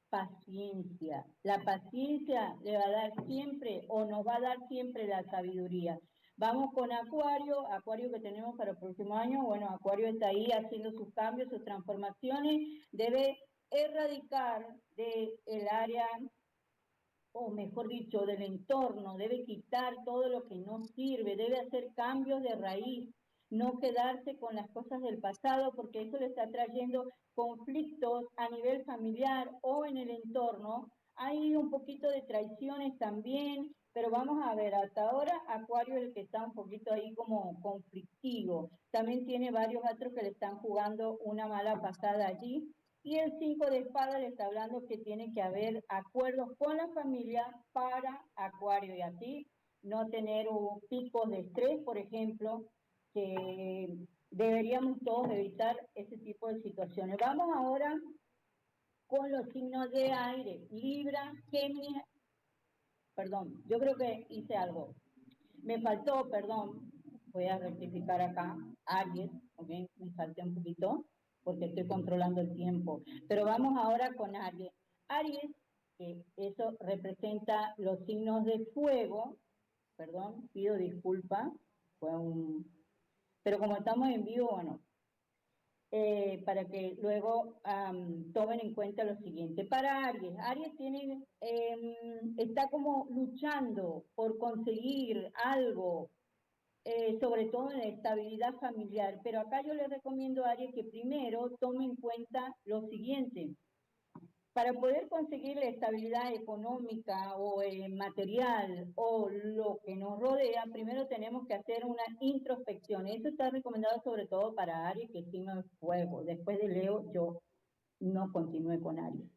paciencia. La paciencia le va a dar siempre o nos va a dar siempre la sabiduría. Vamos con Acuario, Acuario que tenemos para el próximo año. Bueno, Acuario está ahí haciendo sus cambios, sus transformaciones. Debe erradicar del el área, o mejor dicho, del entorno, debe quitar todo lo que no sirve, debe hacer cambios de raíz, no quedarse con las cosas del pasado, porque eso le está trayendo conflictos a nivel familiar o en el entorno. Hay un poquito de traiciones también, pero vamos a ver, hasta ahora Acuario es el que está un poquito ahí como conflictivo. También tiene varios astros que le están jugando una mala pasada allí. Y el 5 de espada le está hablando que tiene que haber acuerdos con la familia para Acuario y así no tener un pico de estrés, por ejemplo, que deberíamos todos evitar ese tipo de situaciones. Vamos ahora con los signos de aire, Libra, Géminis, perdón, yo creo que hice algo. Me faltó, perdón, voy a rectificar acá, Aries, ok, me salté un poquito porque estoy controlando el tiempo. Pero vamos ahora con Aries. Aries, que eso representa los signos de fuego, perdón, pido disculpas, fue un... Pero como estamos en vivo, bueno, eh, para que luego tomen en cuenta lo siguiente. Para Aries, Aries tiene, em, está como luchando por conseguir algo, eh, sobre todo en la estabilidad familiar. Pero acá yo le recomiendo a Aries que primero tome en cuenta lo siguiente. Para poder conseguir la estabilidad económica o eh, material o lo que nos rodea, primero tenemos que hacer una introspección. Eso está recomendado sobre todo para Aries, que es signo de fuego. Después de Leo, yo no continué con Aries.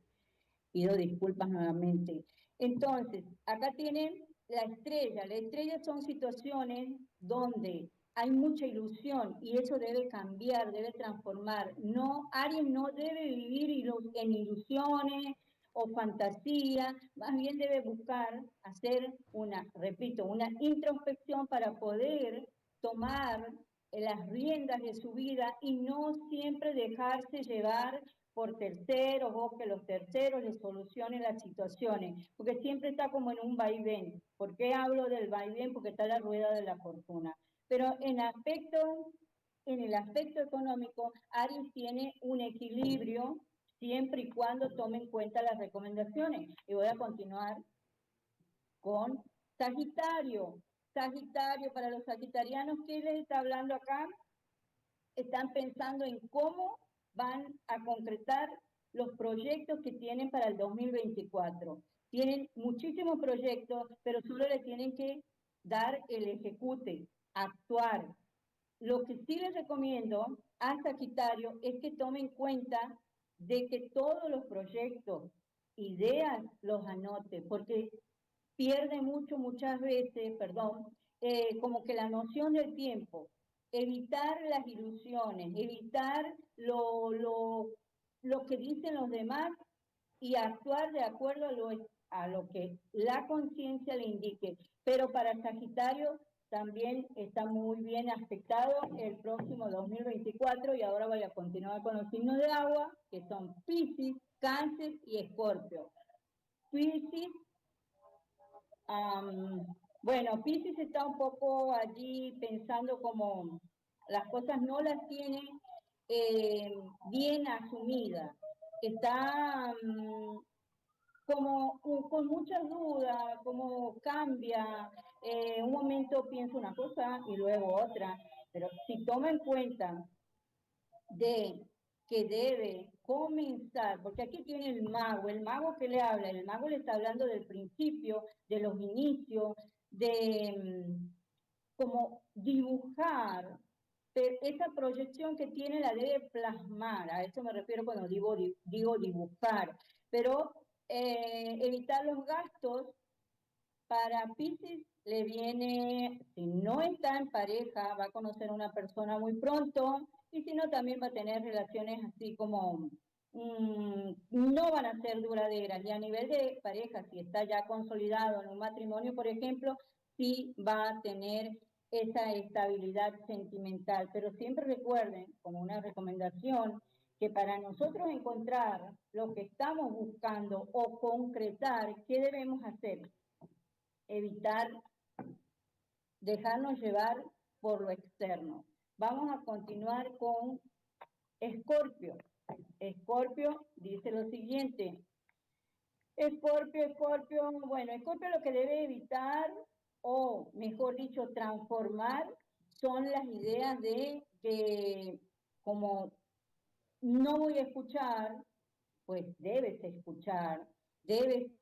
Pido disculpas nuevamente. Entonces, acá tienen la estrella. La estrella son situaciones donde hay mucha ilusión y eso debe cambiar, debe transformar. No, Aries no debe vivir en ilusiones o fantasía, más bien debe buscar hacer una, repito, una introspección para poder tomar las riendas de su vida y no siempre dejarse llevar por terceros o que los terceros le solucionen las situaciones, porque siempre está como en un vaivén. ¿Por qué hablo del vaivén? Porque está la rueda de la fortuna. Pero en, aspecto, en el aspecto económico, Aries tiene un equilibrio siempre y cuando tome en cuenta las recomendaciones. Y voy a continuar con Sagitario. Sagitario, para los sagitarianos, ¿qué les está hablando acá? Están pensando en cómo van a concretar los proyectos que tienen para el 2024. Tienen muchísimos proyectos, pero solo le tienen que dar el ejecute, actuar. Lo que sí les recomiendo a Sagitario es que tomen cuenta de que todos los proyectos, ideas, los anote, porque pierde mucho muchas veces, perdón, eh, como que la noción del tiempo, evitar las ilusiones, evitar lo, lo, lo que dicen los demás y actuar de acuerdo a lo, a lo que la conciencia le indique. Pero para Sagitario también está muy bien aspectado el próximo 2024 y ahora voy a continuar con los signos de agua, que son Piscis, Cáncer y Escorpio. Piscis, bueno, Piscis está un poco allí pensando como las cosas no las tiene eh, bien asumidas. Está mm, como con muchas dudas, como cambia, eh, un momento piensa una cosa y luego otra, pero si toma en cuenta de que debe comenzar, porque aquí tiene el mago, el mago que le habla, el mago le está hablando del principio, de los inicios, de mm, como dibujar, pero esa proyección que tiene la debe plasmar, a eso me refiero cuando digo, digo dibujar, pero eh, evitar los gastos para Pisces le viene, si no está en pareja, va a conocer una persona muy pronto y si no, también va a tener relaciones así como mm, no van a ser duraderas. Y a nivel de pareja, si está ya consolidado en un matrimonio, por ejemplo, sí va a tener esa estabilidad sentimental. Pero siempre recuerden, como una recomendación, que para nosotros encontrar lo que estamos buscando o concretar, ¿qué debemos hacer? Evitar dejarnos llevar por lo externo. Vamos a continuar con Escorpio. Escorpio dice lo siguiente. Escorpio, Escorpio, bueno, Escorpio lo que debe evitar, o mejor dicho, transformar, son las ideas de que como no voy a escuchar, pues debes escuchar, debes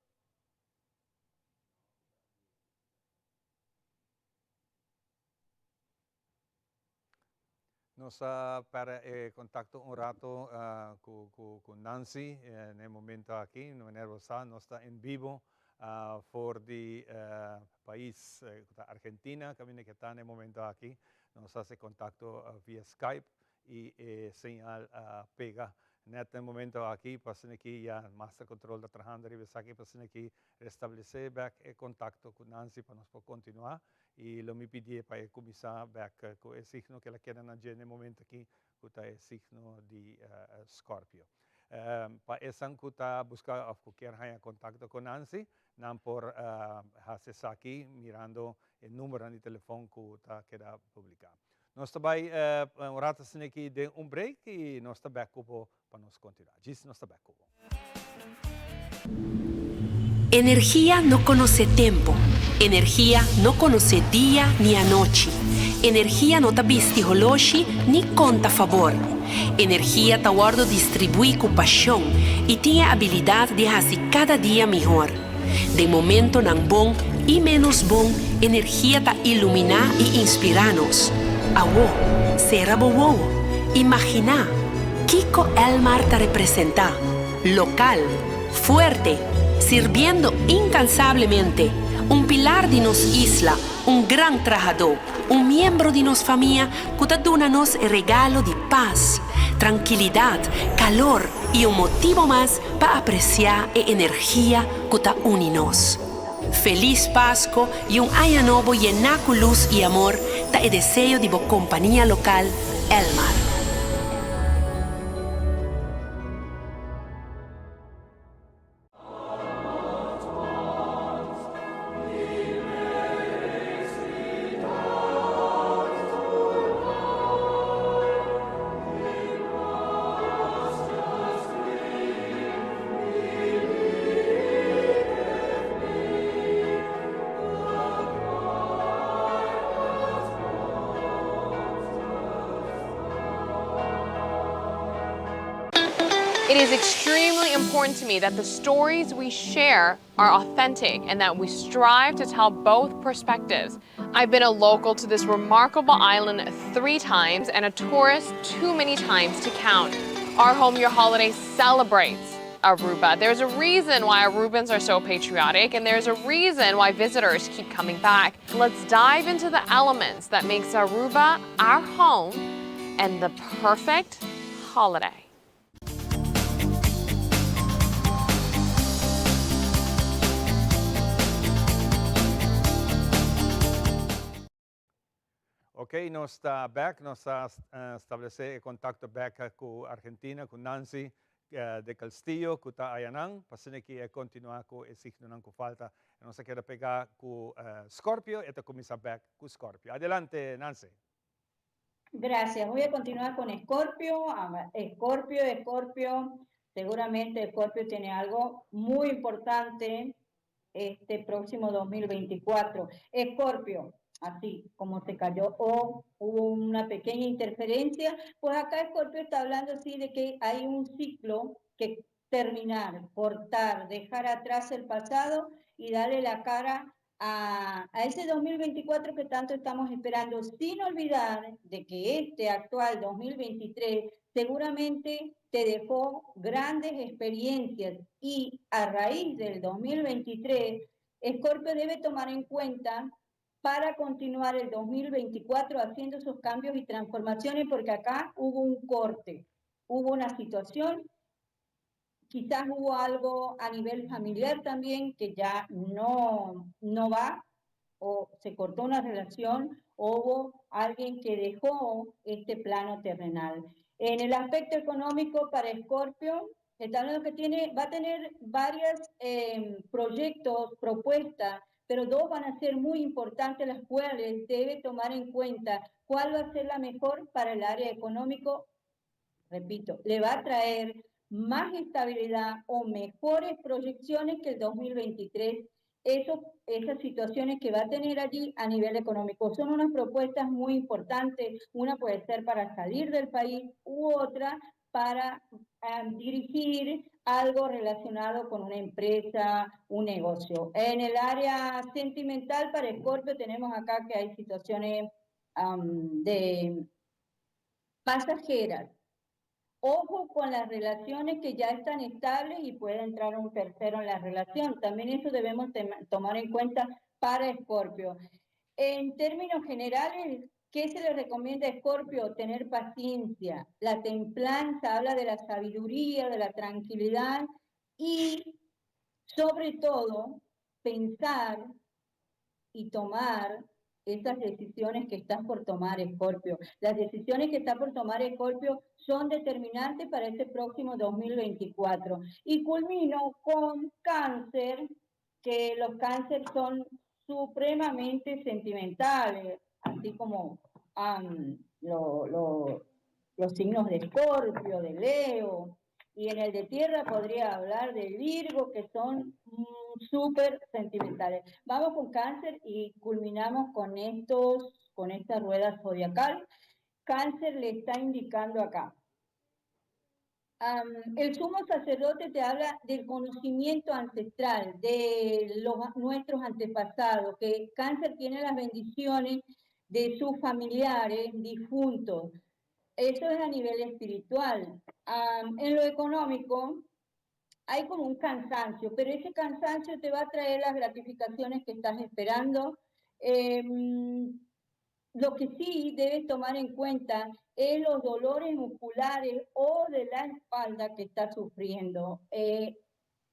Nos a perde e contacto un rato cu Nancy na e momento aki. Manera bo sa, nos ta en bibo for di pais cu ta Argentina, caminda cu e ta na e momento aki. Nos haci contacto via Skype y e señal a pega net na e momento aki. Pa asina aki ya Master Control ta trahando riba esaki pa asina aki restablece bek e contacto cu Nancy pa nos por continua. Y lo mi pidié pa e cuminsa bek cu e signo cu el a keda na dje na e momento aki, cu ta e signo di Scorpio. Pa esan cu ta busca of cu kier haña contacto cu Nancy, nan por haci esaki mirando e numbernan di telefon cu ta keda publica. Nos ta bay un rato asina aki den un break y nos ta bek cu bo pa nos continua. Djis nos ta bek cu bo. Energia no conoce tempo, energia no conoce dia ni anochi, energia no ta bisti holoshi ni conta fabor. Energia ta wordo distribui cu pasion y tin e abilidad di haci cada dia mihor. Den momentonan bon y menos bon, energia ta ilumina y inspira nos. Awo, cera bo wowo, imagina kico Elmar ta representa, local, fuerte, sirbiendo incansablemente, un pilar di nos isla, un gran trahadó, un miembro di nos famia cu ta duna nos e regalo di pas, trankilidad, calor y un motibo mas pa aprecia e energia cu ta uni nos. Feliz Pasco y un aña nobo yená cu luz y amor ta e deseo di bo compania local, Elmar. It is extremely important to me that the stories we share are authentic and that we strive to tell both perspectives. I've been a local to this remarkable island three times and a tourist too many times to count. Our Home Your Holiday celebrates Aruba. There's a reason why Arubans are so patriotic and there's a reason why visitors keep coming back. Let's dive into the elements that makes Aruba our home and the perfect holiday. Ok, nos ta bek, nos a establece e contacto bek cu Argentina, cu Nancy de Castillo, cu ta ayanan, pa asina ki e continua cu e signonan cu falta. Nos a keda pega cu Scorpio, e ta cuminsa bek cu Scorpio. Adelante, Nancy. Gracias. Voy a continuar con Escorpio. Escorpio, Escorpio. Seguramente Escorpio tiene algo muy importante este próximo 2024. Escorpio, así como se cayó o hubo una pequeña interferencia, pues acá Escorpio está hablando así de que hay un ciclo que terminar, cortar, dejar atrás el pasado y darle la cara a, a ese 2024 que tanto estamos esperando, sin olvidar de que este actual 2023 seguramente te dejó grandes experiencias y a raíz del 2023, Scorpio debe tomar en cuenta para continuar el 2024 haciendo sus cambios y transformaciones, porque acá hubo un corte, hubo una situación, quizás hubo algo a nivel familiar también que ya no, no va. O se cortó una relación o hubo alguien que dejó este plano terrenal. En el aspecto económico para Escorpio, está hablando que tiene, va a tener varios eh, proyectos, propuestas, pero dos van a ser muy importantes, las cuales debe tomar en cuenta cuál va a ser la mejor para el área económico. Repito, le va a traer más estabilidad o mejores proyecciones que el 2023 eso, esas situaciones que va a tener allí a nivel económico. Son unas propuestas muy importantes. Una puede ser para salir del país u otra para dirigir algo relacionado con una empresa, un negocio. En el área sentimental para Escorpio tenemos acá que hay situaciones de pasajeras. Ojo con las relaciones que ya están estables y puede entrar un tercero en la relación. También eso debemos tomar en cuenta para Escorpio. En términos generales, ¿qué se le recomienda a Escorpio? Tener paciencia. La templanza habla de la sabiduría, de la tranquilidad y sobre todo pensar y tomar esas decisiones que estás por tomar, Escorpio. Las decisiones que está por tomar Escorpio son determinantes para este próximo 2024. Y culmino con cáncer, que los cánceres son supremamente sentimentales, así como los signos de Escorpio, de Leo, y en el de tierra podría hablar de Virgo, que son súper sentimentales. Vamos con cáncer y culminamos con estos, con esta rueda zodiacal. Cáncer le está indicando acá. el sumo sacerdote te habla del conocimiento ancestral, de los, nuestros antepasados, que cáncer tiene las bendiciones de sus familiares difuntos. Eso es a nivel espiritual. en lo económico, hay como un cansancio, pero ese cansancio te va a traer las gratificaciones que estás esperando. Em, lo que sí debes tomar en cuenta es los dolores musculares o de la espalda que estás sufriendo. Eh,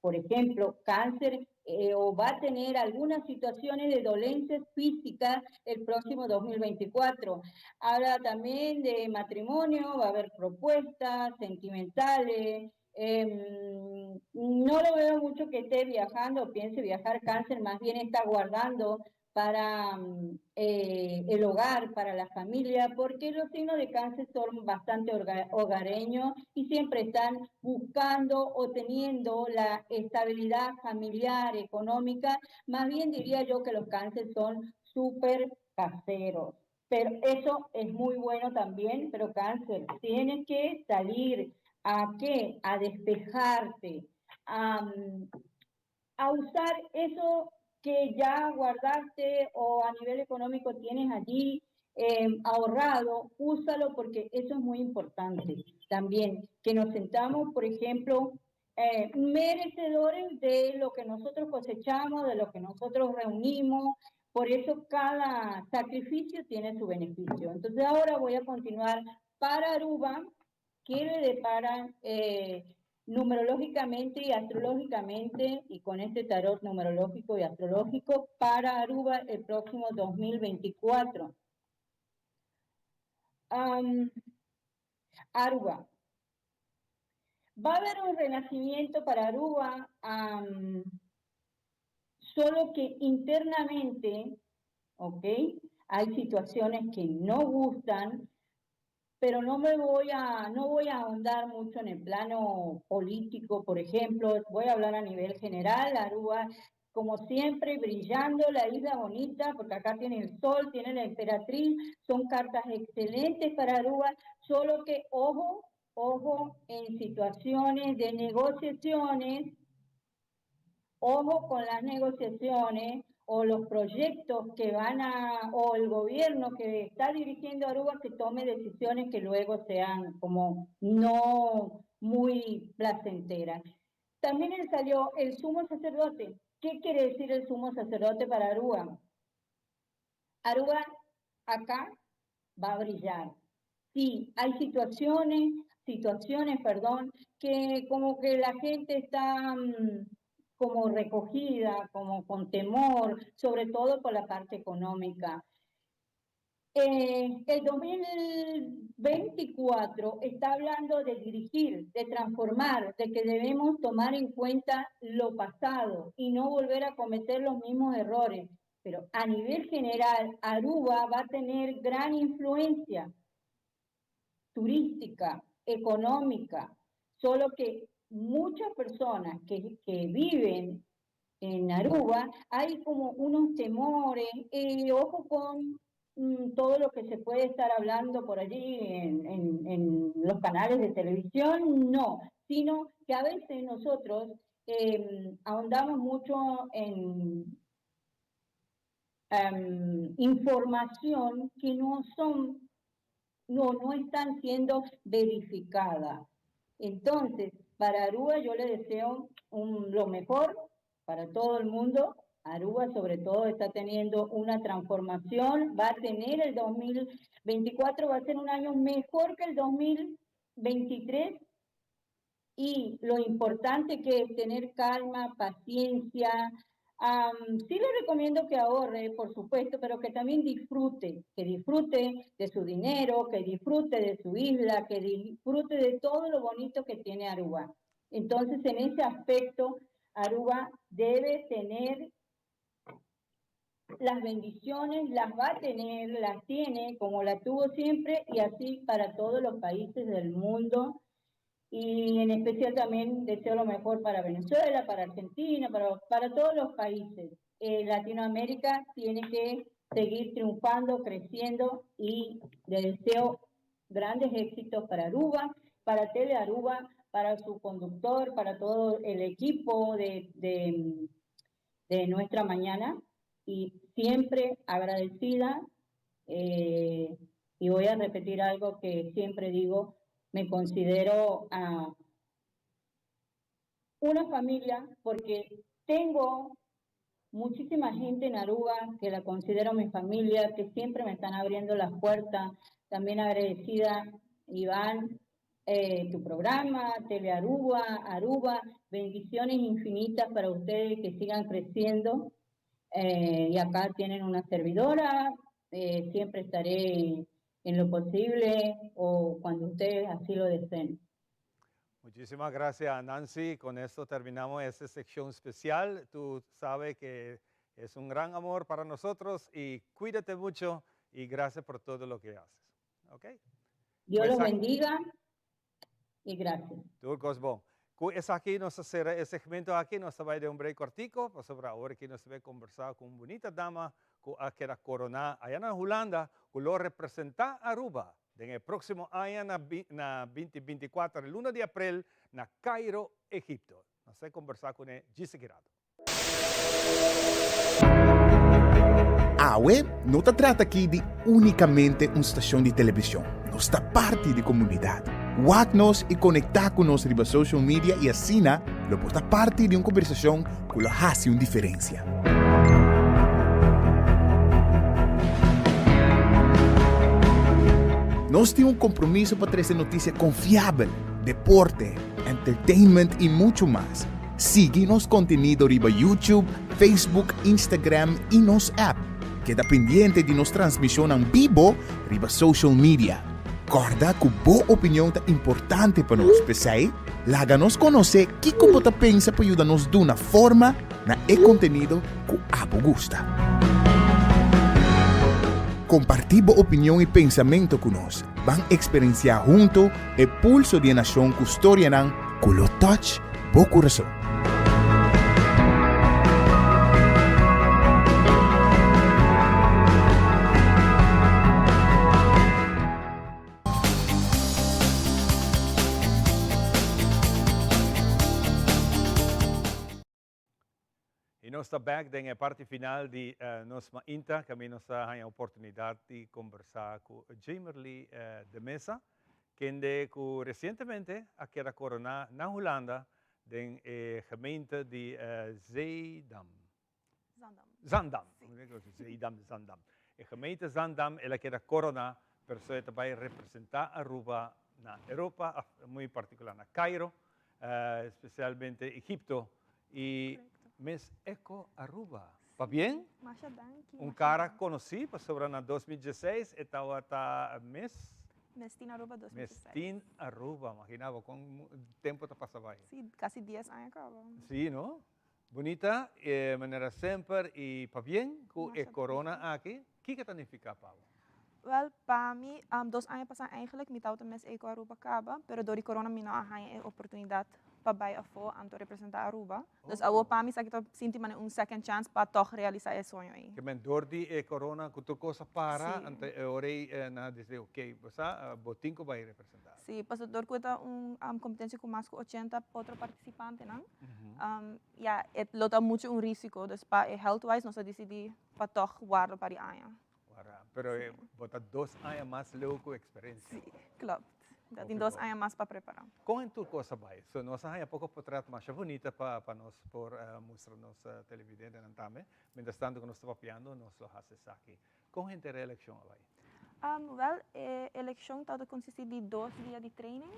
por ejemplo, cáncer eh, o va a tener algunas situaciones de dolencias físicas el próximo 2024. Habla también de matrimonio, va a haber propuestas sentimentales. Em, no lo veo mucho que esté viajando o piense viajar cáncer, más bien está guardando para mm, eh, el hogar, para la familia, porque los signos de cáncer son bastante hogareños y siempre están buscando o teniendo la estabilidad familiar, económica. Más bien diría yo que los cánceres son súper caseros. Pero eso es muy bueno también, pero cáncer, tienes que salir a qué? A despejarte, a, mm, a usar eso que ya guardaste o a nivel económico tienes allí eh, ahorrado, úsalo porque eso es muy importante también, que nos sentamos, por ejemplo, eh, merecedores de lo que nosotros cosechamos, de lo que nosotros reunimos, por eso cada sacrificio tiene su beneficio. Entonces ahora voy a continuar para Aruba, que le depara eh, numerológicamente y astrológicamente, y con este tarot numerológico y astrológico, para Aruba el próximo 2024. Aruba. Va a haber un renacimiento para Aruba, solo que internamente, ¿ok? Hay situaciones que no gustan, pero no me voy a, no voy a ahondar mucho en el plano político, por ejemplo, voy a hablar a nivel general, Aruba, como siempre, brillando, la isla bonita, porque acá tiene el sol, tiene la emperatriz, son cartas excelentes para Aruba, solo que ojo, ojo en situaciones de negociaciones, ojo con las negociaciones o los proyectos que van a, o el gobierno que está dirigiendo Aruba que tome decisiones que luego sean como no muy placenteras. También le salió el sumo sacerdote. ¿Qué quiere decir el sumo sacerdote para Aruba? Aruba acá va a brillar. Sí, hay situaciones, situaciones, perdón, que como que la gente está mm, como recogida, como con temor, sobre todo por la parte económica. Eh, el 2024 está hablando de dirigir, de transformar, de que debemos tomar en cuenta lo pasado y no volver a cometer los mismos errores. Pero a nivel general, Aruba va a tener gran influencia turística, económica, solo que muchas personas que, que viven en Aruba hay como unos temores, eh, ojo con mm, todo lo que se puede estar hablando por allí en, en, en los canales de televisión, no, sino que a veces nosotros eh, ahondamos mucho en um, información que no son, no, no están siendo verificadas. Entonces, para Aruba yo le deseo un, lo mejor para todo el mundo. Aruba sobre todo está teniendo una transformación, va a tener el 2024, va a ser un año mejor que el 2023 y lo importante que es tener calma, paciencia. Um, sí le recomiendo que ahorre, por supuesto, pero que también disfrute, que disfrute de su dinero, que disfrute de su isla, que disfrute de todo lo bonito que tiene Aruba. Entonces, en ese aspecto, Aruba debe tener las bendiciones, las va a tener, las tiene, como la tuvo siempre, y así para todos los países del mundo. Y en especial también deseo lo mejor para Venezuela, para Argentina, para, para todos los países. Eh, Latinoamérica tiene que seguir triunfando, creciendo y le deseo grandes éxitos para Aruba, para Tele Aruba, para su conductor, para todo el equipo de, de, de nuestra mañana y siempre agradecida. Eh, y voy a repetir algo que siempre digo, me considero uh, una familia porque tengo muchísima gente en Aruba que la considero mi familia, que siempre me están abriendo las puertas. También agradecida, Iván, eh, tu programa, Tele Aruba, Aruba. Bendiciones infinitas para ustedes que sigan creciendo. Eh, y acá tienen una servidora. Eh, siempre estaré en lo posible o cuando ustedes así lo deseen. Muchísimas gracias, Nancy. Con esto terminamos esta sección especial. Tú sabes que es un gran amor para nosotros y cuídate mucho y gracias por todo lo que haces. ¿Ok? Dios los bendiga y gracias. Tur cos bon. Cu esaki nos ta cera e segmento aki, nos ta bay den un break cortico, pasobra awor aki nos ta bay conversa cu un bunita dama cu a keda corona aya na Hulanda, cu lo representa Aruba den e proximo aña na na binti binticuater luna di april na Cairo, Egipto. Nos ta conversa cune djis aki rato. Awe no ta trata aki di únikamente un stashon di televishon. Nos ta parti di komunidat. Wak nos i konektá ku nos riba social media i asina lo por ta parti di un kombersashon ku lo hasi un diferensia. Nos tin un kompromiso pa trese notisia konfiabel, deporte, entertainment i muchu mas. Sigui nos kontenido riba YouTube, Facebook, Instagram i nos app. Keda pendiente di nos transmishonnan bibo riba social media. Kòrda ku bo opinion ta importante pa nos, p'esei laga nos konosé kiko bo ta pensa pa yuda nos duna forma na e kontenido ku abo gusta. Kompartí bo opinion i pensamentu ku nos. Ban eksperensiá huntu e pulso di e nashon ku storianan ku lo touch bo kurason. Y nos ta bek den e parti final di nos mainta, caminda nos ta haña oportunidad di conversa cu Jamerly de Meza, kende cu recientemente a keda corona na Hulanda den e gemeente di Zeedam. Zaandam. Zaandam. Zeedam, Zaandam. E gemeente Zaandam el a keda corona, pero so e ta bay representa Aruba na Europa, muy particular na Cairo, especialmente Egipto. Y Miss Eco Aruba. Pabien. Masha danki. Un cara conoci pasobra na 2016 e tawata Miss. Miss Teen Aruba 2016. Miss Teen Aruba, imagina bo con tempo ta pasa bay. Si, casi dies aña caba. Si, no? Bunita, manera semper y pabien cu e corona aki. Kico ta nifica pa bo? Wel, pa mi, dos aña pasa eigenlijk mi tabata Miss Eco Aruba caba, pero door di corona mi no a haña e oportunidad pa bay afo anto representa Aruba. Dus awo pa mi esaki ta sinti manera un second chance pa toch realisa e soño ey. Ke men door di e corona cu tur cos a para, anto e ora ey nan a dicidi, ok, bo sa, bo tin cu bay representa. Si, pasobra door cu e ta un competencia cu mas cu ochenta otro participantenan, ya, e lo ta mucho un risico. Dus pa e health wise nos a dicidi pa toch warda un par di aña. Wara, pero e bo ta dos aña mas leu ku eksperensia. Sí, klopt. Ta tin dos aña mas pa prepará. Kon en tur kos a bai? So nos a haña poko potret masha bunita pa pa nos por mustra nos televidentenan tambe. Mientras tanto ku nos ta papiando nos lo hasi esaki. Kon henter e elekshon a bai? Wèl, e elekshon tabata konsistí di dos dia di training.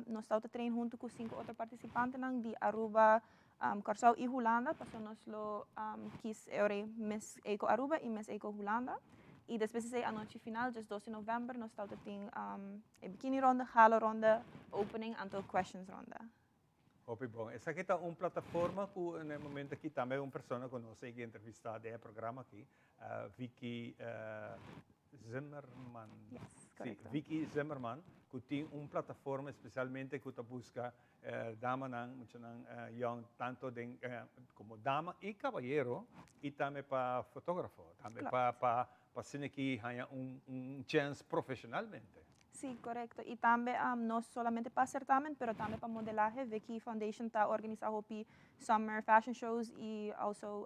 Nos tabata train huntu ku sinku otro partisipantenan di Aruba, Kòrsou i Hulanda, pasobra nos lo kis e ora ei Miss Eco Aruba i Miss Eco Hulanda. I despues di esei anochi final, djes dos di novèmber, nos tabata tin e bikini ronde, gala ronde, opening anto questions ronde. Hopi bon. Esaki ta un plataforma ku na e momento aki tambe un persona ku nos a yega entrevistá den e programa aki, Vicky Zimmerman. Yes, korekto. Si, Vicky Zimmerman, ku tin un plataforma spesialmente ku ta buska Damanan, muchanan yòn, tanto den komo dama i kabayero i tambe pa fotógrafo, tambe pa pa pa asina ki haña un un chèns profeshonalmente. Sí, korekto. I tambe no solamente pa sertamen, pero tambe pa modelahe. Vicky Foundation ta organisá hopi summer fashion shows i also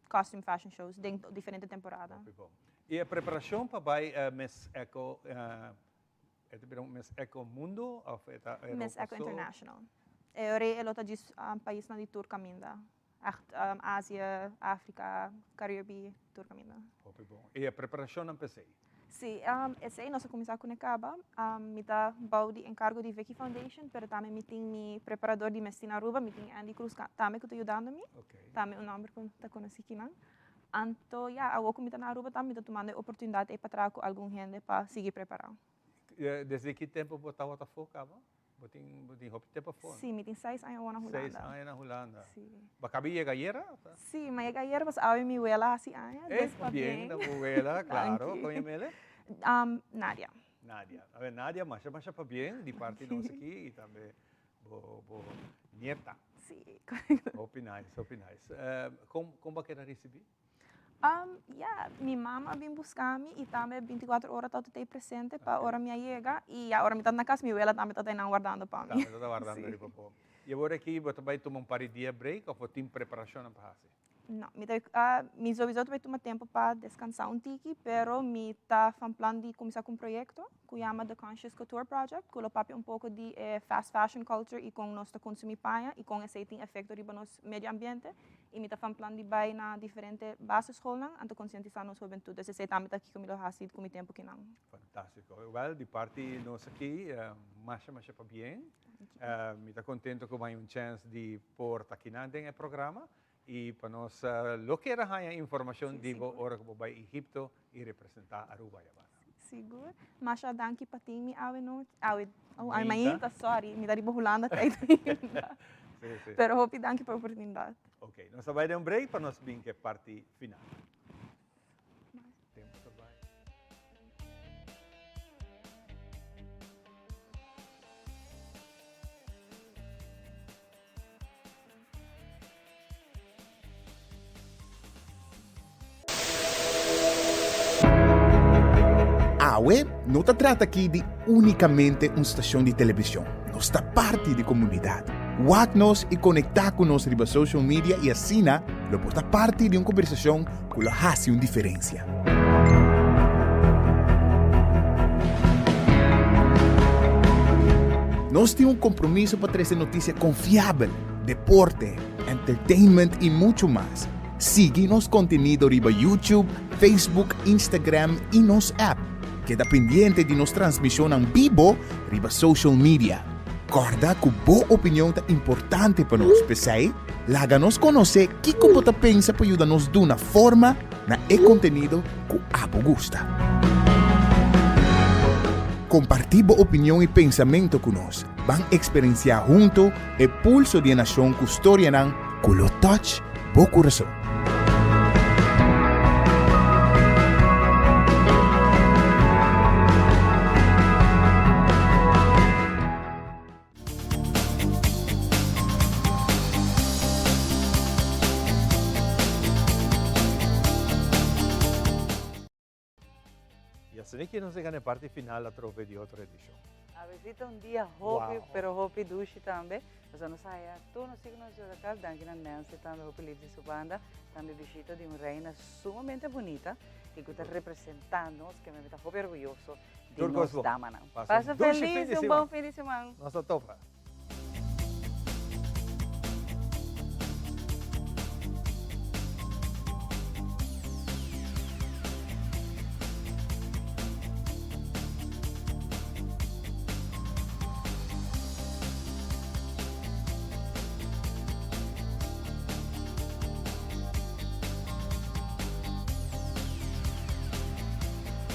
costume fashion shows den diferente temporada. Hopi bon. I e preparashon pa bai Miss Eco E ta bira un Miss Eco Mundo of e ta Europa Miss Eco so? International. E ora e lo ta djis paisnan di tur kaminda. Echt Azië, Afrika, Caribi, tur kaminda. Hopi bon. I e preparashonnan p'esei? Si, esei nos a kuminsá ku Nekaba. Mi ta bou di enkargo di Vicky Foundation, pero tambe mi tin mi preparador di Miss Teen Aruba, mi tin Andy Cruz tambe ku ta yudando mi. Tambe un nòmber ku ta konosí kinan. Anto ya, awor ku mi ta na Aruba tambe mi ta tumando e oportunidat ei pa traha ku algun hende pa sigui prepará. Desde ki tempu bo tabata afó kaba? Bo tin bo tin hopi tempu afó, no? Sí, mi tin seis aña awor na Hulanda. Seis aña na Hulanda. Sí. Bo a kaba yega ayera? Sí, mi a yega ayera pasobra awe mi wela hasi aña, Eh, dus pabien na bo wela, klaro. Danki. Kon yam'el? Nadia. Nadia. Awe Nadia, masha masha pabien di parti nos aki i tambe Bo bo nieta. Sí, correcto. Hopi nice, hopi nice. Kon kon bo a keda risibí? Um, ya, mi mama a bin buska mi i tambe binticuatro ora tabata tei presente pa ora mi a yega i ya ora mi tabata na kas mi wela tambe tabata einan wardando pa mi. Tambe tabata wardando riba bo. I awor aki bo ta bai tuma un par di dia break of bo tin preparashonnan pa hasi? No, mi ta, mi sowieso ta bai tuma tempu pa descansá un tiki, pero mi ta van plan di cuminsá cu un proyecto cu yama The Conscious Couture Project, cu lo papia un poco di e fast fashion culture y con nos ta consumi paña y con esey tin efecto riba nos medio ambiente. Y mi ta van plan di bai na diferente basisschoolnan anto concientisá nos hubentud. Dus esey tambe ta kico mi lo haci cu mi tempo kinan. Fantástico. Wel, di parti nos aki, masha masha pabien. Mi ta contento cu bo hay un chance di por ta kinan den e programa. I pa nos lo kier a haña informacion di bo ora cu bo bay Egipto y representa Aruba ya bana. Sigur. Masha danki pa tin mi awe nochi, awe, oh, awe mainta, sorry, mi ta riba Hulanda tijd ainda. Si, si. Pero hopi danki pa e oportunidad. Ok, nos ta bay den un break pa nos bin cu e parti final. Tempo ta bai. Awe no ta trata aki di únikamente un stashon di televishon. Nos ta parti di komunidat. Wak nos i konektá ku nos riba social media i asina lo por ta parti di un kombersashon ku lo hasi un diferensia. Nos tin un kompromiso pa trese notisia konfiabel, deporte, entertainment i muchu mas. Sigui nos kontenido riba YouTube, Facebook, Instagram i nos app. Keda pendiente di nos transmishonnan bibo riba social media. Kòrda ku bo opinion ta importante pa nos, p'esei laga nos konosé kiko bo ta pensa pa yuda nos duna forma na e kontenido ku abo gusta. Kompartí bo opinion i pensamentu ku nos. Ban eksperensiá huntu e pulso di e nashon ku storianan ku lo touch bo kurason. Y asina ki nos yega na e parti final atrobe di otro edicion. Awe ta un dia hopi, pero hopi dushi tambe. Pasobra nos a haya tur nos signonan zodiacal. Danki na Nancy tambe, hopi lief di su banda. Tambe bishita di un reina sumamente bunita y cu ta representa nos, ke mi ta hopi orguyoso di nos damanan. Pasa feliz y un bon fin di siman. Nos ta topa.